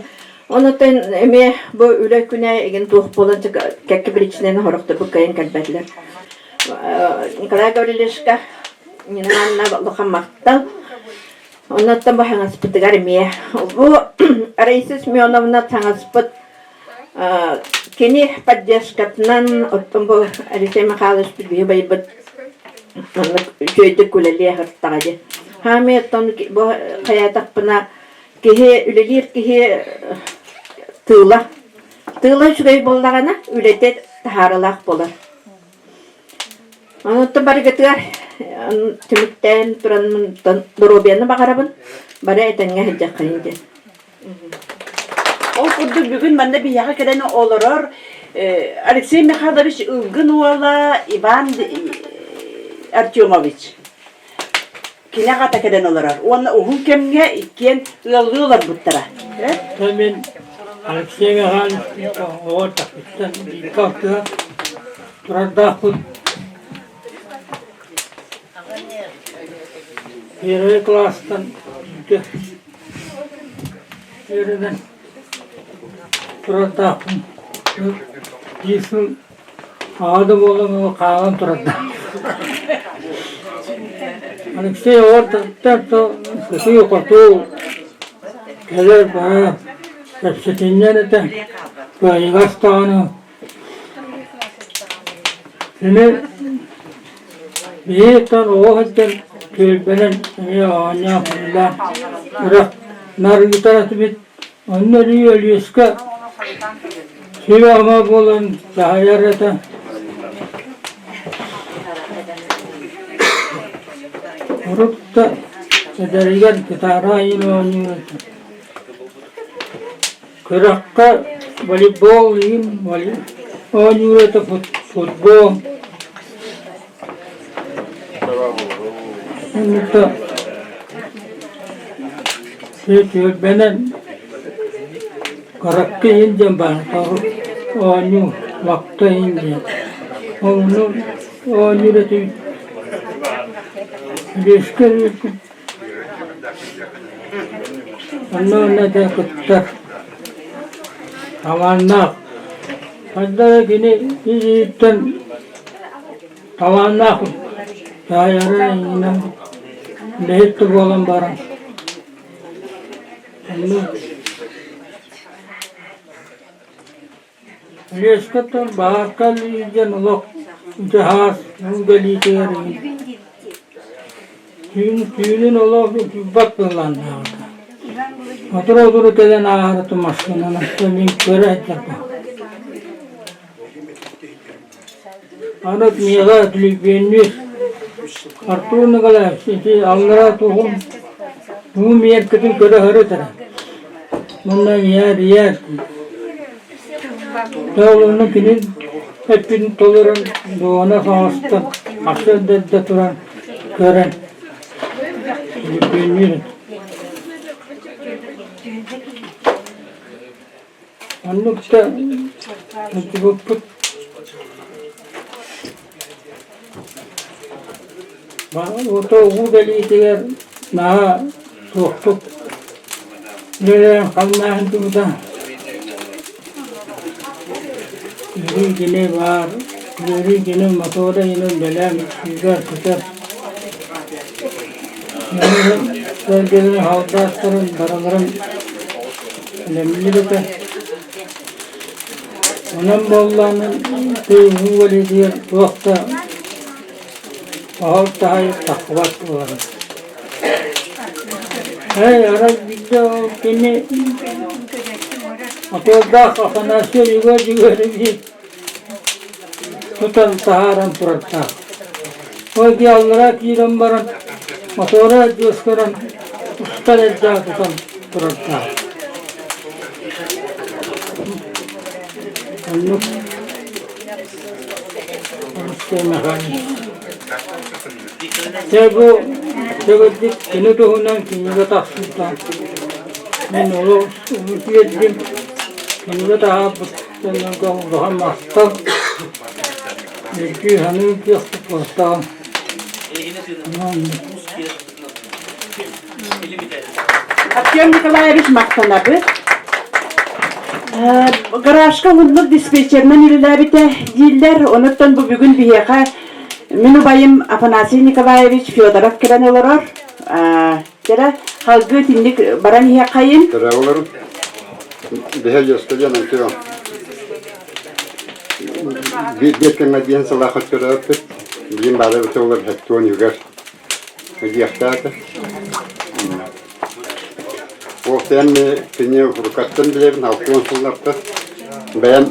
Speaker 13: Онуттан эмиэ бу үлэ күнэ игин туох буолан кэккэ биричиинэнэн сорохторбут кыайан кэлбэтилэр. Николай Гаврильевичка Нина Ивановна улахан махтал. Онуттан бу хаҥаспытыгар эмиэ бу Раиса Семеновна таҥаспыт кини поддержкатынан оттон бу Алексей Михайлович биһи байбыт маннык үчүгэйдик үлэлиэ сырыттаҕа дии. Хаамыы оттон бу хайаатахпына Киһи үлэлиир киһи тыыла. Тыыла үчүгэй буоллаҕына, үлэтэ таһаарылаах буолар. Онуттан барыгытыгар түмүктээн туран доруобуйаны баҕарабын, бары этэҥҥэ сылдьаххайын диэн.
Speaker 1: Ол курдук бүгүн манна биһиэхэ кэлэн олорор Алексей Михайлович Ылгын уола Иван Артемович. Кини аҕата кэлэн олорор уонна уһун кэмҥэ иккиэн ыаллыы олорбуттара.
Speaker 14: Мин Алексей Михайлович оҕо эрдэхпиттэн бииргэ алтыһа турардаахпын. Первый класстан бииргэ үөрэнэн турардаахпын. Биир сыл Аҕа да буолан хаалан турарда. Алексей оҕо сытыы-хотуу кэлэр-барар кэпсэтинньэн этэ, кыайыгас даҕаны. Кини биһиэхтэн оҕо сылдьан түөлбэнэн эмиэ оонньоон-көрүлээн үрэх наар ыытар этибит. Онно өрүү Өлүөскэ сүбэ-ама буолан дьаһайар этэ. Урут да эдэригэр гитара иһин оонньуур этэ. Күрэххэ волейбол иһин оонньуур этэ, футбол. Оннук Түөлбэнэн Каракка иһин диэн баар оонньуу лапта иһин диэн. Ону оонньуур этибит. Биэскэ Онно онно этэ кыттар. Талааннаах. Хайда эрэ кини ис-иһиттэн талааннаах таайара иннинэн үлэһит да буолан баран онно Леска баһаарка диэн олох дьаһаас үлэлиитигэр түүн түүнүн олох утуйбат былааннааҕыта. Сотору-сотору кэлэн ааһарыта массыынанан мин көрө сылдьарбын. Аны миэхэ түлүпүөннүүр Артур Николаевич ити аллараа туһум уу миэркэтин көрө сырыт эрэ. Уонна ийээр ийээр Ол кини эппитин толорон дуона соҕустан сарсыарда эрдэ туран көрөн түлүпүөннүүр этэ. Оннук да сылдьыбыппыт. Ото уу кэлиитигэр наһаа суохпут. Үлэлээн хамнаһын тута Өрүү кини баар, өрүү кини мотуора иһин үлэлээн сүүрэр-көтөр. Сэргэлэрин халдааттарын барыларын бэлэмниир этэ. Онон буоллаҕына тыйыс үлэтигэр туох да оһол таһай тахсыбат буолара. Ээ, арай биирдэ ол кини Отуордаах Афанасий Егор Егорович тутан таһааран турардаах. Ол дии аллара киирэн баран мотуора дьиэс көрөн устар эрдээх тутан турардаах. Оннук Алексей Михайлович. Дьэ бу төгүрдүк кини туһунан кинигэ тахсыбыта. Мин олус үөрдүм. Кинигэ таһаарбыт дьоннорго улахан махтал. Өйдүү саныы кыахпыт буолтаҕым.
Speaker 1: Артем Николаевич махтанабыт. Гаражка уһуннук диспетчеринэн үлэлээбитэ дииллэр. Онуттан бу бүгүн биһиэхэ мин убайым Афанасий Николаевич Федоров кэлэн олорор. Кэрэ халгыы итинник баран иһиэххэйин.
Speaker 15: Кэрэ олорун. Биһэ Йоскален антио. Биир кэмҥэ диэн сылаахат көрөөппүт. Билин баара бите олор хеттуон үгэр. Диэхтээтэ. Уопсайан кини уруккаттан билэбин, 60 сылларта. Бэйэм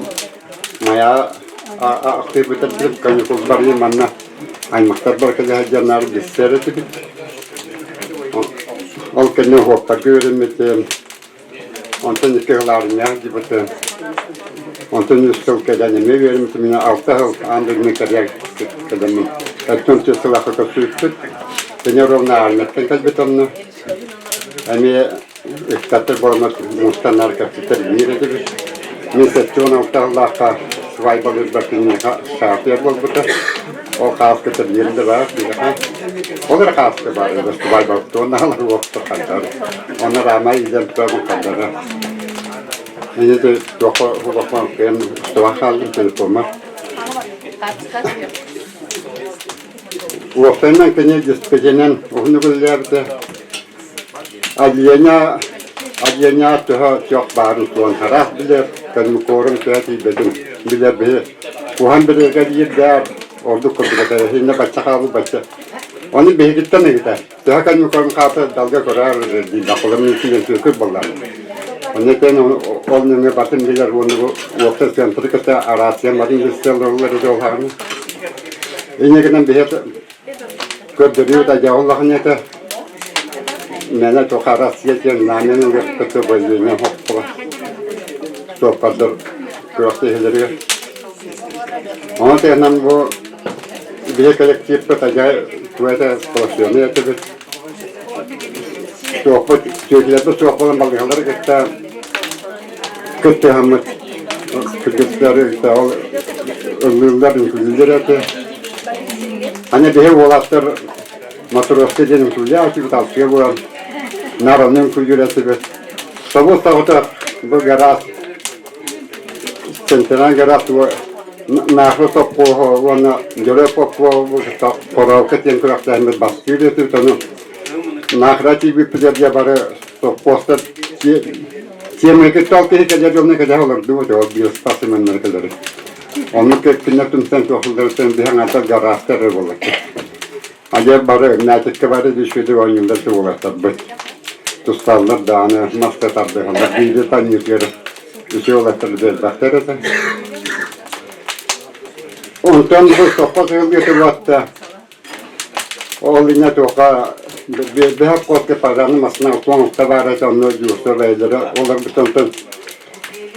Speaker 15: Майа ахтыйбытар каникулбар манна аймахтарбар кэлэ сылдьаннаары билсэр этибит. Ол кэннэ уһуоптарга үөрэммитим. Онтон икки сыл армияҕа сылдьыбытым. Онтон үс сыл кэлэн эмиэ үөрэммитим. Мин алта сыл аан дойдуну кэрийэн кэлэммин. Оттон түөрт сыл ахы көрсүбүппүт. Кини ровно армияттан кэлбит онно. Эмиэ ыксаттар буоламмыт мустаннар кэпсэтэр биир этибит. Мин 76 сыллаахха свадьбалыырбар киниэхэ саатыйар буолбута. Ол хааскыта биир да баар биһиэхэ. Ол эрэ хааска баар эбит свадьбалыттан аһалар уохтар хардары. Онно Рамай илдьэн турабын хардара. Инити туохха улахан кыайан устубан хааллым телефоммар. Уопсайынан кини диспетчеринэн уһуннук үлэлээбитэ. Отделение отделение төһө чох баарын суон араас билэр, көнүкуорум төһө тиийбэтин билэр биһи. Уһан билэргэ диирдээх ордук курдук этэ. Иннэ бачча хаалбыт бачча. Ону биһигиттэн ыйытар. Төһө көнүкуорум хаата далга көрөр дииллэр. Холом тиийэн түөкүр буоллар. Онно тэн ол нөҥө батын билэр уонна бу уопсай центры кытта араациям барын билсэллэр ол хаҕына. Инньэ гынан биһи Көрдөрүү да улахан этэ. Мэне туха Россия диэн знамяны ылыахпыт военный хоппула. Суоппардар күрэхтэһиилэригэр. Ону таһынан бу биһи коллективпыт ажа туэта сплошной этибит. Суоппут, түөкүлэрбит суох буолан балыыһалары кытта кыттыһаммыт кыргыттары ол ыллыыллар, үҥкүүлүүллэр этэ. Аны биһи уолаттар Матроска диэн үҥкүүлээх этибит, алтыга буолан Нараны үҥкүүлүүр этибит. Собус тоҕото бу гараас Центральный гараас Наахы сопхуоһу уонна Дьөрө Попова Хороолка диэн күрэхтэһиммит бастыыр этибит, ону Наахыра тиийбиппитигэр дьэ бары сопхуостар Сиэмэкит ол киһи кэлэр дьону кэлэ олордубут, ол биоспасыменнары кэлэри. Оннук кэннэ түмсэн туохулларыттан биһи аҥардар гараастар эрэ буоллахпыт. Адьа бары мээчиккэ бары дьүшүдү оонньууллар уолаттарбыт. Тусталлар даҕаны маска тардыһаллар. Биири танньыытыгар үчүгэй уолаттар элбэхтэр этэ. Онтон бу сопхуос ыһыллыыта буолта. Ол инньэ туохха бэһэп куотка пожарный массыына уонта баар этэ, онно дьуурса бэйэлэрэ олорбут онтон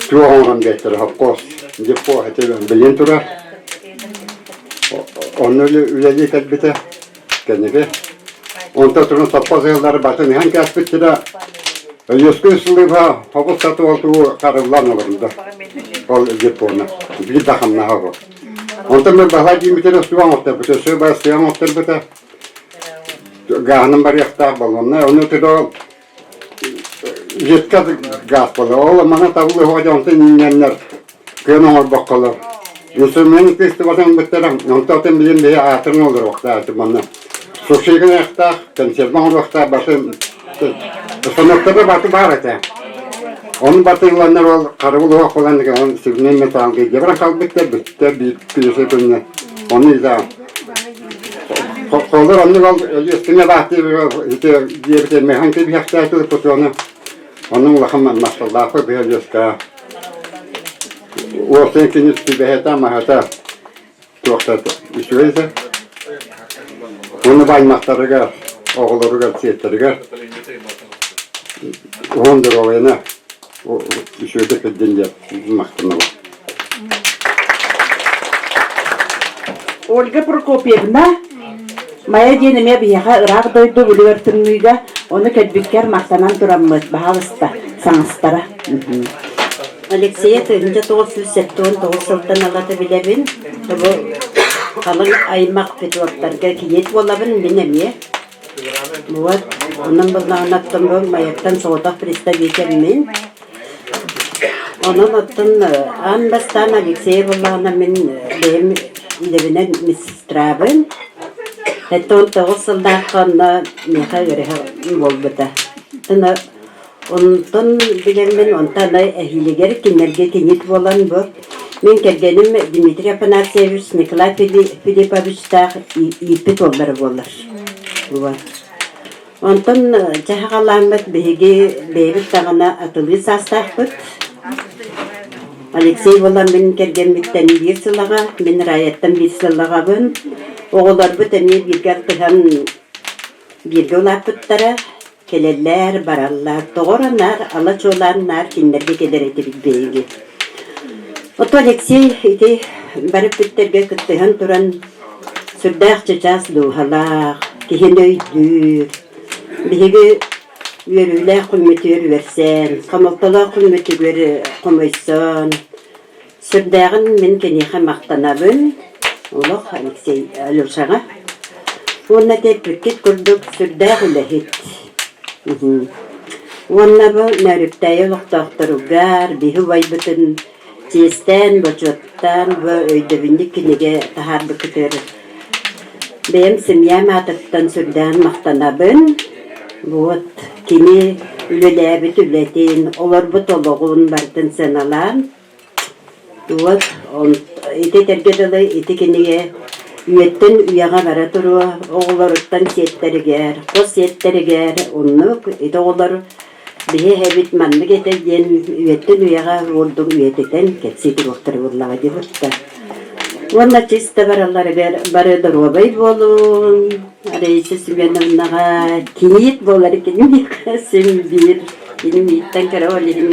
Speaker 15: туох оҥорон биэртэрэ хоппуос депо этэ билин турар. Онно үлэлии кэлбитэ кэнники. Онтон туран сопхуос ыаллары батын иһэн кээспиттэрэ. Өйөскүн сылыба хобус сатыы тугу харыллан олордо. Ол депоны. Биир да хамнаһа бу. Онтон мен баһа диимитин өстүбэ оҥотторбут, өссө бастыйа оҥотторбута. Гааһынан барыахтаах баллонна. Ону өтө. Жидка газ буолар. Ол мана табылы хоҕа онтон иҥнэннэр кыан оҥорбокколор. Инструмент кыстыбатын быттара, онтон отон билин бэйэ аатын олоруохтаах манна. Сушигын айахтаах, консерва оҥоруохтаах басы станоктара баты баар этэ. Onu батыыланнар ол харабыл уһах буолан он сибинен металлга дебран халбыттар бүттэ биир күнүсэ күннэ. Onu да Холлор оннук ол өлүөскүнэ баахтыы ити диэбит механ кэбиһэхтээтилэр путуону. Оннук улахан махталлаахпыт быһа өлүөскэ. Уопсайын күнүс түбэһэтэ маһата туохта үчүгэй этэ. Уонна баймахтарыгар, оҕолоругар, сиэттэригэр уһун доруобуйаны үчүгэйдик кырдьын диэн махтанабын.
Speaker 1: Ольга Прокопьевна, Майа диэн эмиэ биһиэхэ ыраах дойду бүлүгэр тымныыга, ону кэлбиккэр махтанан тураммыт, баһаалыста, саҥастара.
Speaker 16: Алексея 1979 сылтан ылата билэбин. Бу халыҥ аймах Петровтарга кийиит буолабын, мин эмиэ. Вот, онон буллаҕына оттон бу Майаттан соҕотох представитель мин. Онон оттон аан бастаан Алексей буллаҕына мин бэйэм идэбинэн медсестрабын. 79 сыллаахха онно миэхэ ыарыһах буолбута. Онтон билэммин, онтон эһиилигэр кинилэргэ кинит буолан бу мин кэргэним Дмитрий Афанасьевич Николай Филипповичтаах ииппит уоллара буолар. Вот. Онтон чаһаҕалааммыт биһиги бэйэбит даҕаны атылыы саастаахпыт. Алексей буолан мин кэргэммиттэн биир сылаҕа, мин Раяттан биир сылаҕабын. Оҕолорбут эмиэ бииргэ алтыһан бииргэ улааппыттара. Кэлэллэр, бараллар, тоҕо эрэ наар ала-чуолаан наар кинилэргэ кэлэр этибит биһиги. Ото Алексей ити бары бүттэргэ кыттыһан туран сүрдээх чычаас дууһалаах, киһини өйдүүр. Биһиги үөрүүлээх күммүтүгэр үөрсэн, хомолтолоох күммүтүгэр хомойсон, Сүрдээҕин мин киниэхэ махтанабын, олох Алексей Алешаҕа. Уонна эппиккит курдук сүрдээх үлэһит. Уонна бу Нөөрүктээйи олохтоохторугар биһи убайбытын чиэстээн, бочуоттаан бу өйдөбүнньүк кинигэ таһаарбыккытыгар бэйэм семьям аатыттан сүрдээҕин махтанабын. Вот кини үлэлээбит үлэтин, олорбут олоҕун барытын сыаналаан Вот ити этэргэ дылы ити кинигэ үйэттэн үйэҕэ бара туруо, оҕолоруттан сиэттэригэр, хос сиэттэригэр оннук ити оҕолор биһи эһэбит маннык этэ диэн үйэттэн үйэҕэ ордук үйэтитэн кэпсии туруохтара буоллаҕа дии буолта. Уонна чисто баралларыгар бары доруобай буолун, Раиса Семеновнаҕа кийиит буолар киниэхэ син биир кини мииттэн кыра ол иһин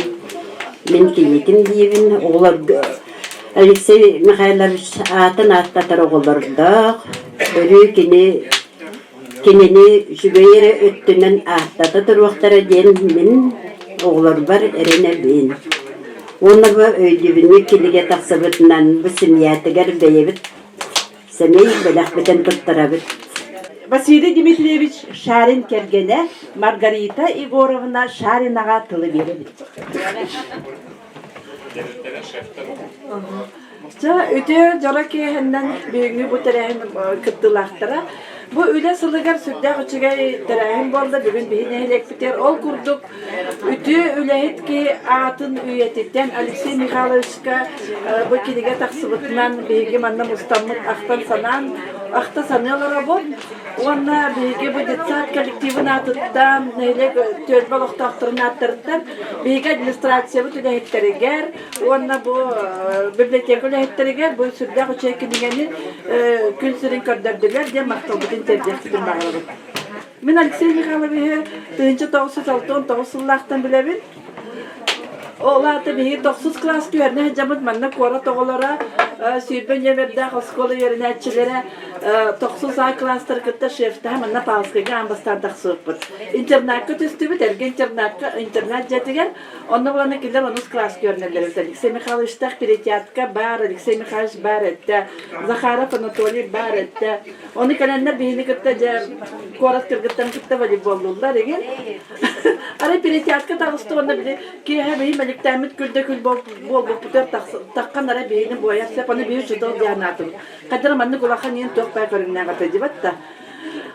Speaker 16: Мин кийиитим диибин, оҕолорго Алексей Михайлович аатын ааттатар оҕолордоох, өрүү кини кинини үчүгэй эрэ өттүнэн ааттата туруохтара диэн мин оҕолорбор эрэнэбин. Уонна бу өйдөбүнньүк кинигэ тахсыбытынан бу семьятыгар бэйэбит сэмэй бэлэхпитин туттарабыт.
Speaker 1: Василий Дмитриевич Шарин кэргэнэ Маргарита Егоровна Шаринаҕа тылы биэрэбит.
Speaker 17: Чэ, үтүө дьоро киэһэннэн бүгүҥҥү бу тэрээһин кыттыылаахтара. Бу үлэ сылыгар сүрдээх үчүгэй тэрээһин буолла бүгүн биһи нэһилиэкпитигэр. Ол курдук үтүө үлэһит киһи аатын үйэтитэн Алексей Михайловичка бу кинигэ тахсыбытынан биһиги манна мустаммыт ахтан-санаан ахта саныы олоробут. Уонна биһиги бу детсад коллективын аатыттан, нэһилиэк түөлбэ олохтоохторун ааттарыттан биһиги администрациябыт үлэһиттэригэр уонна бу библиотека үлэһиттэригэр бу сүрдээх үчүгэй кинигэни күн сирин көрдөрдүлэр диэн махталбытын тиэрдиэхпитин баҕарабыт. Мин Алексей Михайловиһы 1969 сыллаахтан билэбин. Ол аата биһиги тохсус кылааска үөрэнэ сылдьабыт. Манна куорат оҕолоро, 20 нүөмэрдээх оскуола үөрэнээччилэрэ. Тохсус А класстары кытта шефтаһа манна Павловскайга аан бастаан тахсыбыппыт. Интернакка түстүбүт, эргэ интернакка, интернат дьиэтигэр. Онно буланы кинилэр онус класска үөрэнэллэр эбит. Алексей Михайловичтаах Перетятка баар, Алексей Михайлович баар этэ, Захаров Анатолий баар этэ. Ону кэлэннэр биһини кытта дьэ куорат кыргыттарын кытта волейболлууллар игин. Арай Перетятка таҕыста уонна били киэһэ биһи мэликтээммит күл да күл буолбуппутугар таххан арай биһини буойар сөп, аны биһи учуутал диэн аатыбыт. Хадара маннык улахан иин туох баа көрүҥнээх этэ дибат да.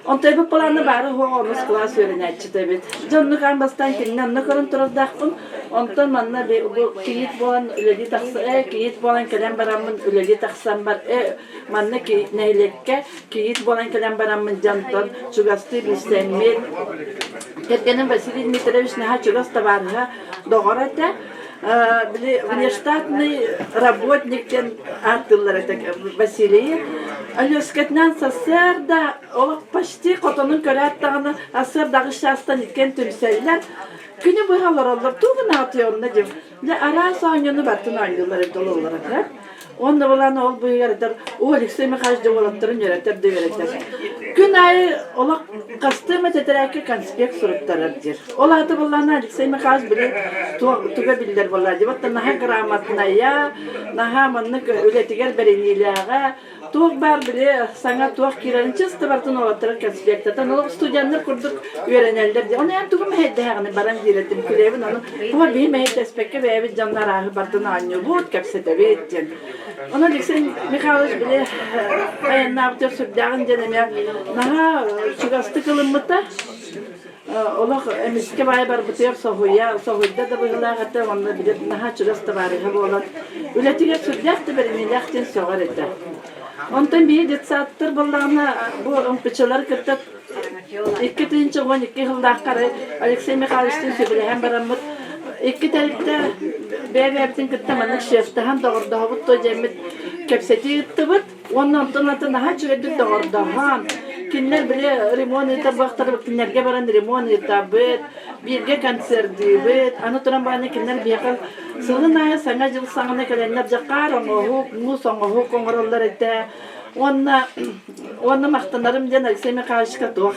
Speaker 17: Онтойбут балааны баары уһуоҕа онус кылаас үөрэнээччитэ эбит. Дьэ оннук аан бастаан кинини онно көрөн турардаахпын. Онтон манна бу кийиит буолан үлэлии тахса э кийиит буолан кэлэн бараммын үлэлии тахсан бар э манна нэһилиэккэ кийиит буолан кэлэн бараммын дьонтон чугастыы билсэммит. Кэргэним Василий Дмитриевич наһаа чугас табаарыһа доҕоро этэ. Били внештатный работник диэн ааттыыллар этэ Василийы. Алешкатынан сарсыарда олох почти хотонун көрөөт даҕаны сарсыарда аҕыс чаастан иккиэн түмсэллэр. Күнү быһа олороллор. Тугу наатый онно диэн. Дьэ араас оонньууну бартын оонньууллар эбит ол олорор. Уонна былаан ол быыһыгар этэр, о Алексей Михайлович дьэ уолаттарын үөрэтэр да үөрэтэр. Күн аайы олох хастыы эмэ тэтэрээккэ конспект суруттарар диир. Ол аата буоллаҕына Алексей Михайлович били туга биллэр буолла дии. Вот наһаа грамотная, наһаа маннык үлэтигэр бэриниилээҕэ, туох баар били саҥа туох киирэрин чисто барытын уолаттары конспектатан олох студеннар курдук үөрэнэллэр дии. Ону эн тугу мэһэйдэһэҕиний баран диир этим күлэбин ону туга биһи мэһэйдэспэккэ бэйэбит дьонно арааһы бардын оонньуубут, кэпсэтэбит диэн. Ону Алексей Михайлович били айаннаабытыгар сүрдээҕин диэн эмиэ наһаа чугастык ылыммыта. Олох эмискэ баай барбытыгар соһуйа, соһуйда да быһыылаах этэ уонна били наһаа чугас табаарыһа буолан үлэтигэр сүрдээх да бэриниилээх диэн сөҕөр этэ. Онтон биһи детсадтар буоллаҕына бу ымпычылар кытта 2012 сыллаахха Алексей Михайловичтыын сөбүлэһэн бараммыт икки тэрилтэ бэйэ-бэйэбитин кытта маннык шефтаһан доҕордоһобут дуо диэммит кэпсэтии ыыттыбыт. Уонна онтон атын наһаа үчүгэйдик доҕордоһон, кинилэр били ремонт ыытар буолахтара кинилэргэ баран ремонт ыытабыт, бииргэ концердыыбыт. Аны туран бааны кинилэр биһиэхэ сылын аайы Саҥа дьыл саҕана кэлэннэр дьэ хаар оҥоһук, муус оҥоһук оҥороллор этэ. Уонна уонна махтанарым диэн Алексей Михайловичка туох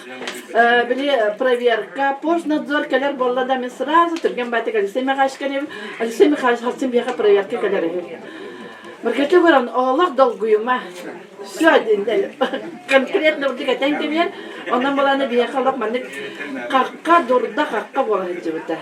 Speaker 17: били проверка, пожнадзор кэлэр буолла да мен сразу түргэн баатык Алексей Михайловичка диэбин, Алексей Михайлович хассын биһиэхэ проверка кэлэр үһү. Маргарита Егоровна, олох долгуйума. Все, конкретно бурдук этэн кэбиһэр. Онон буланы биһиэхэ олох маннык хахха, дурда хахха буола сылдьыбыта.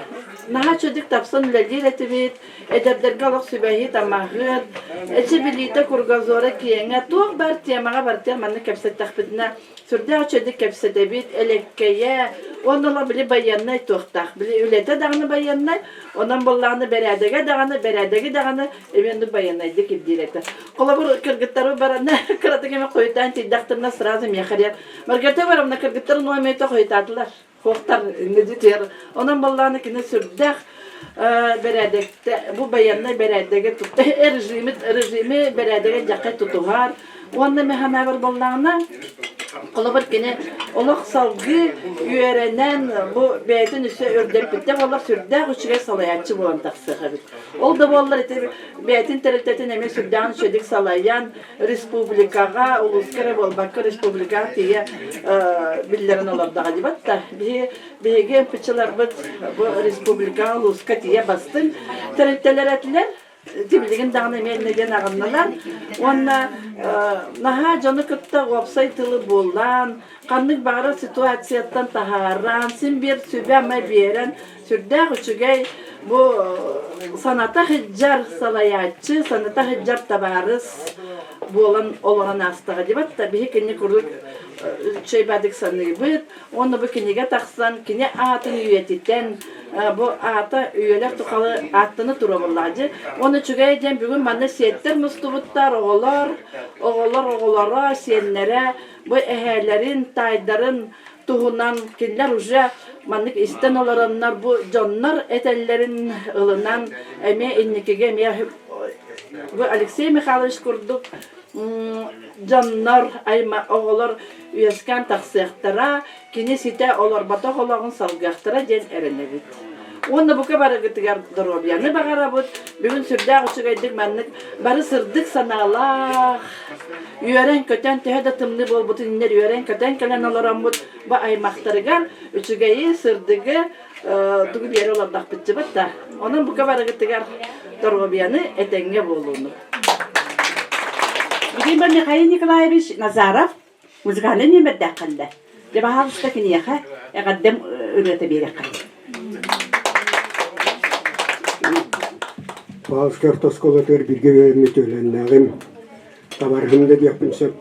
Speaker 17: Наһаа үчүгдүк тапсан үлэлиир этибит, эдэрдэргэ олох сүбэһит, амаһыт, эчи билиитэ, кругозора киэҥэ, туох баар темаҕа барытыгар маннык кэпсэттэхпитинэ сүрдээх үчүгэйдик кэпсэтэбит, элэккэйэ, уонна олох били байыаннай туохтаах, били үлэтэ даҕаны байыаннай, онон буоллаҕына бэрээдэгэ даҕаны, бэрээдэги даҕаны Эбиэннүк байыаннайдык ирдиир этэ. Холобур, кыргыттары баранна кыратык эмэ хойутаан тиийдэхтэринэ сразу миэхэ диэн Маргарита Ивановна кыргыттар нуомета хойутаатылар. Хуохтар иннидитиэр. Онон баллааны кини сүрдээх бэрээдэктэ бу байыаннай бэрээдэги режими режими бэрээдэгэ дьахай тутуһар. Уонна мин санаабар буоллаҕына, холобур кини олох салгыы үөрэнэн бу бэйэтин өссө үрдэппиттэ буоллар сүрдээх үчүгэй салайааччы буолан тахсыах эбит. Ол да буоллар ити бэйэтин тэрилтэтин эмиэ сүрдээҕин үчүгэйдик салайан республикаҕа, улууска эрэ буолбакка республикаҕа тиийэ биллэрэн олордоҕо дибат да. Биһи биһиги МПЧ-ларбыт бу республикаҕа, улууска тиийэ бастыҥ тэрилтэлэр этилэр. Ити билигин даҕаны эмиэ иннэ диэн аҕыннылар. Уонна наһаа дьону кытта уопсай тылы булан, ханнык баҕарар ситуацияттан таһааран, син биир сүбэ-ама биэрэн, сүрдээх үчүгэй бу саната сылдьар салайааччы, саната сылдьар табаарыс буолан олорон аастаҕа дибат да биһи кини куруук үчүгэй саныыбыт уонна бу кинигэ тахсан кини аатын үйэтитэн бу аата үйэлэр тухары ааттана туруоруллаҕа дьэ уонна үчүгэй диэн бүгүн манна сиэттэр мустубуттар оҕолор оҕолор оҕолоро сиэннэрэ бу эһээлэрин таайдарын туһунан кинилэр уже маннык истэн олороннор бу дьоннор этэллэрин ылынан эмиэ инникигэ эмиэ бу Алексей Михайлович курдук дьоннор айма оҕолор үөскээн тахсыахтара, кини ситэ олорботох олоҕун салгыахтара диэн эрэнэбит. Уонна бука барыгытыгар доруобуйаны баҕарабыт. Бүгүн сүрдээх үчүгэйдик маннык бары сырдык санаалаах, үөрэн-көтөн, төһө да тымныы буолбутун иннэр үөрэн-көтөн кэлэн олороммут бу аймахтарыгар үчүгэйи, сырдыгы тугу биэрэ олордохпутчубут да. Онон бука барыгытыгар доруобуйаны этэҥҥэ буолууну.
Speaker 1: Бүгүн Михаил Николаевич Назаров музыкальнай нүөмэрдээх кэллэ. Дьэ, баһаалыста киниэхэ эҕэрдэм ырыата биэриэххэ.
Speaker 18: Павловскай орто оскуолатыгар бииргэ үөрэммит үөлэннээҕим, табаарыһым да диэхпин сөп.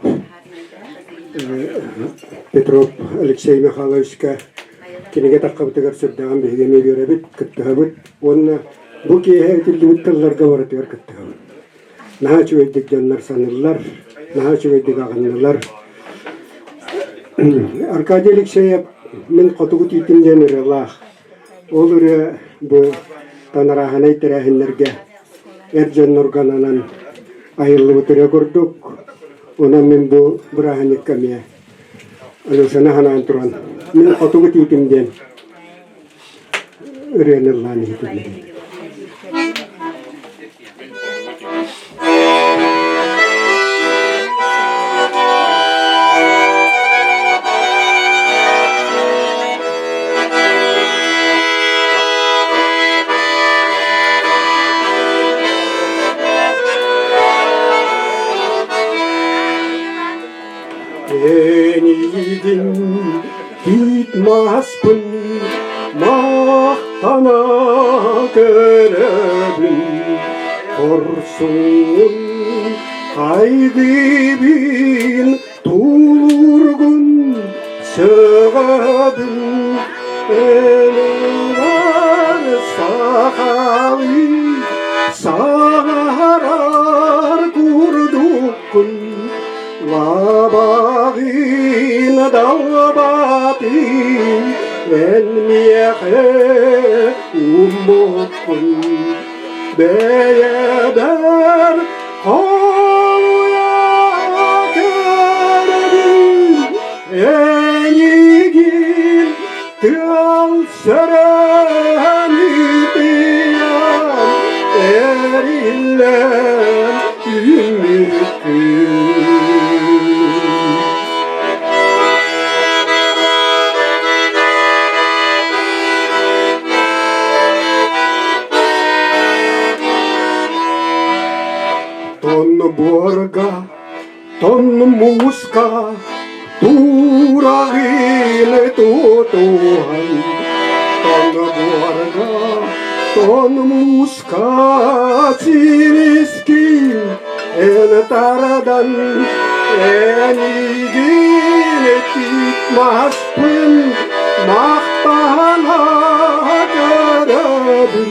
Speaker 18: Петров Алексей Михайловичка кинигэ таххабытыгар сүрдээҕин биһиги эмиэ үөрэбит, кыттыһабыт уонна бу киэһэ этиллибит тылларга барытыгар кыттыһабыт. Наһаа үчүгэйдик дьоннор саныыллар, наһаа үчүгэйдик аҕыннылар. Аркадий Алексеев мин хотугу тиитим диэн ырыалаах. Ол ырыа бу танарааһынай тэрээһиннэргэ эр дьоннорго ананан айыллыбыт ырыа курдук. Онон мин бу бырааһынньыкка эмиэ Алешаны санаан туран мин хотугу тиитим диэн ырыаны ыллаан иһитиннэрэбин. Энигин тиит маспын махтана көрөбүн Хорсун хайгыыбын тулуургун сөҕөбүн Элэр сахалыы саҥарар курдуккун Лабаҕын далбатын эн миэхэ уммуккун бэйэбэр холуйа көрөбүн эйигин тыал сөрөөн ытыйан эриллэн үүммүккүн Тон буорга Тон мууска туурагыны тутуһан, Тон буорга, тон мууска сирискин эн тарадан, Энигин тиит маспын махтана көрөбүн.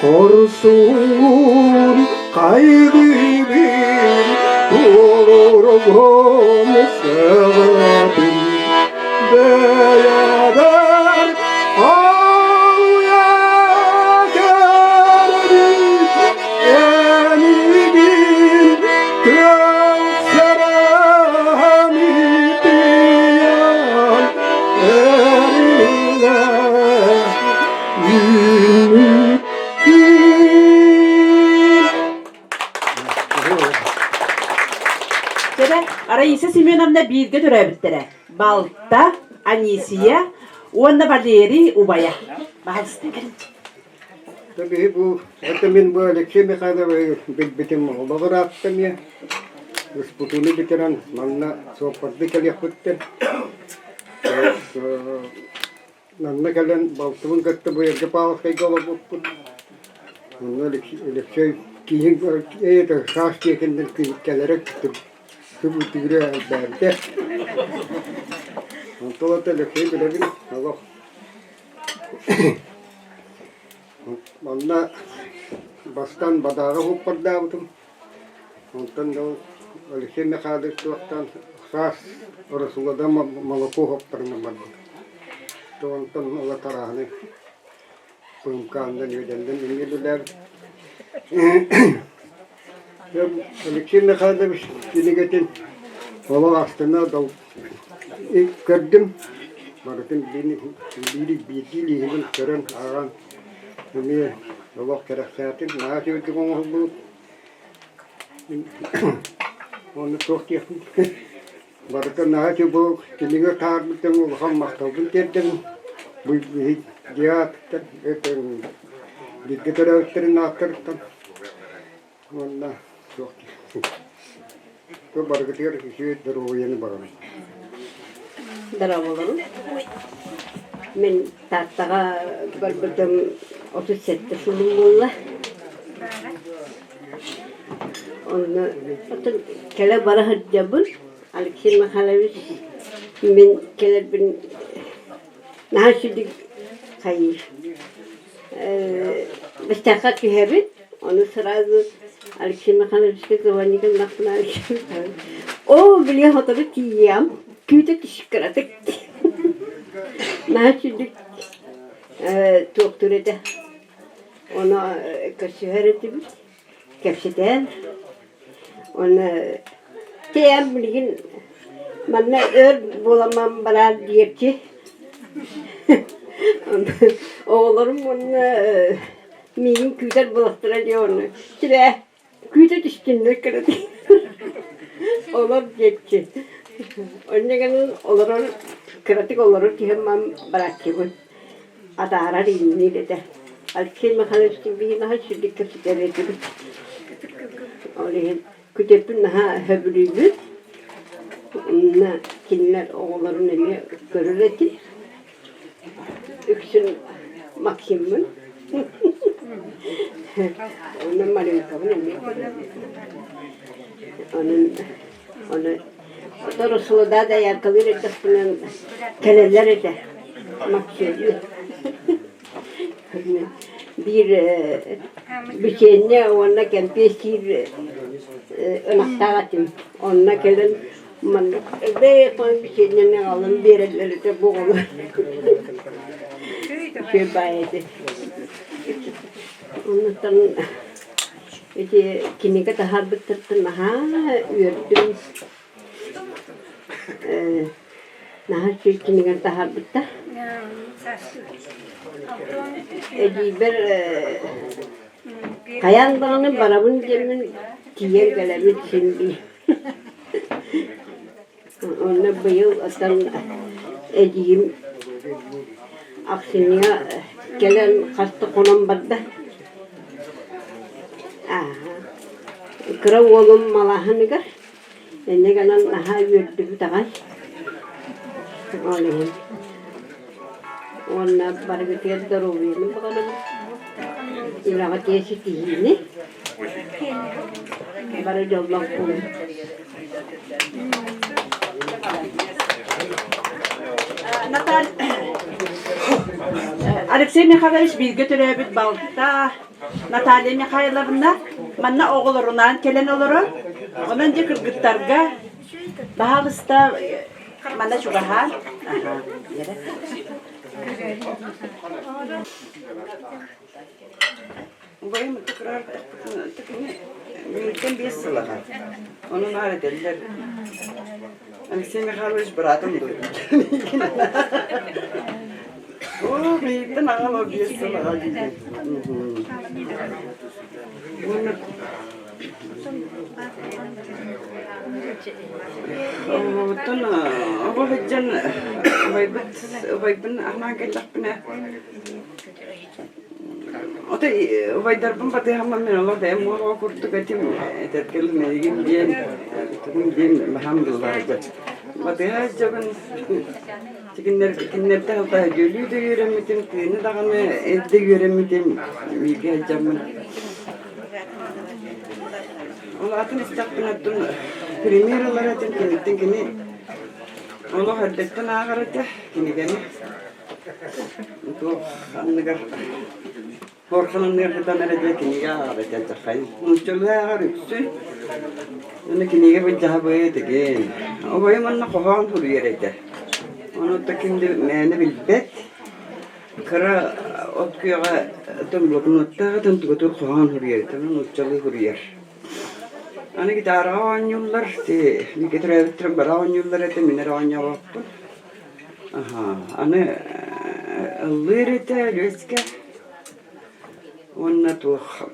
Speaker 18: Хорсун хайгыыбын, туолургун сөҕөбүн. Бэйэбэр ауя көрөбүн, энигин тыал сэрэн итийэн эриллэр.
Speaker 1: Чэ, Раиса Семеновна бииргэ төрөөбүттэрэ. Балта, Анисия уонна Валерий убайа. Баһалыстан кэлин.
Speaker 18: Биһи бу, это мин бу Алексей Михайлович билбитим олоҕор ааттам эмиэ. Ыспытыыны бүтэрэн манна суоппарды кэлиэхпиттэн. Манна кэлэн балтыбын кытта бу эргэ Павловскайга олорбуппут. Онно Өлөксөй киһин это саас диэкиннэн кэлэрэ түбүтүгүрэ элбээбитэ. Онтон ото Өлөксөй билэбин олох Манна бастаан Бадааҕа уһуппардаабытым. Онтон да ол Алексей Михайлович туохтаан саас Расулада молоко уһуктарынан барбыт. Онтон ыла тарааһыны ПМК-нан үөдэннэн үлэлээбит. Алексей Михайлович кинигэтин олох астына көрдүм. Барытын биир биирдии илииһинэн көрөн ааҕан.
Speaker 15: Эмиэ олох кэрэхсээтим, наһаа үчүгэйдик оҥоһуллубут. Уонна туох диэхпин барыта наһаа үчүгэй бу кинигэ таһаарбыттан улахан махталбын тиэрдэбин. Бу дьиэ аатыттан, бииргэ төрөөбүттэрин ааттарыттан уонна туох диэхпин барыгытыгар үчүгэй доруобуйаны баҕарабын.
Speaker 16: Дорооболорун. Мин Тааттаҕа барбытым 37 сылым буолла. Онно оттон кэлэ-бара сылдьабын. Алексей Михайлович мин кэлэрбин наһаа үчүгэй хайыыр. Бэстэххэ түһэбит, ону сразу Алексей Михайловичка звонить гыннахпына Оо, били сотору тиийиэм, күүтэ түс кыратык. Наһаа үчүгэй туохтуур этэ. Ону көрсүһэр этибит, кэпсэтэн. Уонна тэйэн билигин манна өр буоламман бараар диэччи. Оҕолорум уонна миигин күүтэр буолахтара дии уонна сибээ күүтэ түстүннэр кыратык олор диэччи. Онно гынан олорор кыратык олорор киһим барааччыбын. Атаарар иҥниир этэ. Алексей Михайлович биһи наһаа сүрдүк кэпсэтэр этибит. Ол иһин күтүөппүн наһаа сөбүлүүбүн. Онно кинилэр оҕолорун эмиэ көрөр этим. Үксүн Максиммын. Онно Маринкабын эмиэ көрөр этим. Онон Ону сотору сылыда дояркалыыр эрдэхпинэ кэлэллэр этэ Максимы. Биир бичиэнньэ уонна кэмпиэс сиир ынахтаах этим. Онно кэлэн маннык элбэх бичиэнньэни аҕалан биэрэллэр этэ бу оҕолор. Үчүгэй баай этэ. Оннуттан Ити кинигэ таһаарбыттартан наһаа үөрдүм. Э, наһаа үчүгэй кинигэ таһаарбыттар. Эдьиийбэр хайаан даҕаны барабын диэммин тиийэн кэлэбин син биир. Уонна быйыл оттон эдьиийим ахсынньыга кэлэн хас да хонон барда. Ааһа. Кыра уолум малааһыныгар инньэ гынан наһаа үөрдүбүт аҕай. Ол иһин. Уонна барыгытыгар доруобуйаны баҕарабын. Үлэҕитигэр ситиһиини. Бары дьоллоох буолун.
Speaker 1: Наталья Алексей Михайлович бииргэ төрөөбүт балта Наталья Михайловна манна оҕолорунаан кэлэн олорор. Онон дьэ кыргыттарга баһаалыста манна чугаһаан.
Speaker 19: Убайым ытык Миигиттэн биэс сыл аҕа. Ону наар этэллэр. Алексей Михайлович быраатым дуо? Оо, миигиттэн аҕам ол биэс сыл аҕа диибин. Уонна Оттон оҕо сылдьан убайбыт убайбын анаан кэллэхпинэ Отой убайдарбын батыһаммын мин олох бэйэм уол оҕо курдук этим, этэргэ дылы миигин диэн, тугум диэн баһаам быһыылаах Батыһа сылдьабын, кинилэр кинилэртэн ылта дьүөлүү да үөрэммитим, тыыны даҕаны эрдэ үөрэммитим, бииргэ сылдьаммын. Улаатан истэхпинэ оттон премьер ылар этим, киниттэн кини олох эрдэттэн ааҕар этэ кинигэни. Туох анныгар Порхон анныгар сытан эрэ дьэ кинигэ ааҕар этэ алдьархай. Нууччалыы ааҕар үксүн. Уонна кинигэ былдьаһабыт игин. Убайым онно хоһоон суруйар этэ. Ону да ким да мээнэ билбэт. Кыра от күөҕэ тон блокноттаах этэ, онтугутугар хоһоон суруйар этэ, ону нууччалыы суруйар. Аны гитараҕа оонньууллар, ти бииргэ төрөөбүттэрим бары оонньууллар этэ, мин эрэ оонньообоппун. Аһаа, аны ыллыыр этэ Лүөскэ. Уонна туох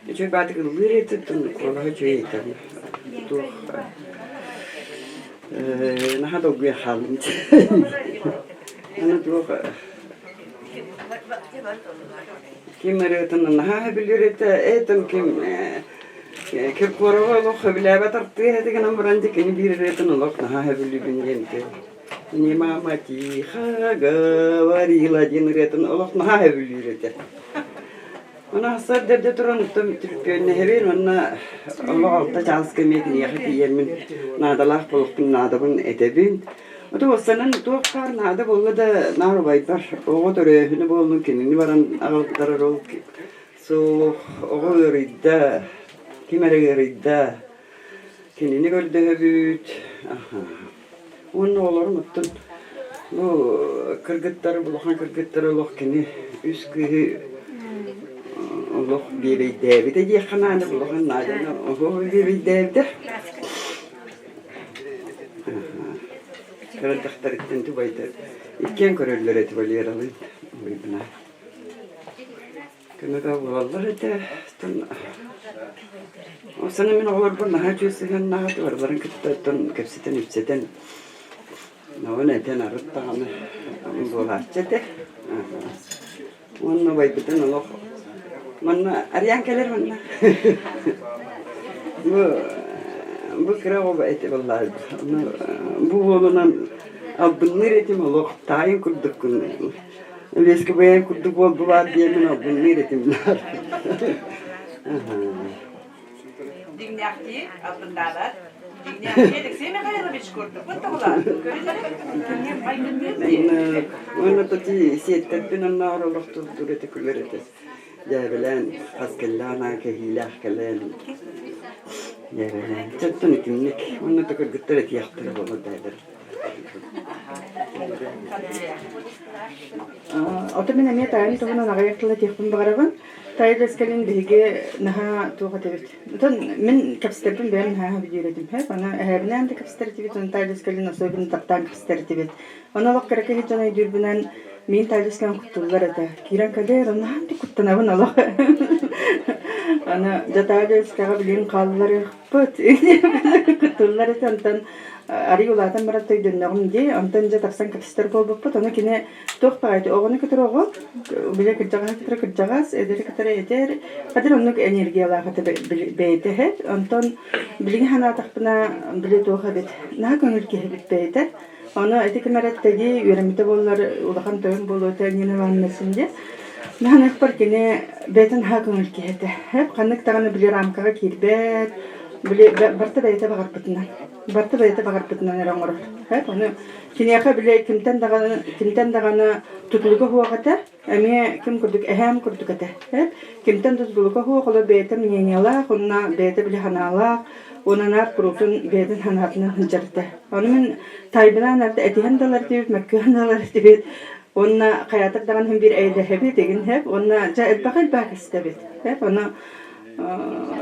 Speaker 19: Үчүгэй баатык ыллыыр этэ, куолаһа үчүгэй этэ. Туох наһаа долгуйа хааллым. Аны туох ким ырыатын наһаа сөбүлүүр этэ, этим ким Киркорова олох сөбүлээбэт артыыһа этэ гынан баран дьэ кини биир ырыатын олох наһаа сөбүлүүбүн диэн Не мама тихо говорила диэн ырыатын олох наһаа сөбүлүүр этэ. Ону сарсыарда эрдэ туран оттон түлүпүөннэһэбин уонна олох алта чааска эмиэ киниэхэ тиийэммин наадалаах буолуохпун наадабын этэбин. Ото уопсайынан туох баар наада буолла да наар убайбар оҕо төрөөһүнэ буоллун кинини баран аҕалтарар ол суох оҕо ыарыйда ким эрэ ыарыйда кинини көрдөһөбүт Уонна оҕолорум оттон бу кыргыттары, улахан кыргыттары олох кини үс кыыһы олох биэбэйдээбитэ диэххэ наада, улахан Надяны оһох биэбэйдээбитэ. Кыра дьахтарыттан тубайдар иккиэн көрөллөр этэ Валералыын убайбынаан. Көмөбө буолаллар этэ. Ол сана мин оҕолорбор наһаа үчүгэй сыһыаннаах этэ, барыларын кытта оттон кэпсэтэн-ипсэтэн, оҕон этэн арыт даҕаны буолааччы этэ. Уонна убайбытын олох манна Арыйаан кэлэр манна. Бу бу кыра оҕо этэ буоллаҕа. Бу уолунан албынныыр этим олох таайын курдуккун. Леска бэйэҥ курдук буолбулаар диэммин албынныыр этим
Speaker 1: Дьиҥнээхтии албыннаабат. Дьиҥнээхтии Алексей Михайлович курдук тоҕулаат.
Speaker 19: Уонна тоти сиэттэрбин оннооҕор олох тур этэ күлэр этэ. Дьээбэлээн хас кэллэҕин аайы кэһиилээх кэлэн дьээбэлээн. Чоттон итинник. Уонна да кыргыттар этиэхтэрэ буолар бэйэлэрэ.
Speaker 20: Ото мин эмиэ таайым туһунан аҕыйах тыл этиэхпин баҕарабын. Таай кэлин биһиги наһаа туох этибит. Отон мин кэпсэтэрбин бэйэм наһаа сөбүлүүр этим. Аны эһээбинээн да кэпсэтэр этибит, оны таай кэлин особенно таптаан кэпсэтэр этибит. Ону олох кыра киһи дьон өйдүүрбүнэн миин таай кэлин куттууллар этэ. Киирэн кэлээр, наһаа да куттанабын олох. Аны дьэ таай билин хаалларыахпыт. Куттууллар этэ, онтон арый улаатан баран өйдөннөҕүм дии. Онтон дьэ тахсан кэпсэтэр буолбуппут. Ону кини туох баҕайы оҕону кытары оҕо, бile кырдьаҕаһы кытары кырдьаҕас, эдэри кытары эдэр, хадыр оннук энергиялаах этэ бэйэтэ эһэт. Онтон билигин санаатахпына, били туох эбит, наһаа көҥүл киһи эбит бэйэтэ. Ону ити ким эрэ эттэгии үөрэммитэ буоллар улахан тойон буолуо этэ Нина Ивановна син диэн. Наһаныахпар кини бэйэтин наһаа көҥүл киһи этэ. Ханнык даҕаны били рамкаҕа киирбэт, били барыта бэйэтэ баҕарбытынан. Барыта бэйэтэ баҕарбытынан эрэ оҥорор. Ону киниэхэ били кимтэн даҕаны кимтэн даҕаны тутулуга суох этэ. Эмиэ ким курдук эһээм курдук этэ. Кимтэн да тутулуга суох, олор бэйэтэ мнениелаах, уонна бэйэтэ били санаалаах, уонна наар куруутун бэйэтин санаатынан сылдьар этэ. Ону мин таайбынаан эрдэ этиһэн да ылар этибит, мөккүһэн да ылар этибит. Уонна хайаатар даҕаны иһин биир эйэлэһэбит игин һэп. Уонна дьэ элбэх элбэх истэбит. Һэп. Ону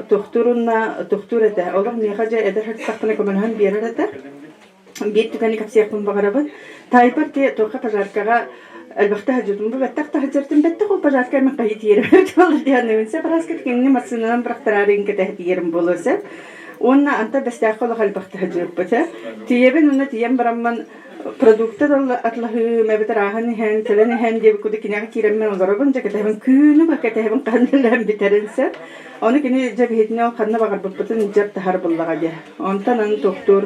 Speaker 20: тохтуур уонна тохтуур этэ. Олох миэхэ дьэ эдэр сырыттахпына көмөлөһөн биэрэр этэ. Биир түгэни кэпсиэхпин баҕарабын. Таайбар дии туохха пожаркаҕа элбэхтэ сылдьыбытым. Бу бэттэх да сылдьартым бэттэх ол пожарка эмэ хаһыы тиийэрим буолар диэн сөп араска кинини массыынанан бырахтараары кэтэһэ тиийэрим буолуо сөп. Уонна анта бэстээххэ олох элбэхтэ сылдьыбыппыт. Тиийэбин уонна тиийэн бараммын продукты атлаһыым эбэтэр ааһан иһэн, кэлэн иһэн диэбит курдук киниэхэ киирэммин олоробун, дьэ кэтэһэбин күнү быһа кэтэһэбин хаһан үлэм бүтэрин сөп. Ону кини дьэ биһитини ол ханна баҕарбыппытын дьэр таһар буллаҕа диэ. Онтон аны тохтуур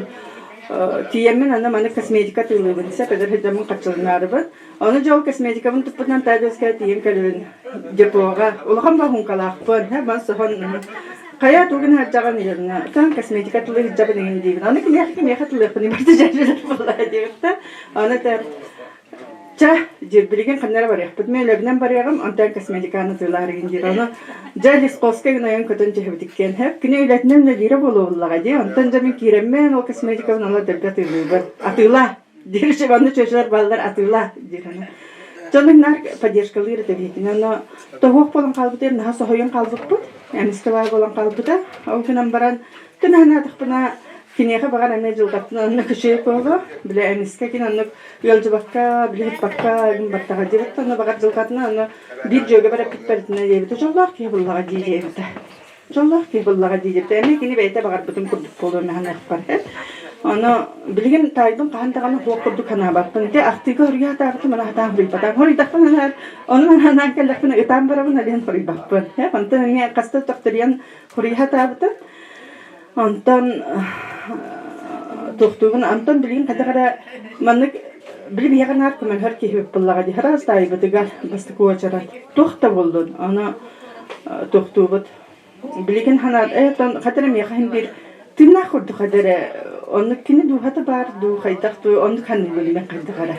Speaker 20: тиийэммин аны маны косметика атыылыыбын сөп эдэр сылдьаммын харчыланаарыбын. Ону дьэ ол косметикабын туппутунан Тадиоска тиийэн кэлэбин депоҕа. Улахан баһыҥкалаахпын, мас соһон хайа тугун сылдьаҕын диэбинэ, тан косметика тылы сылдьабын иҥин диибин. Аны кимиэхэ кимиэхэ тылыахпын барыта дьэрдилэр буоллаа диэбит Аны этэр чэ диир билигин ханна эрэ барыахпыт. Мин үлэбинэн барыаҕым, онтон косметиканы атыылаһар игин диир. Ону дьэ Лесковскай гын айан көтөн түһэбит иккиэн. Кини үлэтинэн үлэлиирэ буолуо дии. Онтон дьэ мин киирэммин ол косметикабын ала дэлби атыылыыбын. Атыылаа диир онно чүөчэлэр бааллар атыылаа диир аны. Дьонуҥ наар поддержкалыыр этэ биһигини. Ону тоһуох буолан хаалбыта, наһаа соһуйан хаалбыппыт. Эмискэ баар буолан хаалбыта. Ол гынан баран, түн санаатахпына, Киниэхэ баҕар эмиэ дьылҕаттан оннук үчүгэй буолуо. Били эмискэ кини оннук ыалдьыбакка, били ыппакка баттаҕа диэбит онно баҕар дьылҕатынан онно биир дьүөгэбэр эппиттэритинэ диэбитэ дьоллоох киһи буллаҕа дии диэбитэ. Дьоллоох киһи буллаҕа дии диэбитэ. Эмиэ кини бэйэтэ баҕарбытын курдук буолуо мэһэниэхпэр. Ону билигин таайбын хаһан даҕаны суох курдук санаабаппын. Ити ахтыыга хоруйа сатаабытым, аны сатаан хоруйбатаҕым. Хоруйдахпына анаан, ону анаан кэллэхпинэ ытаан барабын, ол иһин хоруйбаппын. Онтон эмиэ хаста төхтөрүйэн хоруйа сатаабытым. Онтон туохтуубун, онтон билигин хайдах эрэ маннык били биһиэхэ наар көмөлөһөр киһи буллаҕа дии араас таайбытыгар бастакы уочарат туох да буоллун, ону туохтуубут. Билигин ханаат ээ оттон хата эрэ миэхэ иһин биир тыыннаах курдук хата эрэ оннук кини дууһата баар дуу, хайдах дуу, оннук саныыбын мин хайдах эрэ.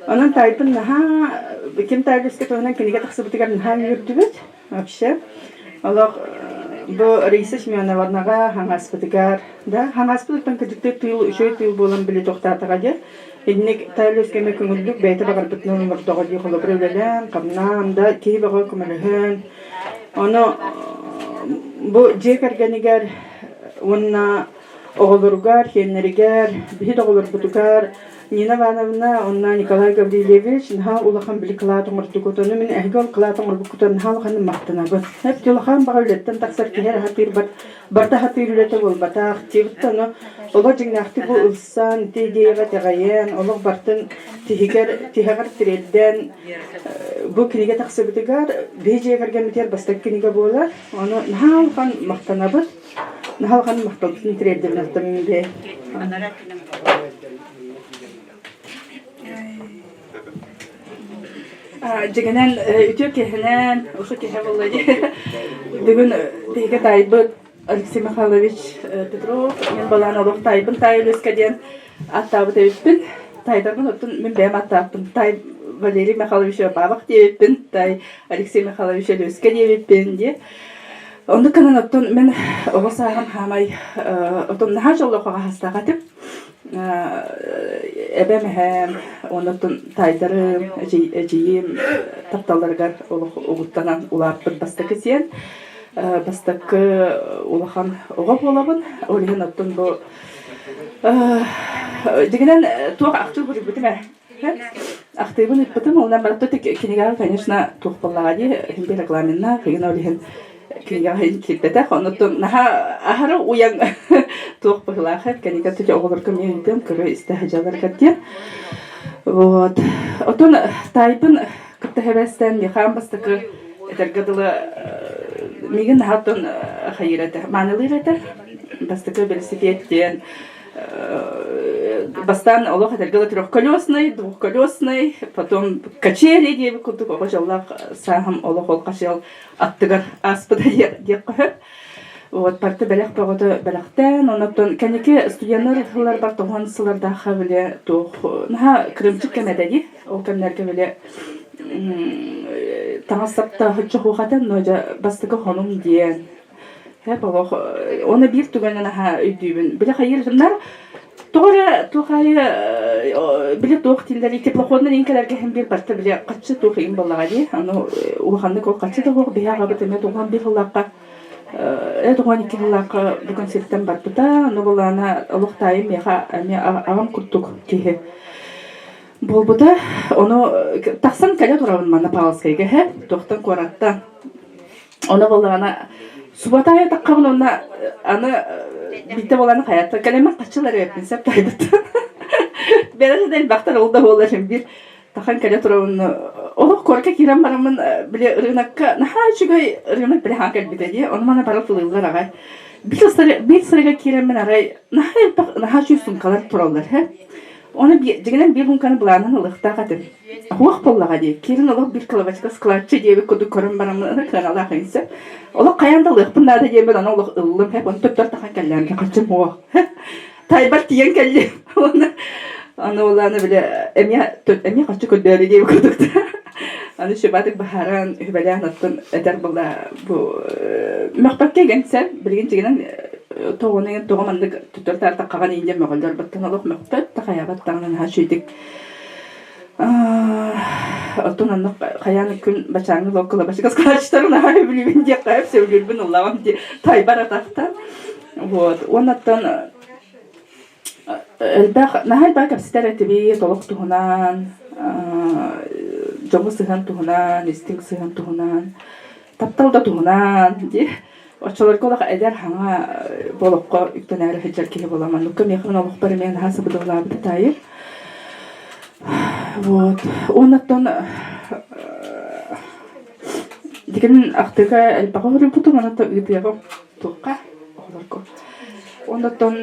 Speaker 20: Онон таайбын наһаа ким таайбыска туһунан кинигэ тахсыбытыгар наһаа үөрдүбүт. Вообще, олох бу Раиса Семеновнаҕа хаҥаспытыгар, да, хаҥаспытыттан кырдьыктыы тыыл, үчүгэй тыыл буолан били тохтаатаҕа дии. Инник Тайлес кэмэ көҥүллүк бэйэтэ баҕарбытынан олордоҕо дии, холобур үлэлээн, хамнаан да, киһи бөҕө көмөлөһөн. Ону бу дьиэ кэргэнигэр уонна оҕолоругар, сиэннэригэр, биһи да оҕолорбутугар Нина Ивановна уонна Николай Гаврильевич наһаа улахан били кылаат оҥордугут. Ону мин эһиги ол кылаат оҥорбуккутун наһаа улаханнык махтанабын. Эп улахан баҕа үлэттэн тахсар киһи эрэ сатыыр бар барыта сатыыр үлэтэ буолбатах. Диэбит ону олох дьиҥнээхтик бу ылсан, ити идеяҕа итэҕэйэн, олох бартын тиһигэр тиһэҕэр тириэрдэн бу кинигэ тахсыбытыгар биһи дьиэ кэргэммитигэр бастакы кинигэ буолар. Ону наһаа улахан махтанабыт. Наһаа улахан махталбытын тириэрдэбин оттон мин бэйэм.
Speaker 17: Дьиҥинэн үтүө киһинэн, ушу киһи буолла дии. Бүгүн биһиги таайбыт Алексей Михайлович Петров, мин балаан олох таайбын таай Өлүөскэ диэн аттаабыт эбиппин. Таайдарбын оттон мин бэйэм аттааппын. Таай Валерий Михайлович Бабах диэбиппин, таай Алексей Михайлович Өлүөскэ диэбиппин диye. Оннук гынан оттон мин оҕо сааһым хаамай оттон наһаа дьоллоох хаһастаах этим. Эбэм эһээм, оннуттан таайдарым, эдьиийим тапталларыгар олох угуттанан улааппыт бастакы сиэн, бастакы улахан оҕо буолабын. Ол иһин оттон бу дьиҥинэн туох ахтыы суруйбутум ээ. Ахтыыбын ыыппытым, онон барыта кинигэҕэ, конечно, туох буоллаҕа дии, иһин биир регламеннаах, игин ол иһин кинигэҕэ иһин киирбэтэх, оннуттан наһаа аһары уйан туох быһыылаах кинигэ туту оҕолорго эмиэ ыытыам, көрө-истэ сылдьалларыгар диэн. Вот. Отон таайбын кытта хэбэстэн миэхэ бастакы этэргэ дылы миигин наһаа оттон хайыыр этэ, маанылыыр этэ. Бастакы велосипед диэн бастаан олох этэргэ дылы трехколесный, двухколесный, потом качели диэбит курдук оҕо дьоллоох сааһым олох ол хачыал аттыгар ааспыта диэххэ сөп. Вот парты бэлэх бөҕөтө бэлэхтээн, оннуттан кэнники студеннар ыларбар тоҕон сылардаахха били туох наһаа кырыымчык кэм этэ дии. Ол кэмнэргэ били таҥас сапта хоччохуохатын, но дьэ бастакы хонум диэн Һэп олох уонна биир түгэнин аһа өйдүүбүн. Били хайыырдымнар тоҕо эрэ туох аайы били туох дииллэрий теплоходунан иин кэлэргэ иһин биир барыта били хаччы туох иин буоллаҕа дии. Аны улаханнык ол хаччы да суох биһи аҕабыт эмиэ туган биир сыллаахха э 92 сыллаахха бүгүн сиртэн барбыта. Ону былаана олох таайым миэхэ эмиэ аҕам курдук киһи буолбута. Ону тахсан кэлэ турабын манна Павловскайга иһэ туохтан куораттан Ону буоллаҕына субатаайа таххабын уонна аны биирдэ буолан хайата кэлэммин хаччылар эбиппин сөп тайбыттан. Бэйэтэ да элбэхтэр ол да буоллар син биир тахан кэлэ турабын олох куоракка киирэн бараммын били ырыынакка наһаа үчүгэй ырыынак били хаан кэлбитэ дии ону маны бары тылыыллар аҕай биир сырыга киирэммин арай наһаа элбэх наһаа үчүгэй суумкалар тураллар һэ Оны дьиҥинэн биир муҥканы былаанын ылыахтаах этим. Хуох буоллаҕа дии, киирин олох биир кылабачка складчы диэбит курдук көрөн бараммын кыаналаах инсэ. Олох хайаан да ылыахпын наада диэммин аны олох ыллым. Хэп, оны төттөр тахан кэллээмгэ хаччым хуох. Тайбар тиийэн кэллим. Оны аны оланы биле эмиэ эмиэ хаччы көрдөөрү диэбит курдук. Аны шыбатык баһаран, үбэлээн оттон этэр була бу мөхпөккө гэнсэ билигин дьигинэн тоҕуну тоҕо маннык Түтөр таартаххаҕа индия мөҕөллөр баттан олох мөхпөт да хайаабат даҕаны наһаа үчүгэйдик оттон онно хайаан күн бачааҥҥы локкула бачыгас калачтары наһаа сөбүлүүбүн диэххэ сөбүлүүрбүн ыллаҕым дии тайбар атахтан вот уоннаттан.
Speaker 20: Элбэх, наһаа элбэх кэпсэтэр этибит олох туһунан, дьоҥҥо сыһыан туһунан, истиҥ сыһыан туһунан, таптал да туһунан дии. Оччолорго олох эдэр хаҥа бу олоххо үктэнээри сылдьар киһи буолан манныкка миэхэ олохпор эмиэ наһаа сабыдыаллаабыта таайым. Вот. Уоннаттан дигин ахтыыга элбэҕи суруйбутум, онон ыытыаҕым туохха оҕолорго. Оннуттан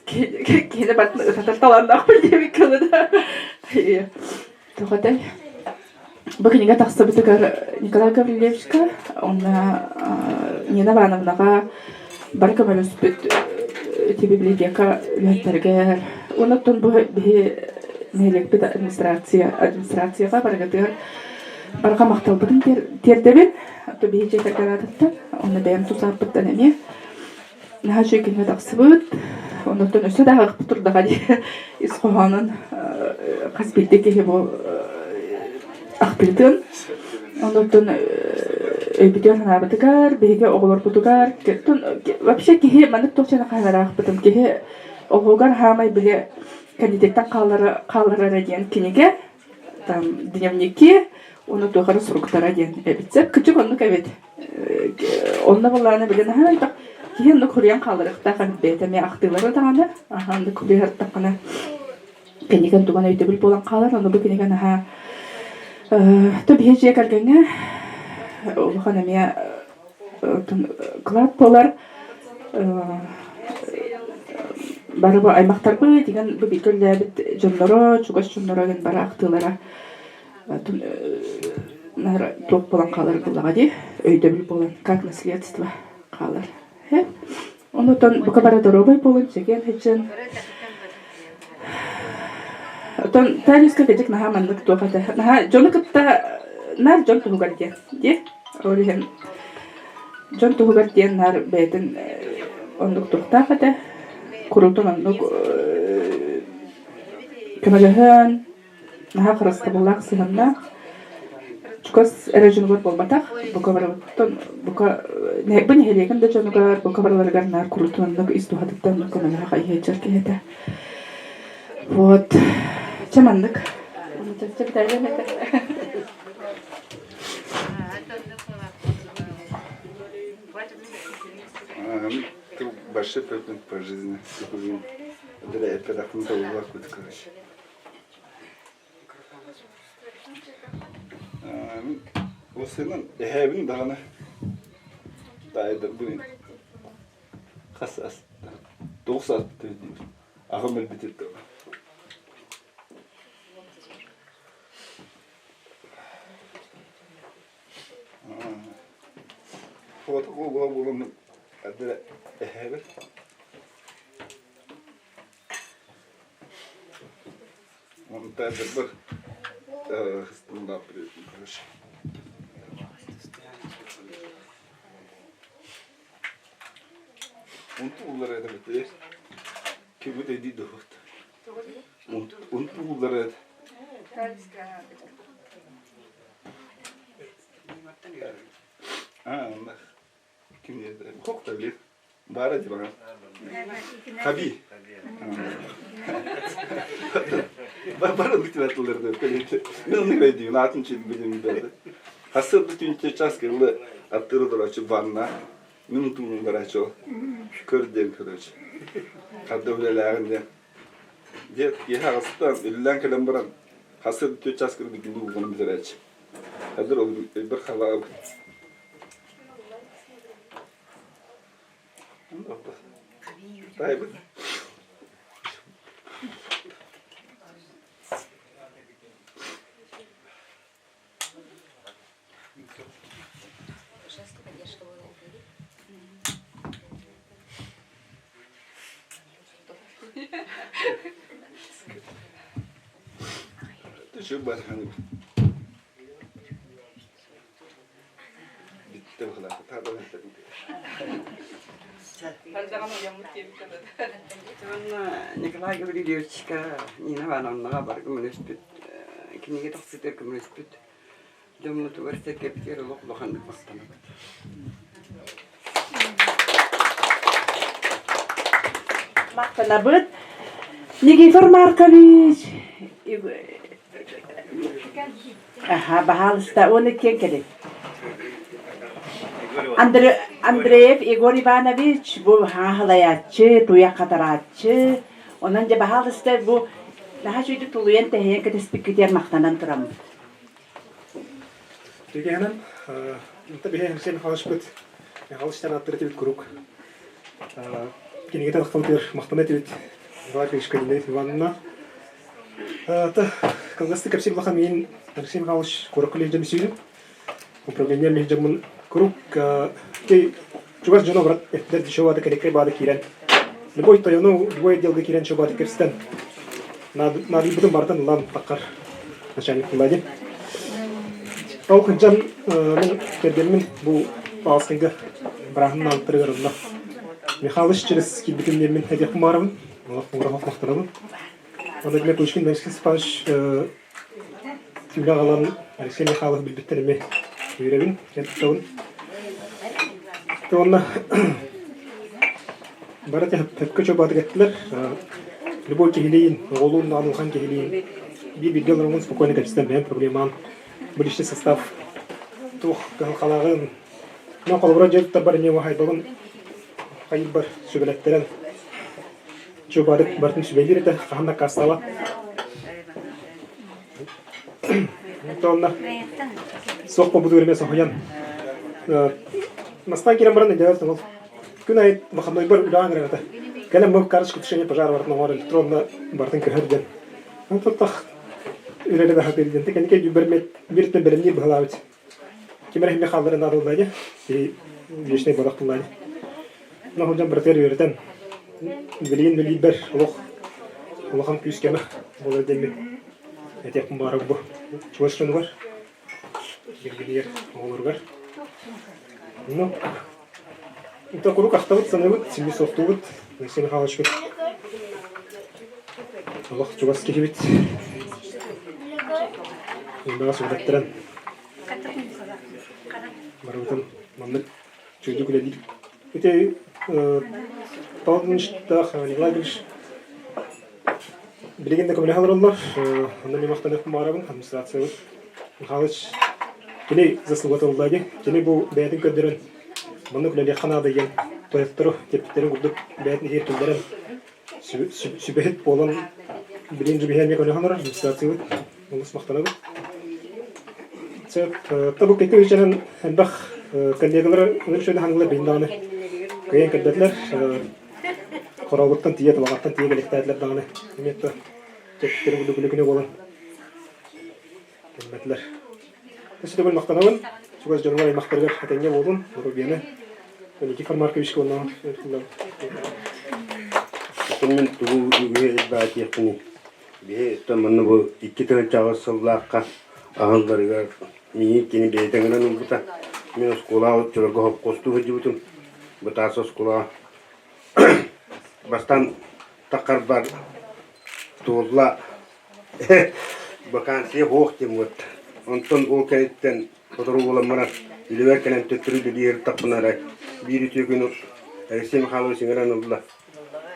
Speaker 20: киһини барытын ытатар талааннаахпын диэбиккэ дылы Тоҕо этэй? Бу кинигэ тахсыбытыгар Николай Гаврильевичка уонна Нина Ивановнаҕа бары көмөлөспүт ити библиотека үлэһиттэригэр уонна оттон бу биһи нэһилиэкпит администрация администрацияҕа барыгытыгар барҕа махталбытын тиэрдэбин. Ото биһи дьиэ кэргэн аатыттан уонна бэйэм тус ааппыттан эмиэ наһаа үчүгэй кинигэ тахсыбыт. Оннуттан өссө да аҕыахпыт турдаҕа дии ис хоһоонун хас биирдии киһи бу ахтыытын. Оннуттан өйбүтүгэр санаабытыгар, биһиги оҕолорбутугар, вообще киһи маннык туох дьоно хаһыараахпытым киһи оҕугар хаамай били кэннититтэн хааллара хаалларара диэн кинигэ там дневники уонна туох эрэ суруктара диэн эбит. Сөп кырдьык оннук эбит. Онно былаана билэн аһаа элбэх киһи оннук суруйан хаалларыахтаах эбит бэйэтэ эмиэ ахтыылары даҕаны аһаа оннук суруйа кинигэн туган өйдөбүл буолан хаалар ону бу кинигэ наһаа то биһи дьиэ кэргэҥҥэ улахан эмиэ кылаат буолар бары бу аймахтарбыт игэн бу бииргэ үлэлээбит дьонноро чугас дьонноро игэн бары ахтыылара туох буолан хаалар буоллаҕа дии өйдөбүл буолан как наследство хаалар Онутон бука бары доруобай буолун, чэгиэн сылдьын. Отон Таалиска кыдьык наһаа маннык туох этэ. Наһаа дьону кытта наар дьон туһугар диэн. Дии. Ол иһин дьон туһугар диэн наар бэйэтин оннук туохтаах этэ. Куруутун оннук көмөлөһөн, Наһаа харыстабыллаах сыһыаннаах, чугас эрэ дьонугар буолбатах, бука барыбыттан, бука бу нэһилиэгин да дьонугар, бука барыларыгар наар куруутун оннук ис дууһатыттан оннук көмөлөһө хайыһыаччар киһи этэ. Вот. Чэ маннык.
Speaker 6: Большой по жизни. Короче. Осынан эһээбин даҕаны таайдарбын хас ас тоҕус ааспыт диибин аҕам өлбүтүт Фото буолан эһээбин Баара дии баҕар. Хаби. Бар ылык тылларды Мен оннук өйдүүн атын чил билим бэрди. Хасыр бүтүнче час кылы аттыры дорочу ванна. Мен туунун барачу. Көр диэн короче. Хадда үлэлээҕин диэн. Дед киһи аҕыстан үллээн кэлэн баран хасыр бүтүн час кылы бүтүн булгун бүтэрээччи. Хадыр ол бір халаабыт. Таайбыт. Ты бархан. Бүттэ быһылаах.
Speaker 19: Николай Гаврильевичка, Нина Ивановнаҕа бары көмөлөспүт, кинигэ тахсыытыгар көмөлөспүт. Дьоммутугар сэргэбитигэр олох улаханнык махтанабыт.
Speaker 1: Махтанабыт. Никифор Маркович Аха, баһаалыста, уонна киэн кэлин. Андреев Егор Иванович бу хаһалайааччы, туйах хатарааччы. Онон дьэ баһаалыста бу наһаа үчүгэйдик тулуйан тэһийэн кэтэспиккитигэр махтанан тураммыт.
Speaker 21: Түгэһинэн, биһи Алексей Михайловичпыт Михайловичтан аттыр этибит куруук. Кинигэтэ тахтабытыгар махтана этибит Николай Ильич Ивановна. Кылгастык кэпсиир улахан миин Алексей Михайлович куоракка үлэлдьэн сүүйдүм. Управление үлэлдьэммин куруук чугас дьоно брат эттилэр дешевады кэлеккэй баады киирэн любой тойону любой отделга киирэн чобааты кэпсэтэн наадыйбытын барытын ылан таххар начальник Владимир. Ол кырдьан мин кэргэммин бу Павловскайга бырааһын наалыттарыгар ылла. Михалыч через киирбитин диэммин этиэхпин баҕарабын. Олох угурах махтанабын. Владимир Кучкин Алексей Степанович үлэ аҕалан Алексей Михайлов билбиттэр эмиэ үөрэбин, киэн туттабын. Уонна бары төһөккө чобаатык эттилэр. Любой киһилиин, оҕолуун даҕаны улахан киһилиин биир бииргэ олороҥҥун спокойно кэпсэтэн бэйэм проблемаан бу личный состав туох кыһалҕалааҕын но холобура дьиэ туттарбар эмиэ уһайбабын хайыырбар сүбэлэттэрэн Чуо барытын сүбэлиир этэ, хаһан да аккаастаабат. Онно суох буолбутугар эмиэ соһуйан Настаан киирэн баран өйдөбөл ол күн аайы выходнойбар үлэҕэ ыҥырар этэ. Кэлэн бу карточка тушения пожара барытын оҥор электронно барытын көһөр диэн. Ол туттах үлэлэ да хатыыр диэн. Кэнники өйдүүрбэр бииртэн бэлэмниир быһалаабыт. Ким эрэ иһимэ хаалларын наадаллаа дии. Киһи вечный бодох тыллаа дии. Онно сылдьан братыгар үөрэтэн, билигин билиибэр олох улахан күүс кэмэ буолар диэммин этиэхпин баҕарабын бу чугас дьонугар, кэргэнигэр, оҕолоругар. Ну, это куруук ахтабыт, саныыбыт, симми суохтуубут. Алексей Михайловичпыт олох чугас киһибит. Элбэҕи сүбэлэттэрэн барыбытын маннык үчүгэйдик үлэлиир. Ити Павловичтаах Николай Ильич билигин да көмөлөһө олороллор. Онно мен махтаныахпын баҕарабын администрациябыт Михайлович кини заслугата ылла дии. Кини бу бэйэтин көрдөрөн маннык үлэлиэххэ наада диэн тойоттору тиэппиттэрин курдук бэйэтин иһигэр киллэрэн сүбэһит буолан билигин дьүбүһэ эмиэ көмөлөһөн олорор администрациябыт олус махтанабыт. Сөп, табу кэккэ үчэнэн элбэх коллегалара ынырык үчүгэй хаҥылар билин даҕаны кыайан кэлбэтилэр. Хорообуттан тиийэ, Табаҕаттан тиийэ кэлиэхтээтилэр даҕаны эмиэ да чэпчэкитин курдук күнү буолан кэлбэтилэр. Өссө төгүл махтанабын. Чугас дьонугар аймахтарыгар этэҥҥэ буолун, Рубены, Никифор Марковичка уонна
Speaker 22: Мин тугу үгүһү элбээтиэхпиний? Биһи манна бу 2008 сыллаахха аһылларыгар миигин кини бэйэтэ ыҥыран ылбыта. Мин оскуолаҕа оччолорго хопкуостуу сылдьыбытым. Бытаас оскуолаҕа бастаан таххарбар туолла вакансия суох диэн буолта. Онтон ол кэнниттэн сотору буолан баран үлэбэр кэлэн төттөрү үлэлии сырыттахпына эрэ биир үтүө күн Алексей Михайлович ыҥыран ылла.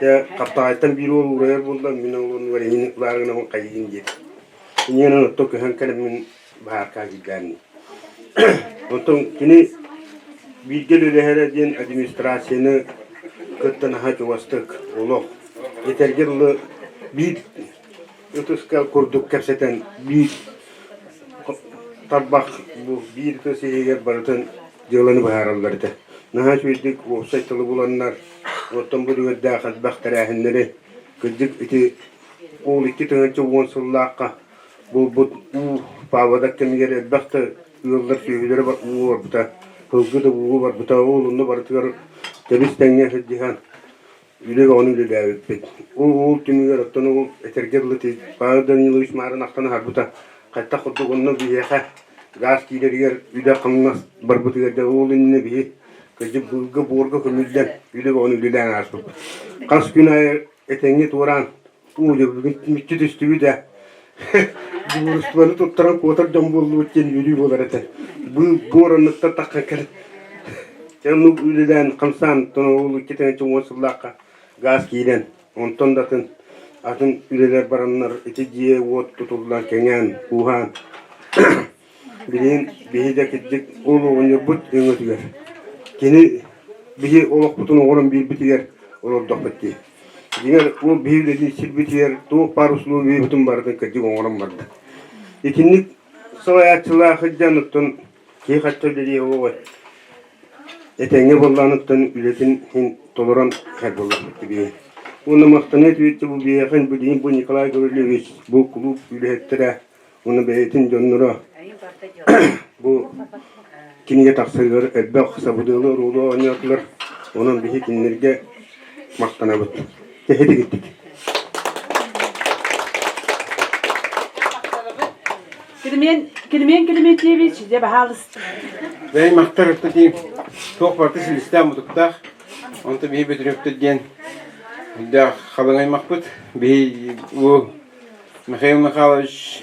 Speaker 22: Дьэ, Хаптаҕайтан биир уол уурайар буолла, мин ол оннугар эйигин ылаары гынабын хайыыгын диэт. Инньэ оттон көһөн кэлэммин баһааркаа киирдээн. Оттон кини бииргэ үлэлэһэрэ диэн администрацияны кытта наһаа чугастык олох этэргэ дылы биир ытыска курдук кэпсэтэн биир тарбах бу биир ытыс иһигэр барытын дьыаланы быһаараллар этэ. Наһаа үчүгэйдик уопсай тылы буланнар, оттон бу үлүгэрдээх элбэх тэрээһиннэри кырдьык ити ол 2010 сыллаахха булбут уу паводок кэмигэр элбэх да ыаллар сүөһүлэрэ уу барбыта, сылгы да уу барбыта, ол онно барытыгар тэбис-тэҥҥэ сылдьыһан үлэ бөҕөнү үлэлээбиппит. Ол ол түмүгэр оттон ол этэргэ дылы Павел Данилович Маарын ахтан аһарбыта. Хайдах курдук онно биһиэхэ гаас киирэригэр үлэ-хамнас барбытыгар дьэ ол иннинэ биһи кырдьык быылга буорга көмүллэн үлэ бөҕөнү үлэлээн ааспыппыт. Хас күн аайы этэҥҥэ туораан уу дьэ бүгүн мүччү түстүбүт ээ. Дьулурустваны туттаран куотар дьон буоллубут диэн үөрүү буолар этэ. Бу буоранныттар таххан кэлэн дьэ оннук үлэлээн хамсаан ол икки 10 сыллаахха газ киирэн онтон да атын атын үлэлэр бараннар ити дьиэ-уот тутуллан кэҥээн кууһаан Билигин биһи дьэ кырдьык ол оҕонньорбут өҥөтүгэр кини биһи олохпутун оҥорон биэрбитигэр олордохпут дии. Дьиҥэр ол биһи үлэлиир сирбитигэр туох баар условиебытын барытын кырдьык оҥорон барда. Итинник салайааччылаах сылдьан оттон киһи хачча үлэлиэ оҕо этэҥҥэ буоллаҕыттан үлэтин иһин толорон иһэр буоллахпыт биһи. Уонна махтаныа этибит бу биһиэхэ билигин бу Николай Гаврильевич бу кулууп үлэһиттэрэ Уонна бэйэтин дьонноро бу кинигэ тахсарыгар элбэх сабыдыалы оруолу оонньоотулар. Онон биһи кинилэргэ махтанабыт. Тэһитигиттик.
Speaker 1: Климент, Климент Климентьевич, дьэ баһаалыста.
Speaker 4: Бэйэҥ махтар ыртатыы туох барыта силистээх мутуктаах. Онтон биһи Бөтүрүөптөр диэн үрдээх халыҥ аймахпыт. Биһи бу Михаил Михайлович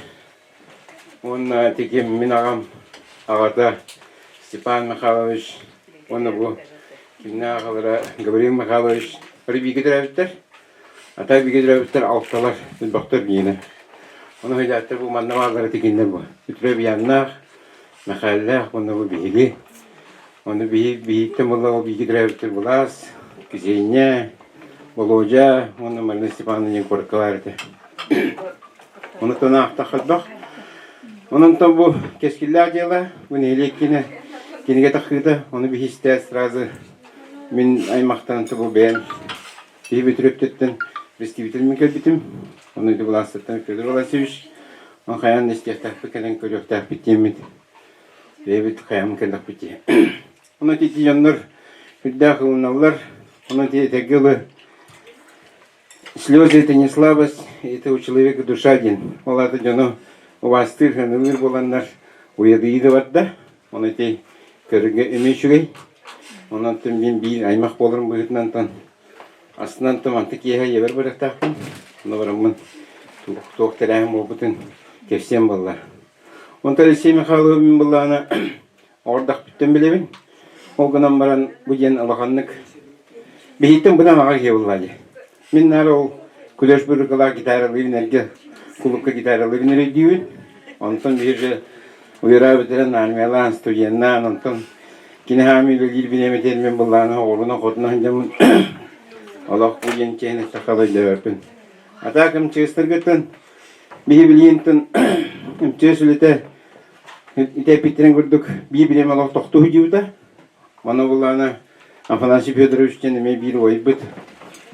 Speaker 4: уонна тиким мин аҕам аҕата Степан Михайлович уонна бу кимнээх аҕалара Гаврил Михайлович бары бииргэ төрөөбүттэр. Ата бииргэ төрөөбүттэр алталар, элбэхтэр биинэ. Ону хойдааттар бу манна бааллара тикиннэр бу. Үтүрэ Михайлаах уонна бу биһиги. Ону биһи биһиттэн буолла ол бииргэ төрөөбүттэр Былаас, Кисиэнньэ, Болуодьа уонна Марина Степановна диэн куоракка баар этэ. Онуттан аахтах элбэх. Онон бу кэскиллээх дьыала, бу нэһилиэк киинэ кинигэ тахыыта, ону биһистээт сразу мин аймахтан бу бэйэм киһи Бөтүрүөптөттөн представитель мин кэлбитим. Ону ити былаастаттан Федор Васильевич, он хайаан да истиэхтээхпит кэлэн көрүөхтээхпит диэммит Бэйэбит хайаан кэллэхпит дии. Онон ити дьоннор үрдээх ылыналлар. Онон ити этэргэ дылы слезы это не слабость, это у человека душа диэн. Ол аата дьону убаастыыр, сыаналыыр буоланнар уйадыйыы да барда. Онон ити көрөргө эмиэ үчүгэй. Онон мин биир аймах буоларым быһыытынан тон астынан манты киэһэ ийэбэр барыахтаахпын. Онно бараммын туох тэрээһин буолбутун кэпсиэм буолла. Онтон Алексей Михайловы мин былаана оҕордохпуттан билэбин. Ол гынан баран бу диэн улаханнык биһиттэн быдан аҕа киһи буолла дии. Мин наар ол күлэш бырыкалаах гитаралыыбын эргэ кулуупка гитаралыыбын өйдүүбүн. Онтон биир уйараа бүтэрэн армиялаан, студеннаан, онтон кини хаамыы үлэлиир бириэмэтигэр мин былаана оҕолуна хотуна сылдьаммын олох бу диэн киһини сахалыы өйдөөбөппүн. А так МЧСтаргыттан Биһи билигин МЧС үлэтэ итээппиттэрин курдук биир бириэмэ олох тохтуу сылдьыбыта. Маны буллаҕына Афанасий Федорович диэн эмиэ биир убайбыт,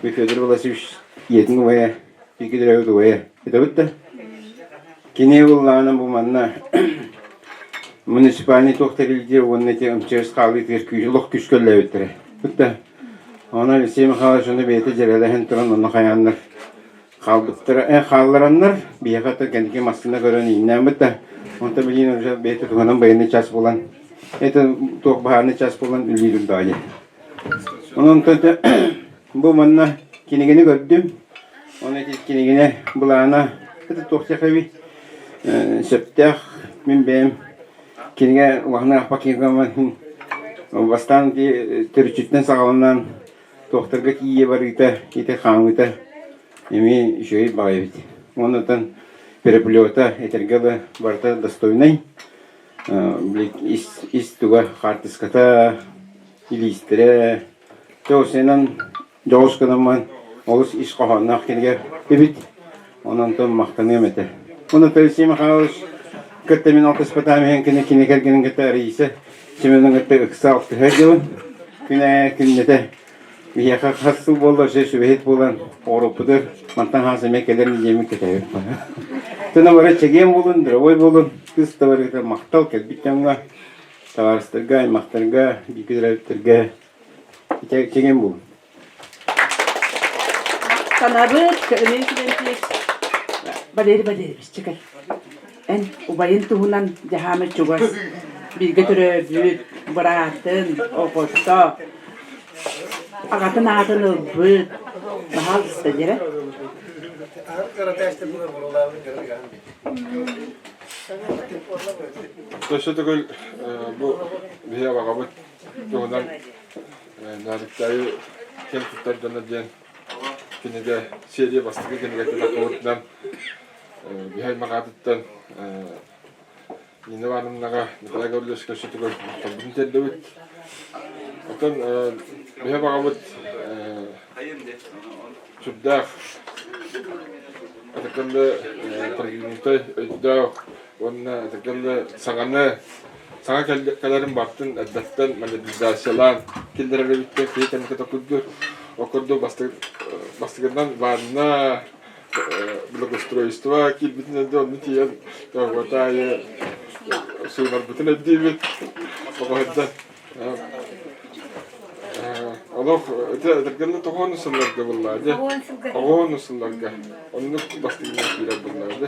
Speaker 4: Федор Власьевич ийэтин убайа, бииргэ төрөөбүт убайа этэбит да. Кини буллаҕына бу манна муниципальный туох тэрилтэ уонна ити МЧС хаалыытыгар күүс олох күүскэ үлэлээбиттэрэ. Бытта Онон Алексей Михайлович ону бэйэтэ дьэрэлэһэн туран онно хайааннар хаалбыттара э хааллараннар биһиэхэ то кэнники массыына көрөн ииннээммит да онтон билигин уже бэйэтэ туһанан байыаннай час буолан это туох баһаарынай час буолан үлэлиир даҕаны онон бу манна кинигэни көрдүм оны ити кинигини былаана это туох диэхэбий сөптөөх мин бэйэм кинигэ улахан аахпа кинигэ бастаан төрүччүттэн саҕаланан туохтарга тиийэ барыыта, ити хаамыыта эмиэ үчүгэй баҕайы эбит. Уонна переплета этэргэ дылы барыта достойнай. Ис, ис туга хаартыската, илиистэрэ, тоосенан дьоҕус гынаммын олус ис хоһоонноох кинигэ эбит. Онон махтаныам этэ. Уонна Алексей Михайлович кытта мин алтыспатаам иһин кини кини кэргэнин кытта Раиса Семеновна кытта ыкса алтыһа дьылын күнэ күннэтэ биһиэхэ хас сыл буолла өссө сүбэһит буолан оҕороппутугар мантан хаас эмиэ кэлэр диэммин кэтэһэбит. Тына бары чэгиэн буолун, здоровой буолун, кыыс да барыта махтал кэлбит дьоҥҥо, табаарыстарга, аймахтарга, бииргэ төрөөбүттэргэ чэгиэн буолун.
Speaker 1: Махтанабыт, Кэлимин Климентьевич, Валерий Валерьевич, чекай. Эн убайын туһунан дьаһаамы чугас бииргэ төрөөбүт быраатын, оҕото, аҕатын аатын ылбыт, баһаалыста диэрэ.
Speaker 6: Өссө төгүл бу биһи абаҕабыт туһунан Наарыктаайы киэн туттар дьоно диэн кинигэ серия бастакы кинигэтин таххыбытынан биһи аймах аатыттан Нина Ивановнаҕа Николай Гаврильевичка өссө төгүл махталбытын тиэрдэбит. Оттон биһи абаҕабыт сүрдээх атыкыллы продвинутай өйдөөх уонна атыкыллы саҥаны саҥа кэлэрин бартын эрдэттэн модернизациялаан киллэрэр эбиттэр киһи кэнникэ курдук ол курдук бастакынан ванна благоустройство киирбитин онно тиийэн аайы суунарбытын өйдүүбүт оҕоһордон Олох этэргэнэ тоҕоону сылларга буллаа дьэ. Оҕоону сылларга. Оннук бастыҥнар киирэр буллаа дьэ.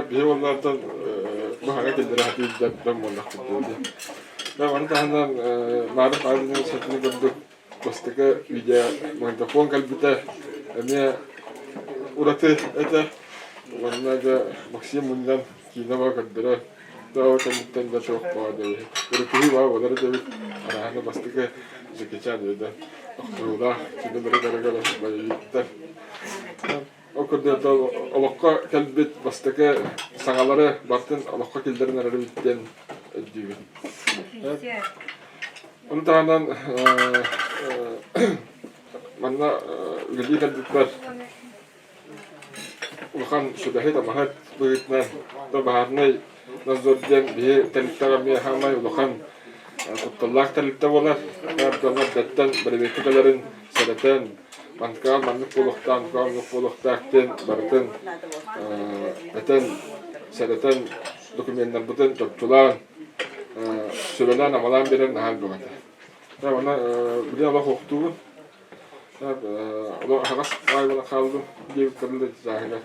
Speaker 6: Биһи уоллартан быһаҕа киллэрэ сатыыр дьон буоллахпыт дии. Маны таһынан Маров Азия сатыны курдук бастакы видео магнитофон кэлбитэ эмиэ ураты этэ. Уонна дьэ Максим мунньан киинэ көрдөрөр Доо кэнниттэн да суох баа диэбит. Ырытыһыы баа буолар этэбит. Араһаны бастакы Джеки Чан диэбитэ. Охтуруулаах кинилэри көрө-көрө боевиктар. Ол курдук олоххо кэлбит бастакы саҥалары бартын олоххо киллэрэн эрэрбит диэн өйдүүбүн. Ону таһынан манна үлэлии кэлбиппэр Улахан сүбэһит-амаһыт быһыытынан баһаарынай надзор диэн биһи тэрилтэҕэ эмиэ саамай улахан кутталлаах тэрилтэ буолар. Дьоннор эрдэттэн бэрэбиэркэ кэлэрин сэрэтэн, манкаҕа маннык буолуохтаах, манкаҕа оннук буолуохтаах диэн барытын этэн, сэрэтэн докуменнарбытын чопчулаан, сүбэлээн-амалаан биэрэр наһаа элбэх этэ. Уонна били олох уохтуубун. Аһаҕас баай хааллым диэбит кырыллы чааһыгар.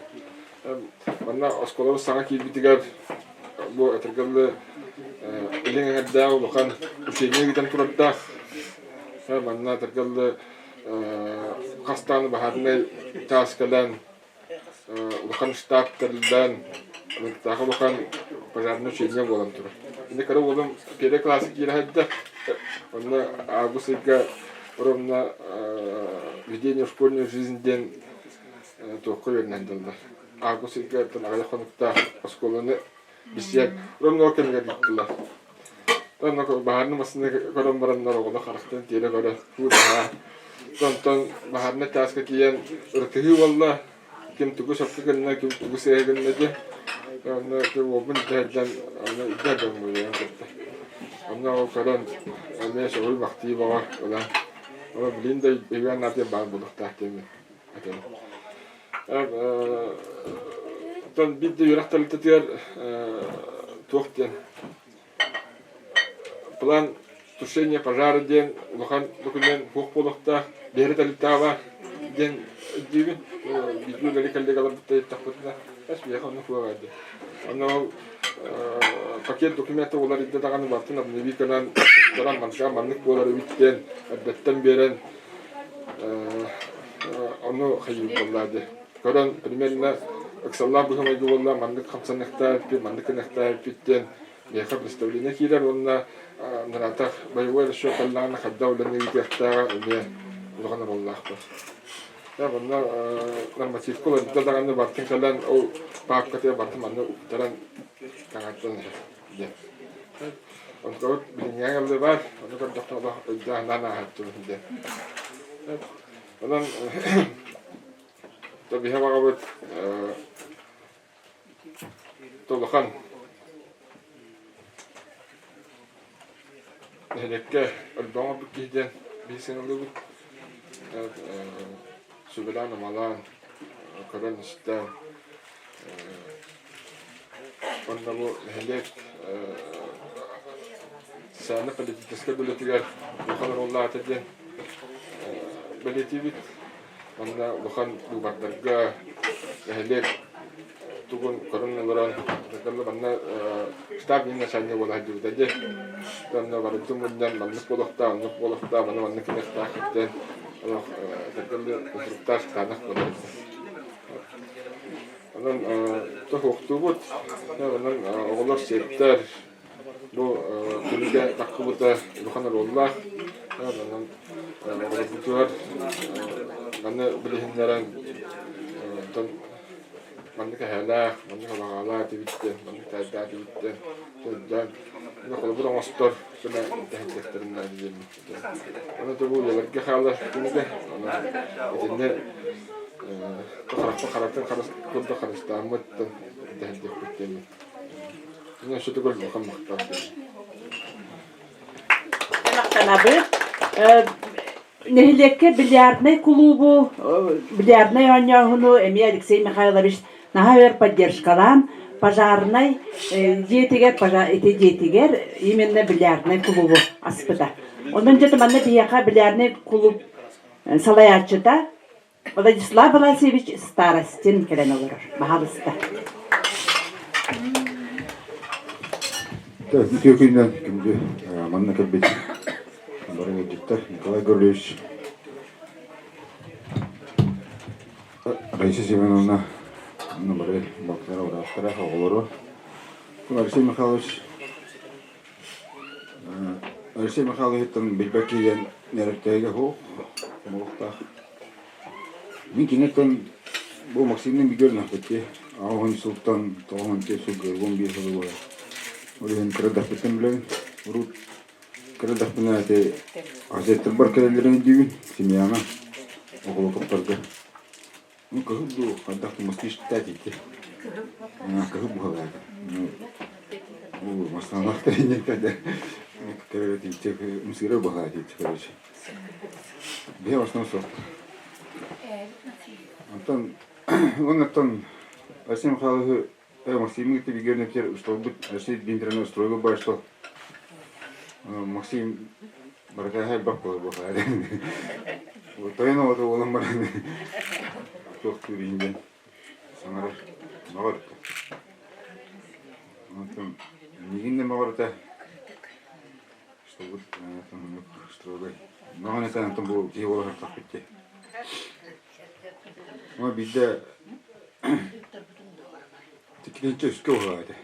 Speaker 6: Манна оскуолабыт саҥа киирбитигэр бу этэргэ илиҥ эҥэрдээх улахан учение ыытан турардаах. Манна этэргэ хас даҕаны баһаарынай чаас кэлэн улахан штаб тэриллэн, Ынтаах улахан пожарнай учение буолан турар. Ини кыра уолум первый класска киирэ сылдьар. Онно август ыйга ровно ведение в школьную жизнь диэн туохха үөрэнэн дыллар. Август ыйга аҕыйах хонуктаах оскуоланы бисиэн ровно ол кэмигэр ыыттылар. Онно баһаарны массыына көрөн бараннар оҕолор харахтарын тиэрэ көрө һуу-даһаа. Онтон баһаарынай чааска тиийэн ырытыһыы буолла, ким тугу сөпкө гынна, ким тугу сыыһа гынна диэн. Онно уолбун илдьэ сылдьан, онно илдьэ сылдьан муйан кытта. Онно ол көрөн эмиэ сөҕүү-махтыы бөҕө ылан, ол билигин да өйүөн-наадыйан баар буолуохтаах диэммин этэбин. Оттон биир да үөрэх тэрилтэтигэр туох диэн план тушения пожара диэн улахан документ суох буолуохтаах, биһиги тэрилтэҕэ баар диэн өйдүүбүн. Бииргэ үлэлии коллегаларбыттан ыйыттахпытына, эс биһиэхэ оннук суох диэн. Онно ол пакет документа уларыйда даҕаны барытын обновить гынан туттаран маннык маннык буолар эбит диэн эрдэттэн биэрэн ону хайыыр буоллаа дии. Көрөн примерно ыксаллаах быһыы-майгы буолла, маннык хамсаныахтаах эбиппит, маннык гыныахтаах эбиппит диэн миэхэ представление киирэр уонна наратах боевой расчет кэллэҕинэ хайдах үлэни ыытыахтааҕа эмиэ улахан оруоллаахпын. Онно нормативка уларыйда даҕаны барытын кэлэн ол паапкатыгар барытын манна уктаран таҥартан иһэр диэн. Онтубут билиҥҥээҥ ыллыы баар, ону көрдөхтө олох өйдөөн ааһаттыбын диэн. Онон биһи баҕабыт улахан нэһилиэккэ элбэх оҥорбут киһи диэн биһи сыаналыыбыт. Сүбэлээн-амалаан, көрөн-истэн уонна бу нэһилиэк социально-политическай үлэтигэр улахан оруоллаата диэн бэлиэтиибит. Манна улахан быыбардарга нэһилиэк тугун көрөн олорон, манна штаб начальник буола сылдьыбыта дии. Онно барытын мунньан маннык буолуохтаах, оннук буолуохтаах, маны маннык гыныахтаах диэн олох инструктаж кытаанах буолар. Онон тоһуохтуубут. Онон оҕолор сиэттэр бу кинигэ таххыбыта улахан оруоллаах. Онон оҕолорбутугар маны билиһиннэрэн онтон маннык эһээлээх, маннык алаҕаалаах этибит диэн, маннык таайдаах этибит диэн сылдьан холобур оҥостор гына тэһиндэхтэрин наада диэммит. Аны да бу үлэлэргэ хаалар кинигэ. Онон итиннэ харахпын харатын харыс курдук харыстааммыт дэһэрдиэхпит диэммит. Аны өссө төгүл улахан махтал
Speaker 1: Махтанабыт. Нэһилиэккэ бильярднай кулуубу, бильярднай оонньооһуну эмиэ Алексей Михайлович наһаа өр поддержкалаан, пожарнай дьиэтигэр, ити дьиэтигэр именно бильярднай кулуубу аспыта. Онон дьэ манна биһиэхэ бильярднай кулууп салайааччыта Владислав Власьевич Старостин кэлэн олорор. Баһаалыста.
Speaker 5: Үтүө күнүнэн күндү манна кэлбит бары ыалдьыттар Николай Гаврильевич Раиса Семеновна бары балтылара, бырааттара, оҕолоро Алексей Михайлович Алексей Михайловичтан билбэт киһи нэрэттэйгэ суох буолуохтаах. Мин киниттэн бу Максимныын бигэ өрнөхпүт аҕыс сылтан 94 сылга 15 сыл буолар. Ол иһин кыра эрдэхпиттэн билэбин. Урут кыра эрдэхпинэ ити газеттарбар кэлэллэрин өйдүүбүн, семьяҕа, оҕолотохторго. Ну, кыһыл дуу, хайдах да москвичтаат ити. Кыһыл буһалаата. Ну, мастаналаахтар иннин кэрэ мсыра баһаат короче. Биһи основном суох. Онтон оннуттан Арсен Михайлович Максимы Тибигерневтер устолбут Алексей Дмитриевна стройга баштал. Максим баракаһа элбэх буолар буолар. Тойон оҕото буолан баран туох түүрүн диэн саҥарар мөҕөр. Онтон миигин да мөҕөртө чтобы строгай. Мөҕөн этэн онтон бу киһи буола сыртахпыт дии. Ама биирдэ Тиккинчэ үскэ уһаа этэ.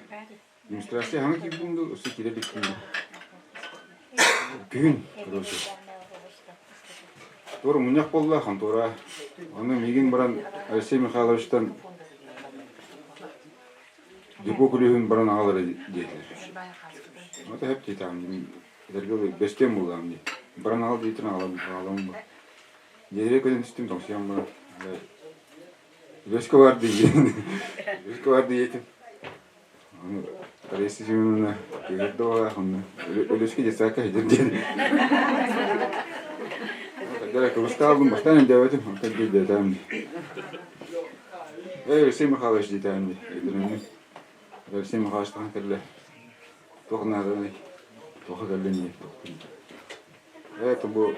Speaker 5: Демонстрация хаҥа киирдим дуу, өссө киирэ иликпин дуу. Күһүн, короче. Туора мунньах буолла, хонтуора. Аны миигин баран Алексей Михайловичтан депо күлүүһүн баран аҕал эрэ диэтилэр. Это хэп диэтэҕим, этэргэ дылы бэстиэн буоллаҕым дии. Баран аҕал диэтин аҕалам бу. Дьиэлэрэ көтөн түстүм, тоҥсуйан баран. Үгэскэ бар диигин. Үгэскэ бар диэтим. Ону Раиса Семеновна кыыһырда буолаах онно Өлүөскэ детсадка сылдьар диэн. Дара кыбыстаабын бастаан өйдөөбөтүм, онтон өйдөөтөм. Эй, Алексей Михайлович диэтэҕим дии, өйдөнөммүн. Алексей Михайлович тахан кэллэ. Туох нааданый? Туохха кэллин дии, Это бу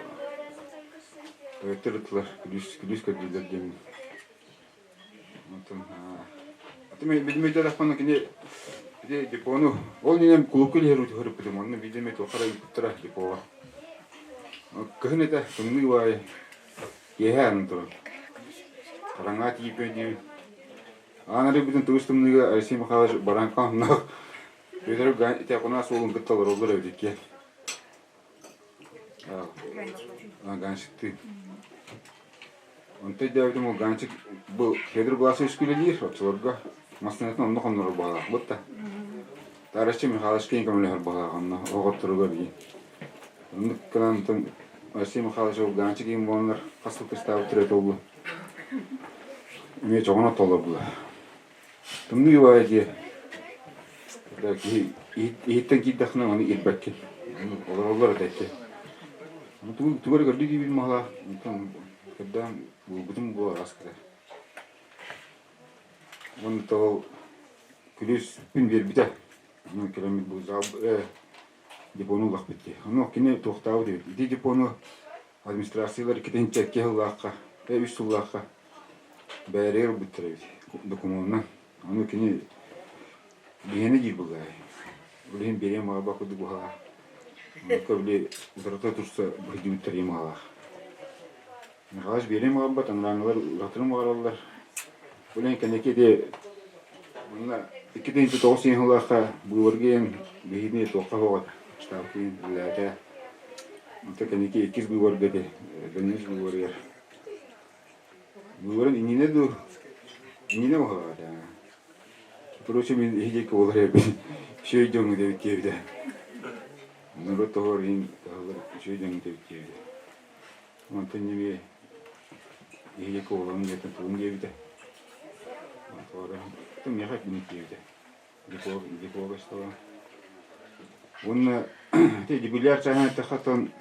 Speaker 5: Өттөр ыттылар, күлүүс, күлүүс көрдүүллэр диэммин. Онтон билимэйдэрахпына кини ити депону ол иннинэ кулуупка илиһэр утуһарыппытым онно биирдэ эмэ туохха эрэ ыыппыттара депоҕа. Кыһын этэ тымныы баайы киэһэ аны туран хараҥаҕа тиийбэт диибин. Аан арыйбытын тыбыс тымныыга Алексей Михайлович баран хааннаах Петр ити акунаас уолун кытта олороллор эбит иккиэн. Ганчиктыы. Онто өйдөөбүтүм ол Ганчик бу Федор Власович үлэлиир оччолорго массыынатын онно хоннорор баҕалаах да. Таарыччы Михайловичка көмөлөһөр баҕалаах онно оҕотторугар дии. Оннук гынан онтон Алексей Михайлович ол Ганчик иин буоланнар хас сыл кыстаабыт төрөтө буолла. Эмиэ чоҕун оттоллор була. Тымныы баҕайы дьиэ. Киһи иһиттэн киирдэххинэ ону ирбэккин. Олороллор этэ ити. Тугу тугу эрэ көрдүү диибин маһалаах. Онтон көрдөөн булбутум буо араас кытар. Уонна ол күлүүспүн биэрбитэ. Ону кэлэммит бу зал депону ыллахпыт дии. Ону кини туохтаабыт эбит. Ити депону администрациялар иккитинчи икки сыллаахха, үс сыллаахха бээригэр ылбыттар эбит докумуонунан. Ону кини биһиэнэ диир буоллаҕай. Ол иһин биэриэн баҕарбат курдук быһалаах. Оннукка били утарыта турса быһыйдыбыттар ийэм аҕалаах. Михалыч биэриэн баҕарбат, анарааҥҥылар уратырын баҕараллар. Билин кэнники ити манна 2009 сыллаахха быыбарга биһигини туохха суоҕа штаб киин үлэлээтэ. Онто кэнники иккис быыбарга ити Донецк быыбарыгар быыбарын иннинэ дуу иннинэ баһылаҕа Короче, мин иһи диэки буолар эбит. Үчүгэй дьоҥҥут эбит диэбитэ. Норуот тоһор иһин таһыллар үчүгэй дьоҥҥут эбит диэбитэ. Онтон эмиэ иһи диэки буоларын диэтин тугун диэбитэ. Онтон миэхэ эппиник диэбитэ. Диплога стола. Уонна ити юбиляр чааһын эттэххэ оттон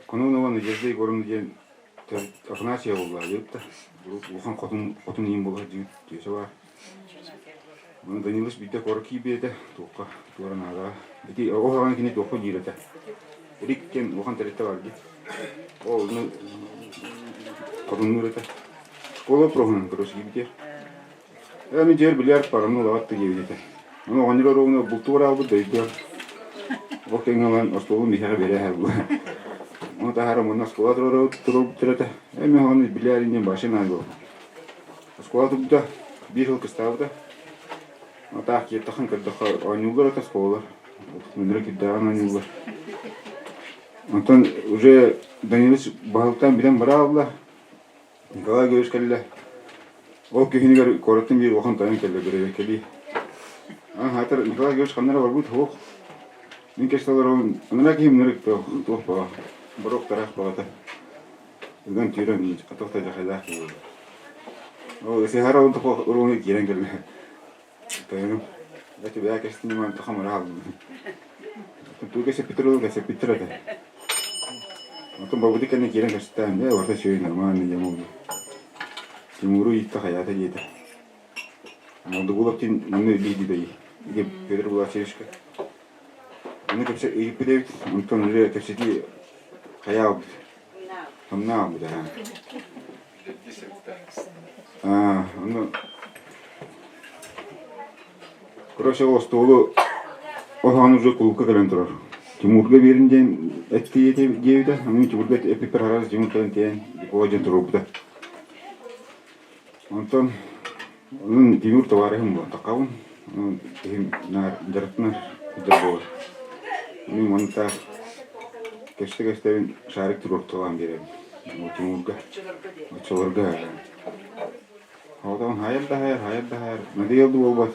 Speaker 5: Кононова Надежда Егоровна диэн Афанасьева буолла дьиэбит да. Улахан хотун хотун иин буолар дьиэбит түөсэ баар. Ону Данилович биирдэ куорат киирбит этэ, туохха туора наадаа. Ити ол аҕаны кини туохха диир этэ. Рик диэн улахан тэрилтэ баар дии. Ол ону хотуннуур этэ. Школа проһунан короче киирбитэ. Ээ мин дьиэр билэр параны улаҕат да диэбит этэ. Ону оҕонньор оруобуна бултуур аалбыт дойду. Ол кэмҥэ ылан остуолун биһиэхэ биэрэ була. Ону таһааран мунна оскуола туруорбуттар этэ. Ээ мин ону билээр диэн башы наада буолла. Оскуола турбута, биир сыл кыстаабыта. Атаах кииртэххин көрдөххө оонньууллар этэ оскуолалар. Мындыра кирдээҕин оонньууллар. Онтон уже Данилович баһылыктаан бүтэн бараалла. Николай Георгиевич кэллэ. Ол күһүнүгэр куораттан биир улахан тойон кэллэ бэрэбиэркэлии. Аһаатар Николай Георгиевич ханна эрэ барбыт суох. Мин кэс олоробун, анараа киһим ынырык туох баҕа, боруок тараах баҕата. Ыган түүрэн атах да дьахайдаах киһи буолла. Ол сыһара ол уругуну киирэн кэллэ. Тойонум, эти бэйэ кэстин иман тахам ыраалым. Туга кэсэппиттэр ол кэсэппиттэр этэ. Оттон бабыты кэннэ киирэн кэстээн, ээ барыта үчүгэй нормально диэн буолла. Тимуру иитте хайаата диэтэ. Молдогулов тин манна үллүү дии Иди Петр Власевичка. Аны кэпсэ ыйыппыт эбит, онтон уже кэпсэтии хайаабыт. Хамнаабыт аа. Аа, ону Короче, остуолу оһоҕун уже кулукка кэлэн турар. Тимурга биэрин диэн эттии диэбитэ. Аны Тимурга эппиппэр харас Тимур кэлэн тиийэн Николай диэн туруорбута. Онтон онон Тимур товарыһым буолан таххабын. Онон киһим наар дьарыктанар сылдьар буолар. Мин манна кэстэ-кэстэбин шарик туруорталаан биэрэбин. Тимурга. Оччолорго Оҕотоҕун хайар да хайар, хайар да хайар, надоел да буолбат,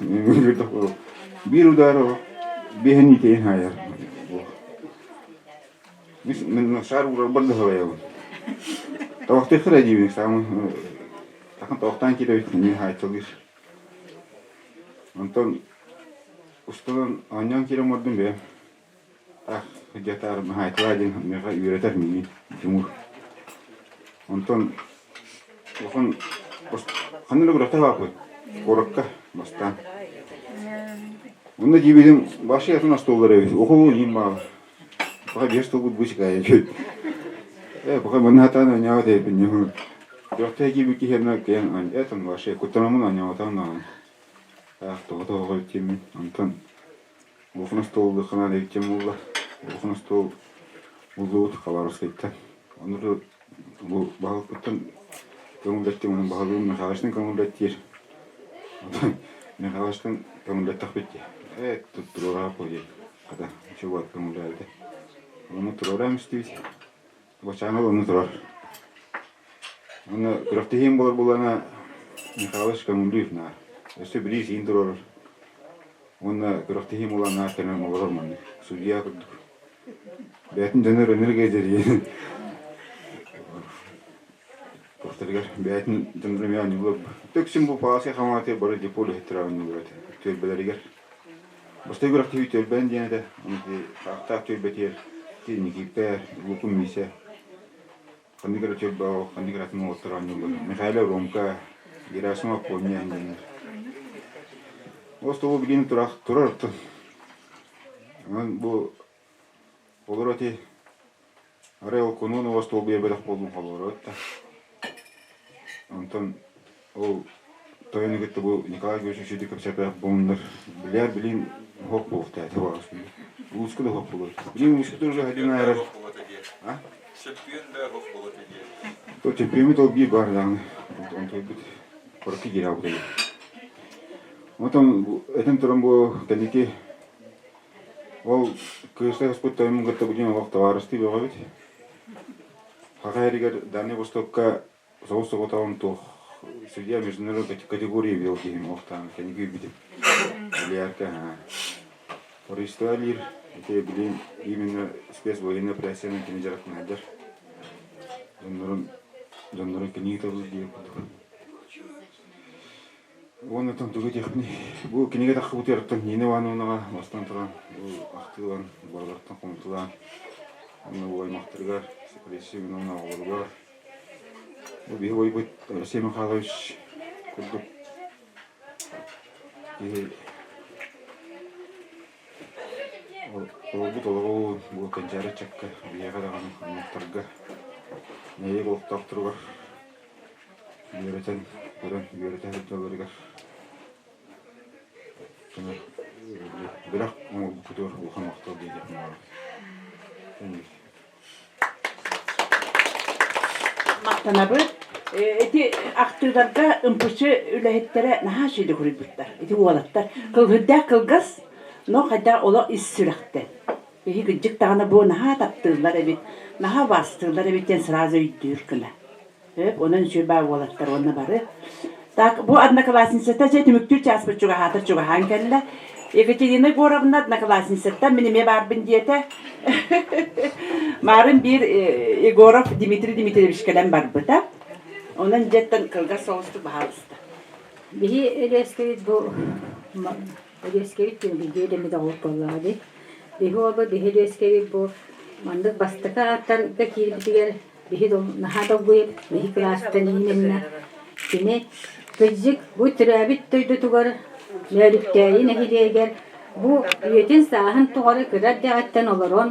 Speaker 5: биир удар биэһин иитейин хайар. Мин шар уурарбар да салайабын. Тоохтуохтара диибин, саамай тахан тоохтоон киирэбит, эмиэ хаайталыыр. Онтон устунан оонньоон киирэн бардым бэйэм. Ах, дьатаар Хаайталаа диэн миэхэ үөрэтэр миигин Тимур. Онтон улахан ханна да күрэхтэһэ бааппыт куоракка бастаан. Онно диэбитим вообще атын остуоллар эбит. Оху иин баҕа. Пока биэс тылбыт быычыкаайа диэбит. Э, пока манна хатаан оонньообот эбиппин. Күрэхтэһэ киирбит киһи эмэ киэн этон вообще куттанаммын оонньооботом даҕаны. Ах, тоҕо тоҕо тиэммин. Онтон Улахан остуол ылыаххына диэбит буолла. Улахан остуол буллубут Хабаровскайтан. Ону бу баһылыкпыттан көҥүллэттим, онон баһылыгым Михайловичтан көҥүллэттиир. Онтон Михайловичтан көҥүллэттэхпит дии. Ээ, туруораах буо диэн. Хата, үчүгэй буолат көҥүллээбитэ. Ону туруораам истибит. Бачаана онно турар. Уонна күрэхтэһиим буолар буоллаҕына Михайлович көҥүллүүр наар. Өссө бириис иин туруорар. Уонна күрэхтэһиим буолан наар кэлэн олорор маннык. Судья курдук. Бэйэтин дьонор энергия дьэрийэн Тохторугар бэйэтин дьоннор эмиэ оонньуулар. Төксүн бу Паласка хамааты бары депо үлэһиттэрэ оонньуулар этэ. Түөлбэлэригэр. Бастакы күрэхтэһии түөлбэн диэн этэ. Ону ити Хаахтаах түөлбэтигэр ити Никииппэр, Лукум Миисэ ханнык эрэ түөлбэ ханнык эрэ атын уолаттар оонньууллар. Михайло Ромка, Герасимов Поня диэннэр. Ол остуолу билигин турар оттон. Онон бу олору ити Арай ол кунуун остуол биэрбэтэх буоллун холоруот да. Онтон ол тойону кытта бу Николай Георгиевич үчүгэйдик кэпсэппэтэх буолуннар билээр билин уһук буолуохтаа этэ баҕас улууска да уһук буолуо билин улууска тоже один аайар а
Speaker 6: Чөппүөн да уһук буолуо диэ.
Speaker 5: То чөппүөмүт ол биир баар даҕаны. Онтуйбут куракы киирэ Отон этэн туран бу кэнники ол кыыста ыспыт тойомун кытта бу дьон олох табаарыстыы бөҕөбүт. Хаха эригэр Дальний Востокка соҕус соҕотоҕун туох судья международной категории вел киһим охтаан кэнники күүрбүтүм. Билиарка Рейстра лир ити билим именно спецвоенная операциянан кини дьарыктанар. Дьоннорун дьоннорун кини табыл диир курдук. Уонна тугу этиэхпиний? Бу кинигэ таххыбытыгар Нина Ивановнаҕа бастан туран бу ахтыылан, барыларыттан хомутулаан, уонна бу аймахтарыгар, Алексей Семеновна оҕолоругар, бу биһи убайбыт Алексей Михайлович курдук киһи Олорбут олоҕу бу кэнчээри ыччакка, биһиэхэ даҕаны аймахтарга, нэһилиэк олохтоохторугар үөрэтэн, көрөн, үөрэтэ сылдьалларыгар бэлэх оҥорбуккутугар улахан махтал диэтэхпин баҕарабын.
Speaker 1: Махтанабыт. Ити ахтыыларга ымпычы үлэһиттэрэ наһаа үчүгэйдик суруйбуттар. Ити уолаттар. Кылгырдаах кылгас, но хайдах олох ис сүрэхтэн. Биһи кырдьык даҕаны бу наһаа таптыыллар эбит, наһаа убаастыыллар эбит диэн сразу өйдүүр гына. Сөп, онон үчүгэй баа уолаттар уонна бары. Так, бу одноклассницата дьэ түмүктүүр чааспыт чугаһаатар чугаһаан кэллэ. Екатерина Егоровна одноклассницаттан мин эмиэ баарбын диэтэ. Маарын биир Егоров Дмитрий Дмитриевич кэлэн барбыта. Онон дьэттэн кылгас соҕустук баһаалыста.
Speaker 7: Биһи Өлүөскэбит бу Өлүөскэбит диэн бииргэ үөрэммит оҕолор буоллаҕа дии. Биһи уолбут биһи Өлүөскэбит бу маннык бастакы ааттарга киирбитигэр Биһи наһаа долгуйар, биһи кылаастан именно кини кырдьык бу төрөөбүт дойдутугар Нөөрүктээйи нэһилиэгэр бу үйэтин сааһын тухары кыра эрдэҕиттэн олорон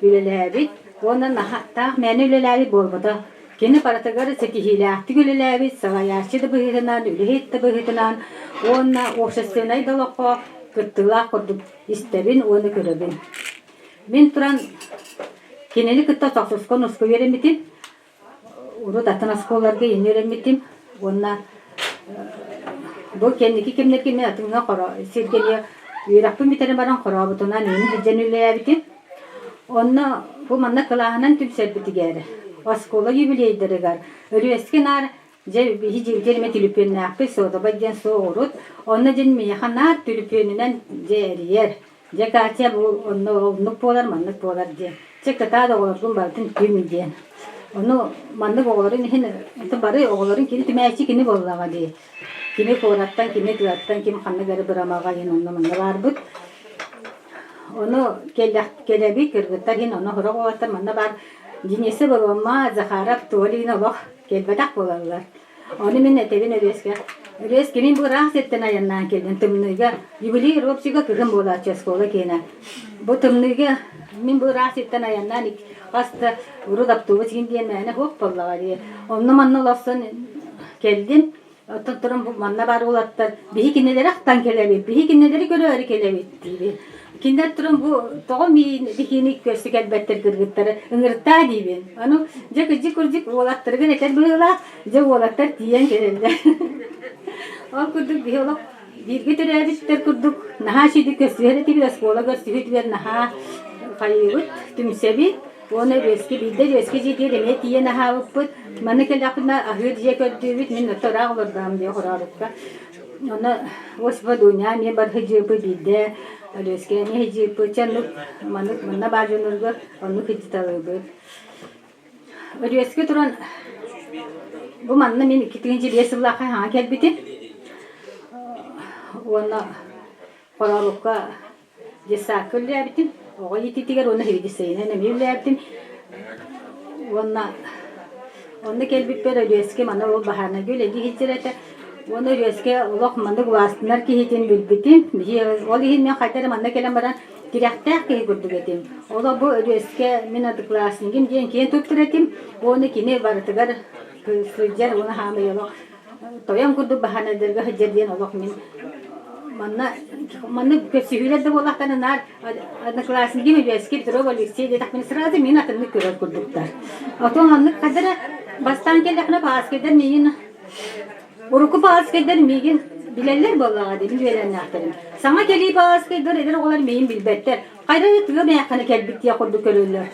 Speaker 7: үлэлээбит уонна таах мээнэ үлэлээбит буолбатах. Кини барытыгар ситиһиилээхтик үлэлээбит, салайааччы да быһыытынан, үлэһит да быһыытынан уонна общественнай да олоххо кыттыылаах курдук истэбин уонна көрөбүн. Мин туран кинини кытта тохсуска нуска үөрэммитим. Урут атын оскуолаларга инни үөрэммитим уонна бу кэнники кэмнэргэ мин атыҥҥа хоро сиргэ эмиэ үөрэхпин бүтэрэн баран хорообутунан иини сылдьан үлэлээбитим. Онно бу манна кылааһынан түмсэрбитигэр оскуола юбилейдарыгар Өлүөскэ наар Дьэ, биһи дьиэбитигэр эмэ түлүпүөннээхпит, суотабай диэн суох урут. Онно дьин миэхэ наар түлүпүөнүнэн дьэ эрийэр. Дьэ, Катя, бу онно оннук буолар, маннык буолар диэн. Чэ, кытаат оҕолоргун барытын түм диэн. Ону маннык оҕолорун иһин бары оҕолорун кини түмээччи кини буоллаҕа дии. Кими куораттан, кими тыаттан, ким ханнык эрэ бырамаҕа иһин онно манна баарбыт. Ону кэлэбит, кыргыттар иһин ону сорох уолаттар манна баар Дениса Баломма, Захаров, Толин олох кэлбэтэх буолаллар. Ону мин этэбин Өлүөскэ, Өлүөскэ мин бу ыраах сиртэн айаннаан кэллим тымныыга, юбилей робчига кыһын буолааччы оскуола киэнэ. Бу тымныыга мин бу ыраах сиртэн айаннаан хас да урут автобус иһин диэн мээнэ суох буоллаҕа дии. Онно манна олорсон кэллим. Оттон туран бу манна баар уолаттар биһи кинилэри ахтан кэлэбит, биһи кинилэри көрөөрү кэлэбит диибин. Кинилэр туран бу тоҕо миин биһини көрсө кэлбэттэр кыргыттары ыҥыртаа диибин. Аны дьэ кырдьык-кырдьык уолаттарыгар этэр быһыылаах, дьэ уолаттар тиийэн кэлэллэр. Ол курдук биһи олох бииргэ төрөөбүттэр курдук наһаа үчүгэй көрсүһэр этибит, оскуола көрсүһүүтүгэр наһаа хайыыбыт, түмсэбит. Уонна үөскэ биирдэ үөскэ дьиэтигэр эмиэ тиийэн аһаабыппыт. Манна кэллэхпинэ аһыыр дьиэ көрдүүбүт. Мин оттон ыраах олордоҕум дии Хорообукка. Онно Осипа Дуня эмиэ барыһы дьиэппит биирдэ Өлүөскэ эмиэ дьиэппит. Чэ оннук маннык манна баар дьоннорго оннук илдьиталыыбыт. Өлүөскэ туран бу манна мин 2005 сыллаахха хаҥа кэлбитим. Уонна Хорообукка Детсадка үлэлээбитим, оҕо иитиитигэр уонна сэбиэдиссэйинэн эмиэ үлэлээбитим. Уонна онно кэлбиппэр Өлүөскэ манна ол баһаарынайга үлэлии сылдьар этэ. Уонна Өлүөскэ олох маннык убаастанар киһитин билбитим. Ол иһин мин хайдах эрэ манна кэлэн баран тирэхтээх киһи курдук этим. Олох бу Өлүөскэ мин однокласснигым диэн киэн туттар этим. Уонна кини барытыгар сылдьар уонна хаамый олох тойон курдук баһаарынайдарга сылдьар диэн олох мин манна маннык көрсүһүүлэр да буоллахтарына наар однокласснигим Өлүөскэ Петров Алексей диэтэхпинэ сразу мин атыннык көрөр курдуктар. Отон оннук хадара бастаан кэллэххинэ Пааскайдар миигин. Урукку пааскайдар миигин билэллэр буоллаҕа дии, мин үөлээннээхтэрим. Саҥа кэлии пааскайдар эдэр оҕолор миигин билбэттэр. Хайда да тыа мээххинэ кэлбит диэх курдук көрөллөр.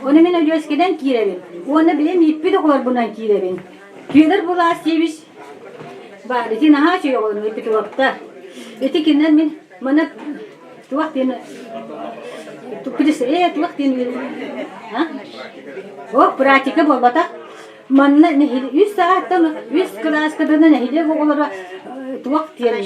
Speaker 7: Ону мин Өлүөскэнэн киирэбин уонна бэйэм ииппит оҕолорбунан киирэбин. Федор Власьевич баар, ити наһаа үчүгэй оҕолорум Петровтар. Ити кинилэр мин маны туох диэн э туох диэн О, практика буолбатах. Манна үс саҕаттан үс кылааскадан нэһилиэк оҕолоро туох диэн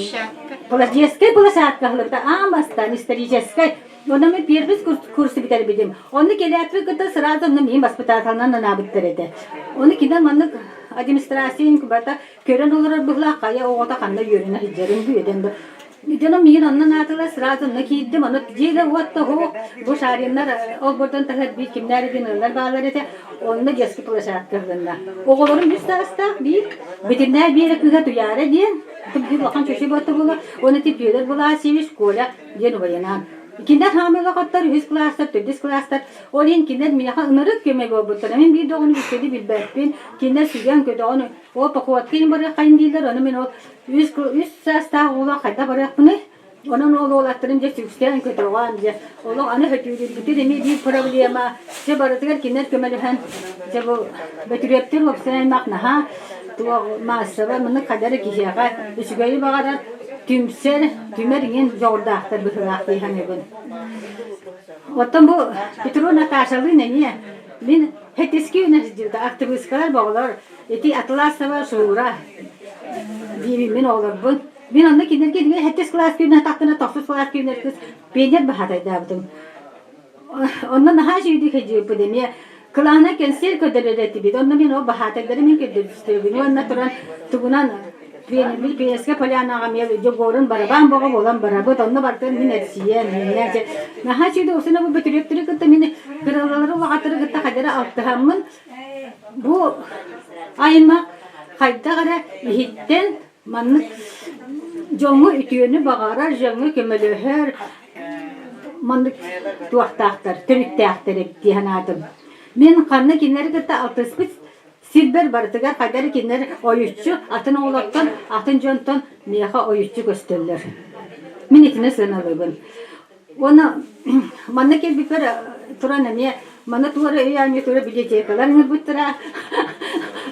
Speaker 7: Паладьескай площадка аһыллыбыта аан бастаан историческай. Онно мин первый курсы бүтэрбитим. Онно кэлээппин кытта сразу онно миин баспытааталынан анаабыттар этэ. Ону кинилэр маннык администрация барыта көрөн олорор быһыылаах хайа оҕото ханна үөрэнэ сылдьарын бүөтэн да Дьонум миигин онно наатылар, сразу онно киирдим, ону дьиэ уот да суох, бу Шариннар олбуордан таһыгар биир кимнээх эрэ ыаллар бааллар этэ, онно детский площадка ыһылынна. Оҕолорум үс саастаах биир, битиннээх биэрэ кыыһа Туйаара диэн, биир улахан чөчө буолта буола, уонна ити Петр Власьевич Коля диэн убайынаан. Кинилэр хаамыылахаттар, үһүс кылаастар, төрдүс кылаастар, ол иһин кинилэр миэхэ ынырык көмө буолбуттара. Мин биир да оҕону бүккэди билбэппин, кинилэр сүгэн көтөҕөн, ол походка иһин барыаххайын дииллэр, ону мин ол Үс, үс саастаах уола хайдах барыахпыный? Онон ол уолаттарын дьэ сүксээн көтөҕөн, дьэ олох аны хөтүүрүлбүтүн эмиэ биир проблема. Дьэ барытыгар кинилэр көмөлөһөн, дьэ бу Бөтүрүөптэр уопсай аймах наһаа туох маассаба маны хайдах эрэ киһиэхэ үчүгэйи баҕарар, түмсэр, түмэр иҥин дьоҕурдаахтар быһыылаах дии саныыбын. Оттон бу Петро Наташалыын эмиэ мин хэтиски үнэсдьита актыбыыскалар боҕолор Ити Атласова Шура диибин мин оҕолорбун. Мин онно кинилэргэ эмиэ сэттис кылаас күнүн атахтана тохсус кылаас күнүгэр кыыс пионер баһаатайдаабытым. Онно наһаа үчүгэйдик сылдьыбыппыт эмиэ. Кылааһынан кэнсиэр көрдөрөр этибит. Онно мин ол баһаатайдары мин көрдөрүстүбүн. Уонна туран тугунан пионербит Пионерская полянаҕа эмиэ дьогуорун барабаан боҕо буолан барабыт. Онно барытын мин эрчийэн, миннээн наһаа үчүгэй осуна бу бөтүрүөптөрү кытта мин кыралалары улаҕаттары кытта хайдары алтыһаммын Бу аймах хайдах эрэ иһиттэн маннык дьоҥҥо үтүөнү баҕарар, дьоҥҥо көмөлөһөр маннык туохтаахтар, төрүттээхтэр эбит дии санаатым. Мин ханна кинилэри кытта алтыспыт сирбэр барытыгар хайдах эрэ кинилэр ойуччу атын оҕолортон, атын дьонтон миэхэ ойуччу көстөллөр. Мин итини сыаналыыбын. Уонна манна кэлбиппэр туран эмиэ манна туора өй оонньуу тура библиотекалар ыҥырбыттара.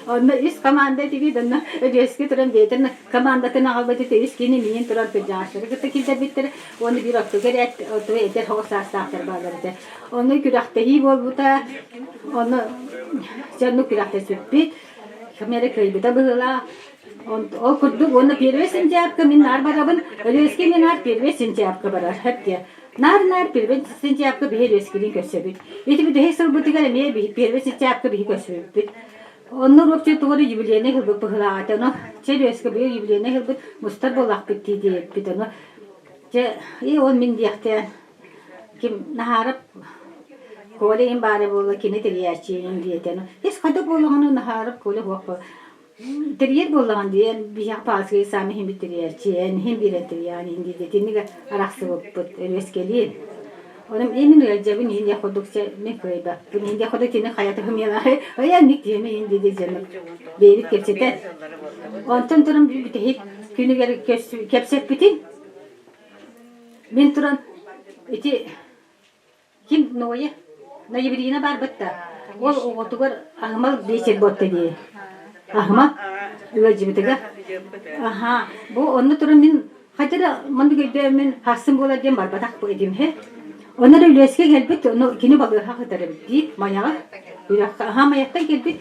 Speaker 7: Онно үс команда этибит, онно Өлүөскэ туран бэйэтин командатын аҕалбыт этэ, үс киһини миигин туран кырдьаҕастары кытта киллэрбиттэрэ. Уонна биир оттуга эрээт, оттуга эдэр оҕо саастаахтар бааллар этэ. Онно күрэхтэһии буолбута, онно дьэ оннук күрэхтэспиппит. Ким эрэ кыайбыта быһыылаах. Ол курдук уонна первый сентябрька мин наар барабын, Өлүөскэ мин наар первый сентябрька барар хэп Наар-наар первый сентябрька биһи Өлүөскэлиин көрсөбүт. Ити бүтэһик сылбытыгар эмиэ первый сентябрька биһи көрсүбүппүт. Онно вообще тугу эрэ юбилейнай сылбыт быһыылаах ону чэ Өлүөскэ быйыл юбилейнай сылбыт мустар буоллахпыт дии диэбиппит ону чэ и ол мин диэхтээн ким Наһаарап Коля им баара буолла кини тэрийээччиин диэтэ ис хайда буоллаҕына Наһаарап Коля суох Тэрийэр буоллаҕын дии, биһиэхэ пааскай саамай иһин тэрийээччи, иһин биэрэн тэрийэҕин иһин дии итинник арахсыбыппыт, өрүөскэлиин. Онон мин ыалдьабын иһин диэх курдук чэ мин кыайбаппын иһин диэх курдук кини хайа туһумиалаах ой анник диэмэ иһин дии дьонум бэйэбит кэпсэтэн. Онтон туран бүтэһик күнүгэр кэпсэппитим. Мин туран ити Ким Ноя? Ноябрина барбыт да. Ол оҕотугар аһымал биэчэр буотта дии. Аһыма ыалдьыбытыгар. Аха. Бу онно туран мин хайда да маннык өйдөөммүн харсын буолар диэн барбатах бу этим хэ. Онно да Үлүөскэ кэлбит, ону кини балыыһа кытар эбит дии, Майаҕа. Үрэххэ, аха Майаттан кэлбит.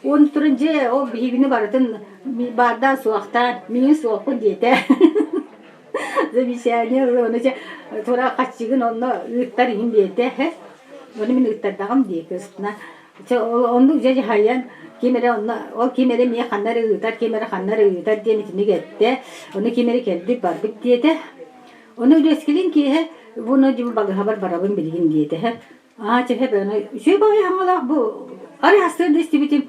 Speaker 7: Оны туран дьэ ол биһигини барытын баардаан суохтаан, миигин суохпун диэтэ. Замечание ону дьэ тура хаччыгын онно ыыттар иһин диэтэ ону мин ыыттардаҕым дии кыыспына чэ оннук дьэ дьаһайан ким эрэ онно ол ким эрэ эмиэ ханна эрэ ыытар ким эрэ ханна эрэ ыытар диэн итинник эттэ ону ким эрэ кэлбит барбыт диэтэ ону Үлүөскэлиин киэһэ буну дьэ балыыһабар барабын билигин диэтэ Аа, чэ, сөп, аны үчүгэй баҕайы хаҥалаах бу арай сарсыарда истибитим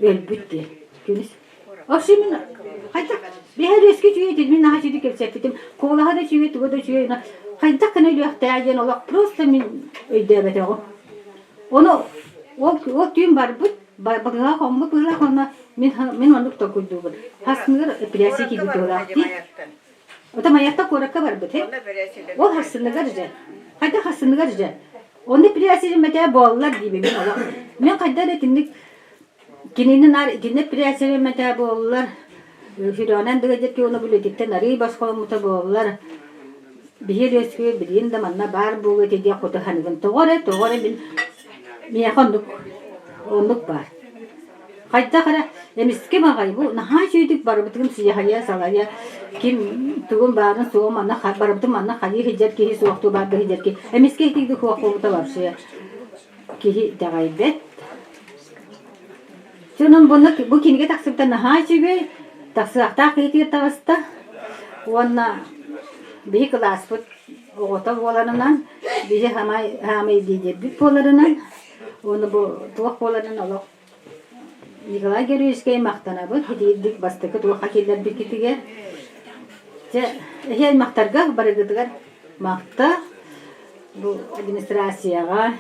Speaker 7: өлбүт диэн. Күнүс. Вообще мин хайдах биһэ үөскэ үчүгэй этим, мин наһаа үчүгэйдик кэпсэппитим. Куолаһа да үчүгэй, туга да үчүгэй, хайдах гына өлүөхтээх диэн олох просто мин өйдөөбөтөҕүм. Ону ол, ол түүн барбыт. Багыга хоммут быһыылаах уонна мин мин оннук толкуйдуубун. Хасныгар эпэрээссийэ киирбит быһыылаах дии. Ото Майаттан куоракка барбыт һэ. Ол харсыныгар дьэ. Хайдах харсыныгар дьэ. Онно эпэрээссийэ буоллар диибин мин олох. Мин хайда эрэ итинник кинини наар итинник эпэрээссийэ буоллар Сүрөҕүнэн дыгадьыр киһи уонна бүлүтүттэн арыый босхоломмута буоллар биһи Өлүөскү билигин да манна баар буолуо этэ диэх куту саныыбын. Тоҕо эрэ, тоҕо эрэ мин миэхэ оннук оннук баар. Хайдах эрэ эмискэ баҕайы бу наһаа үчүгэйдик барыбытын сыйаһайа салайа ким тугун баарын суоҕун манна барыбытын манна хайыы сылдьар киһи суохтуу баар да сылдьар киһи эмискэ итиги суох буолбута вообще киһи итэҕэйбэт. Дьонум буну бу кинигэ тахсыбыта наһаа үчүгэй, тахсыахтаах киһитигэр таҕыста уонна биһи кылааспыт оҕото буоларынан, биһи хаамай хаамай лидербит буоларынан, уонна бу туох буоларынан олох Николай Георгиевичка махтанабыт итиирдик бастакы туохха киллэрбиккитигэр. Дьэ, эһи аймахтарга барыгытыгар махта бу администрацияҕа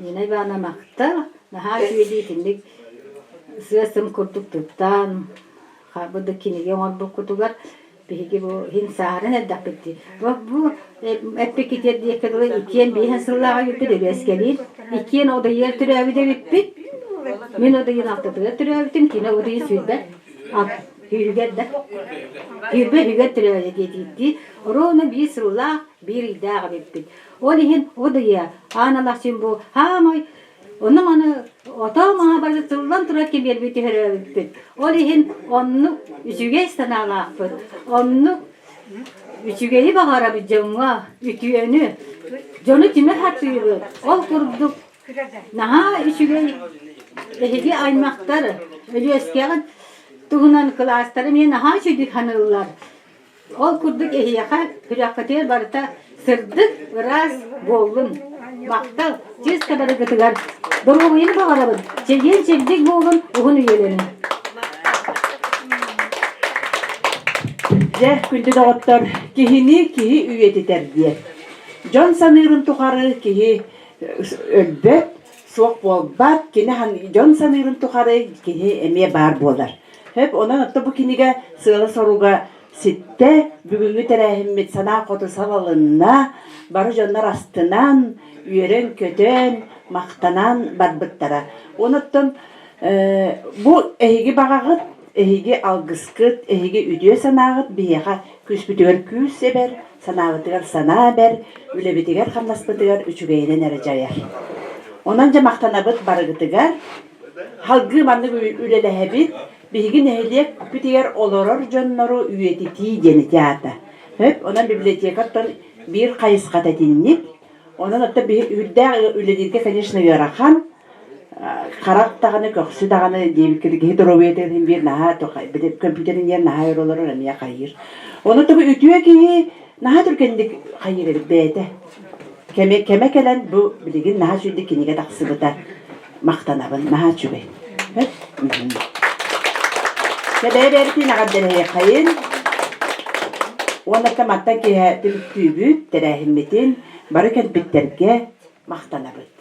Speaker 7: Нина Ивановна махтал, наһаа үчүгэйдик итинник сыа-сым курдук туттан, бу да кинигэ оҥорбуккутугар биһиги бу иһин сааһыран эрдэхпит дии. Бу, бу эппиккитигэр диэххэ дылы иккиэн биэһэн сыллааҕы эбиппит Өлүөскэлиин, иккиэн одайыар төрөөбүт эбиппит. Мин одайын алтатыгар төрөөбүтүм, кини одайын 20 сүүһүгэр да 20 үһүгэр төрөөбүтэ диэтииттии. Ровно биир сыллаах, биир ыйдаах эбиппит. Ол иһин о дыйа, аан алахчын бу хаамай ону-маны отоо-маһа бары тыллан турар кимиэрбит түһэрээбиппит. Ол иһин оннук үчүгэй санаалаахпыт, оннук үчүгэйи баҕарабыт дьоҥҥо, үтүөнү, дьону түмэ сатыыбыт. Ол курдук наһаа үчүгэй эһиги аймахтар Өлүөскэҕит туһунан кылаастары эмиэ наһаа үчүгэйдик саныыллар. Ол курдук эһиэхэ күрэххитигэр барыта сырдык, ыраас буоллун. Махтал, чиэс барыгытыгар доруобуйаны баҕарабын, чэгиэн-чэбдик буолун, уһун үйэлэнин.
Speaker 1: Дьэ, күндү доҕоттор, киһини киһи үйэтитэр диэн. Дьон саныырын тухары киһи өлбөт, суох буолбат, кини дьон саныырын тухары киһи эмиэ баар буолар. Хөп, онон отто бу кинигэ сыала-соруга ситтэ, бүгүҥҥү тэрээһиммит санаа хоту салалынна, бары дьоннор астынан, үөрэн-көтөн, махтанан барбыттара. Онуттан бу эһиги баҕаҕыт, эһиги алгыскыт, эһиги үтүө санааҕыт биһиэхэ күүспүтүгэр күүс эбэр, санаабытыгар санаа эбэр, үлэбитигэр-хамнаспытыгар үчүгэйинэн эрэ дьайар. Онон дьэ махтанабыт барыгытыгар. Салгыы маннык үлэлэһэбит. Биһиги нэһилиэкпитигэр олорор дьоннору үйэтитии диэн ити аата. Сөп, онон библиотекаттан биир хайысхата итинник. Онон оттон биһи үрдээх үлэлииргэ, конечно, ыарахан. Харах даҕаны, көхсү даҕаны диэбиккэ киһи доруобуйата иһин биир наһаа компьютерин диэн наһаа өр олорор эмиэ хайыыр. Ону тобу үтүө киһи наһаа түргэнник хайыыр эбит бэйэтэ. Кэмэ, кэмэ кэлэн бу билигин наһаа үчүгэйдик кинигэ тахсыбыта махтанабын, наһаа үчүгэй. Дьэ бэйэ-бэйэбитин эҕэрдэлэһиэххэйин уонна мантан киэһэ түмүктүүбүт тэрээһиммитин бары кэлбиттэргэ махтанабыт.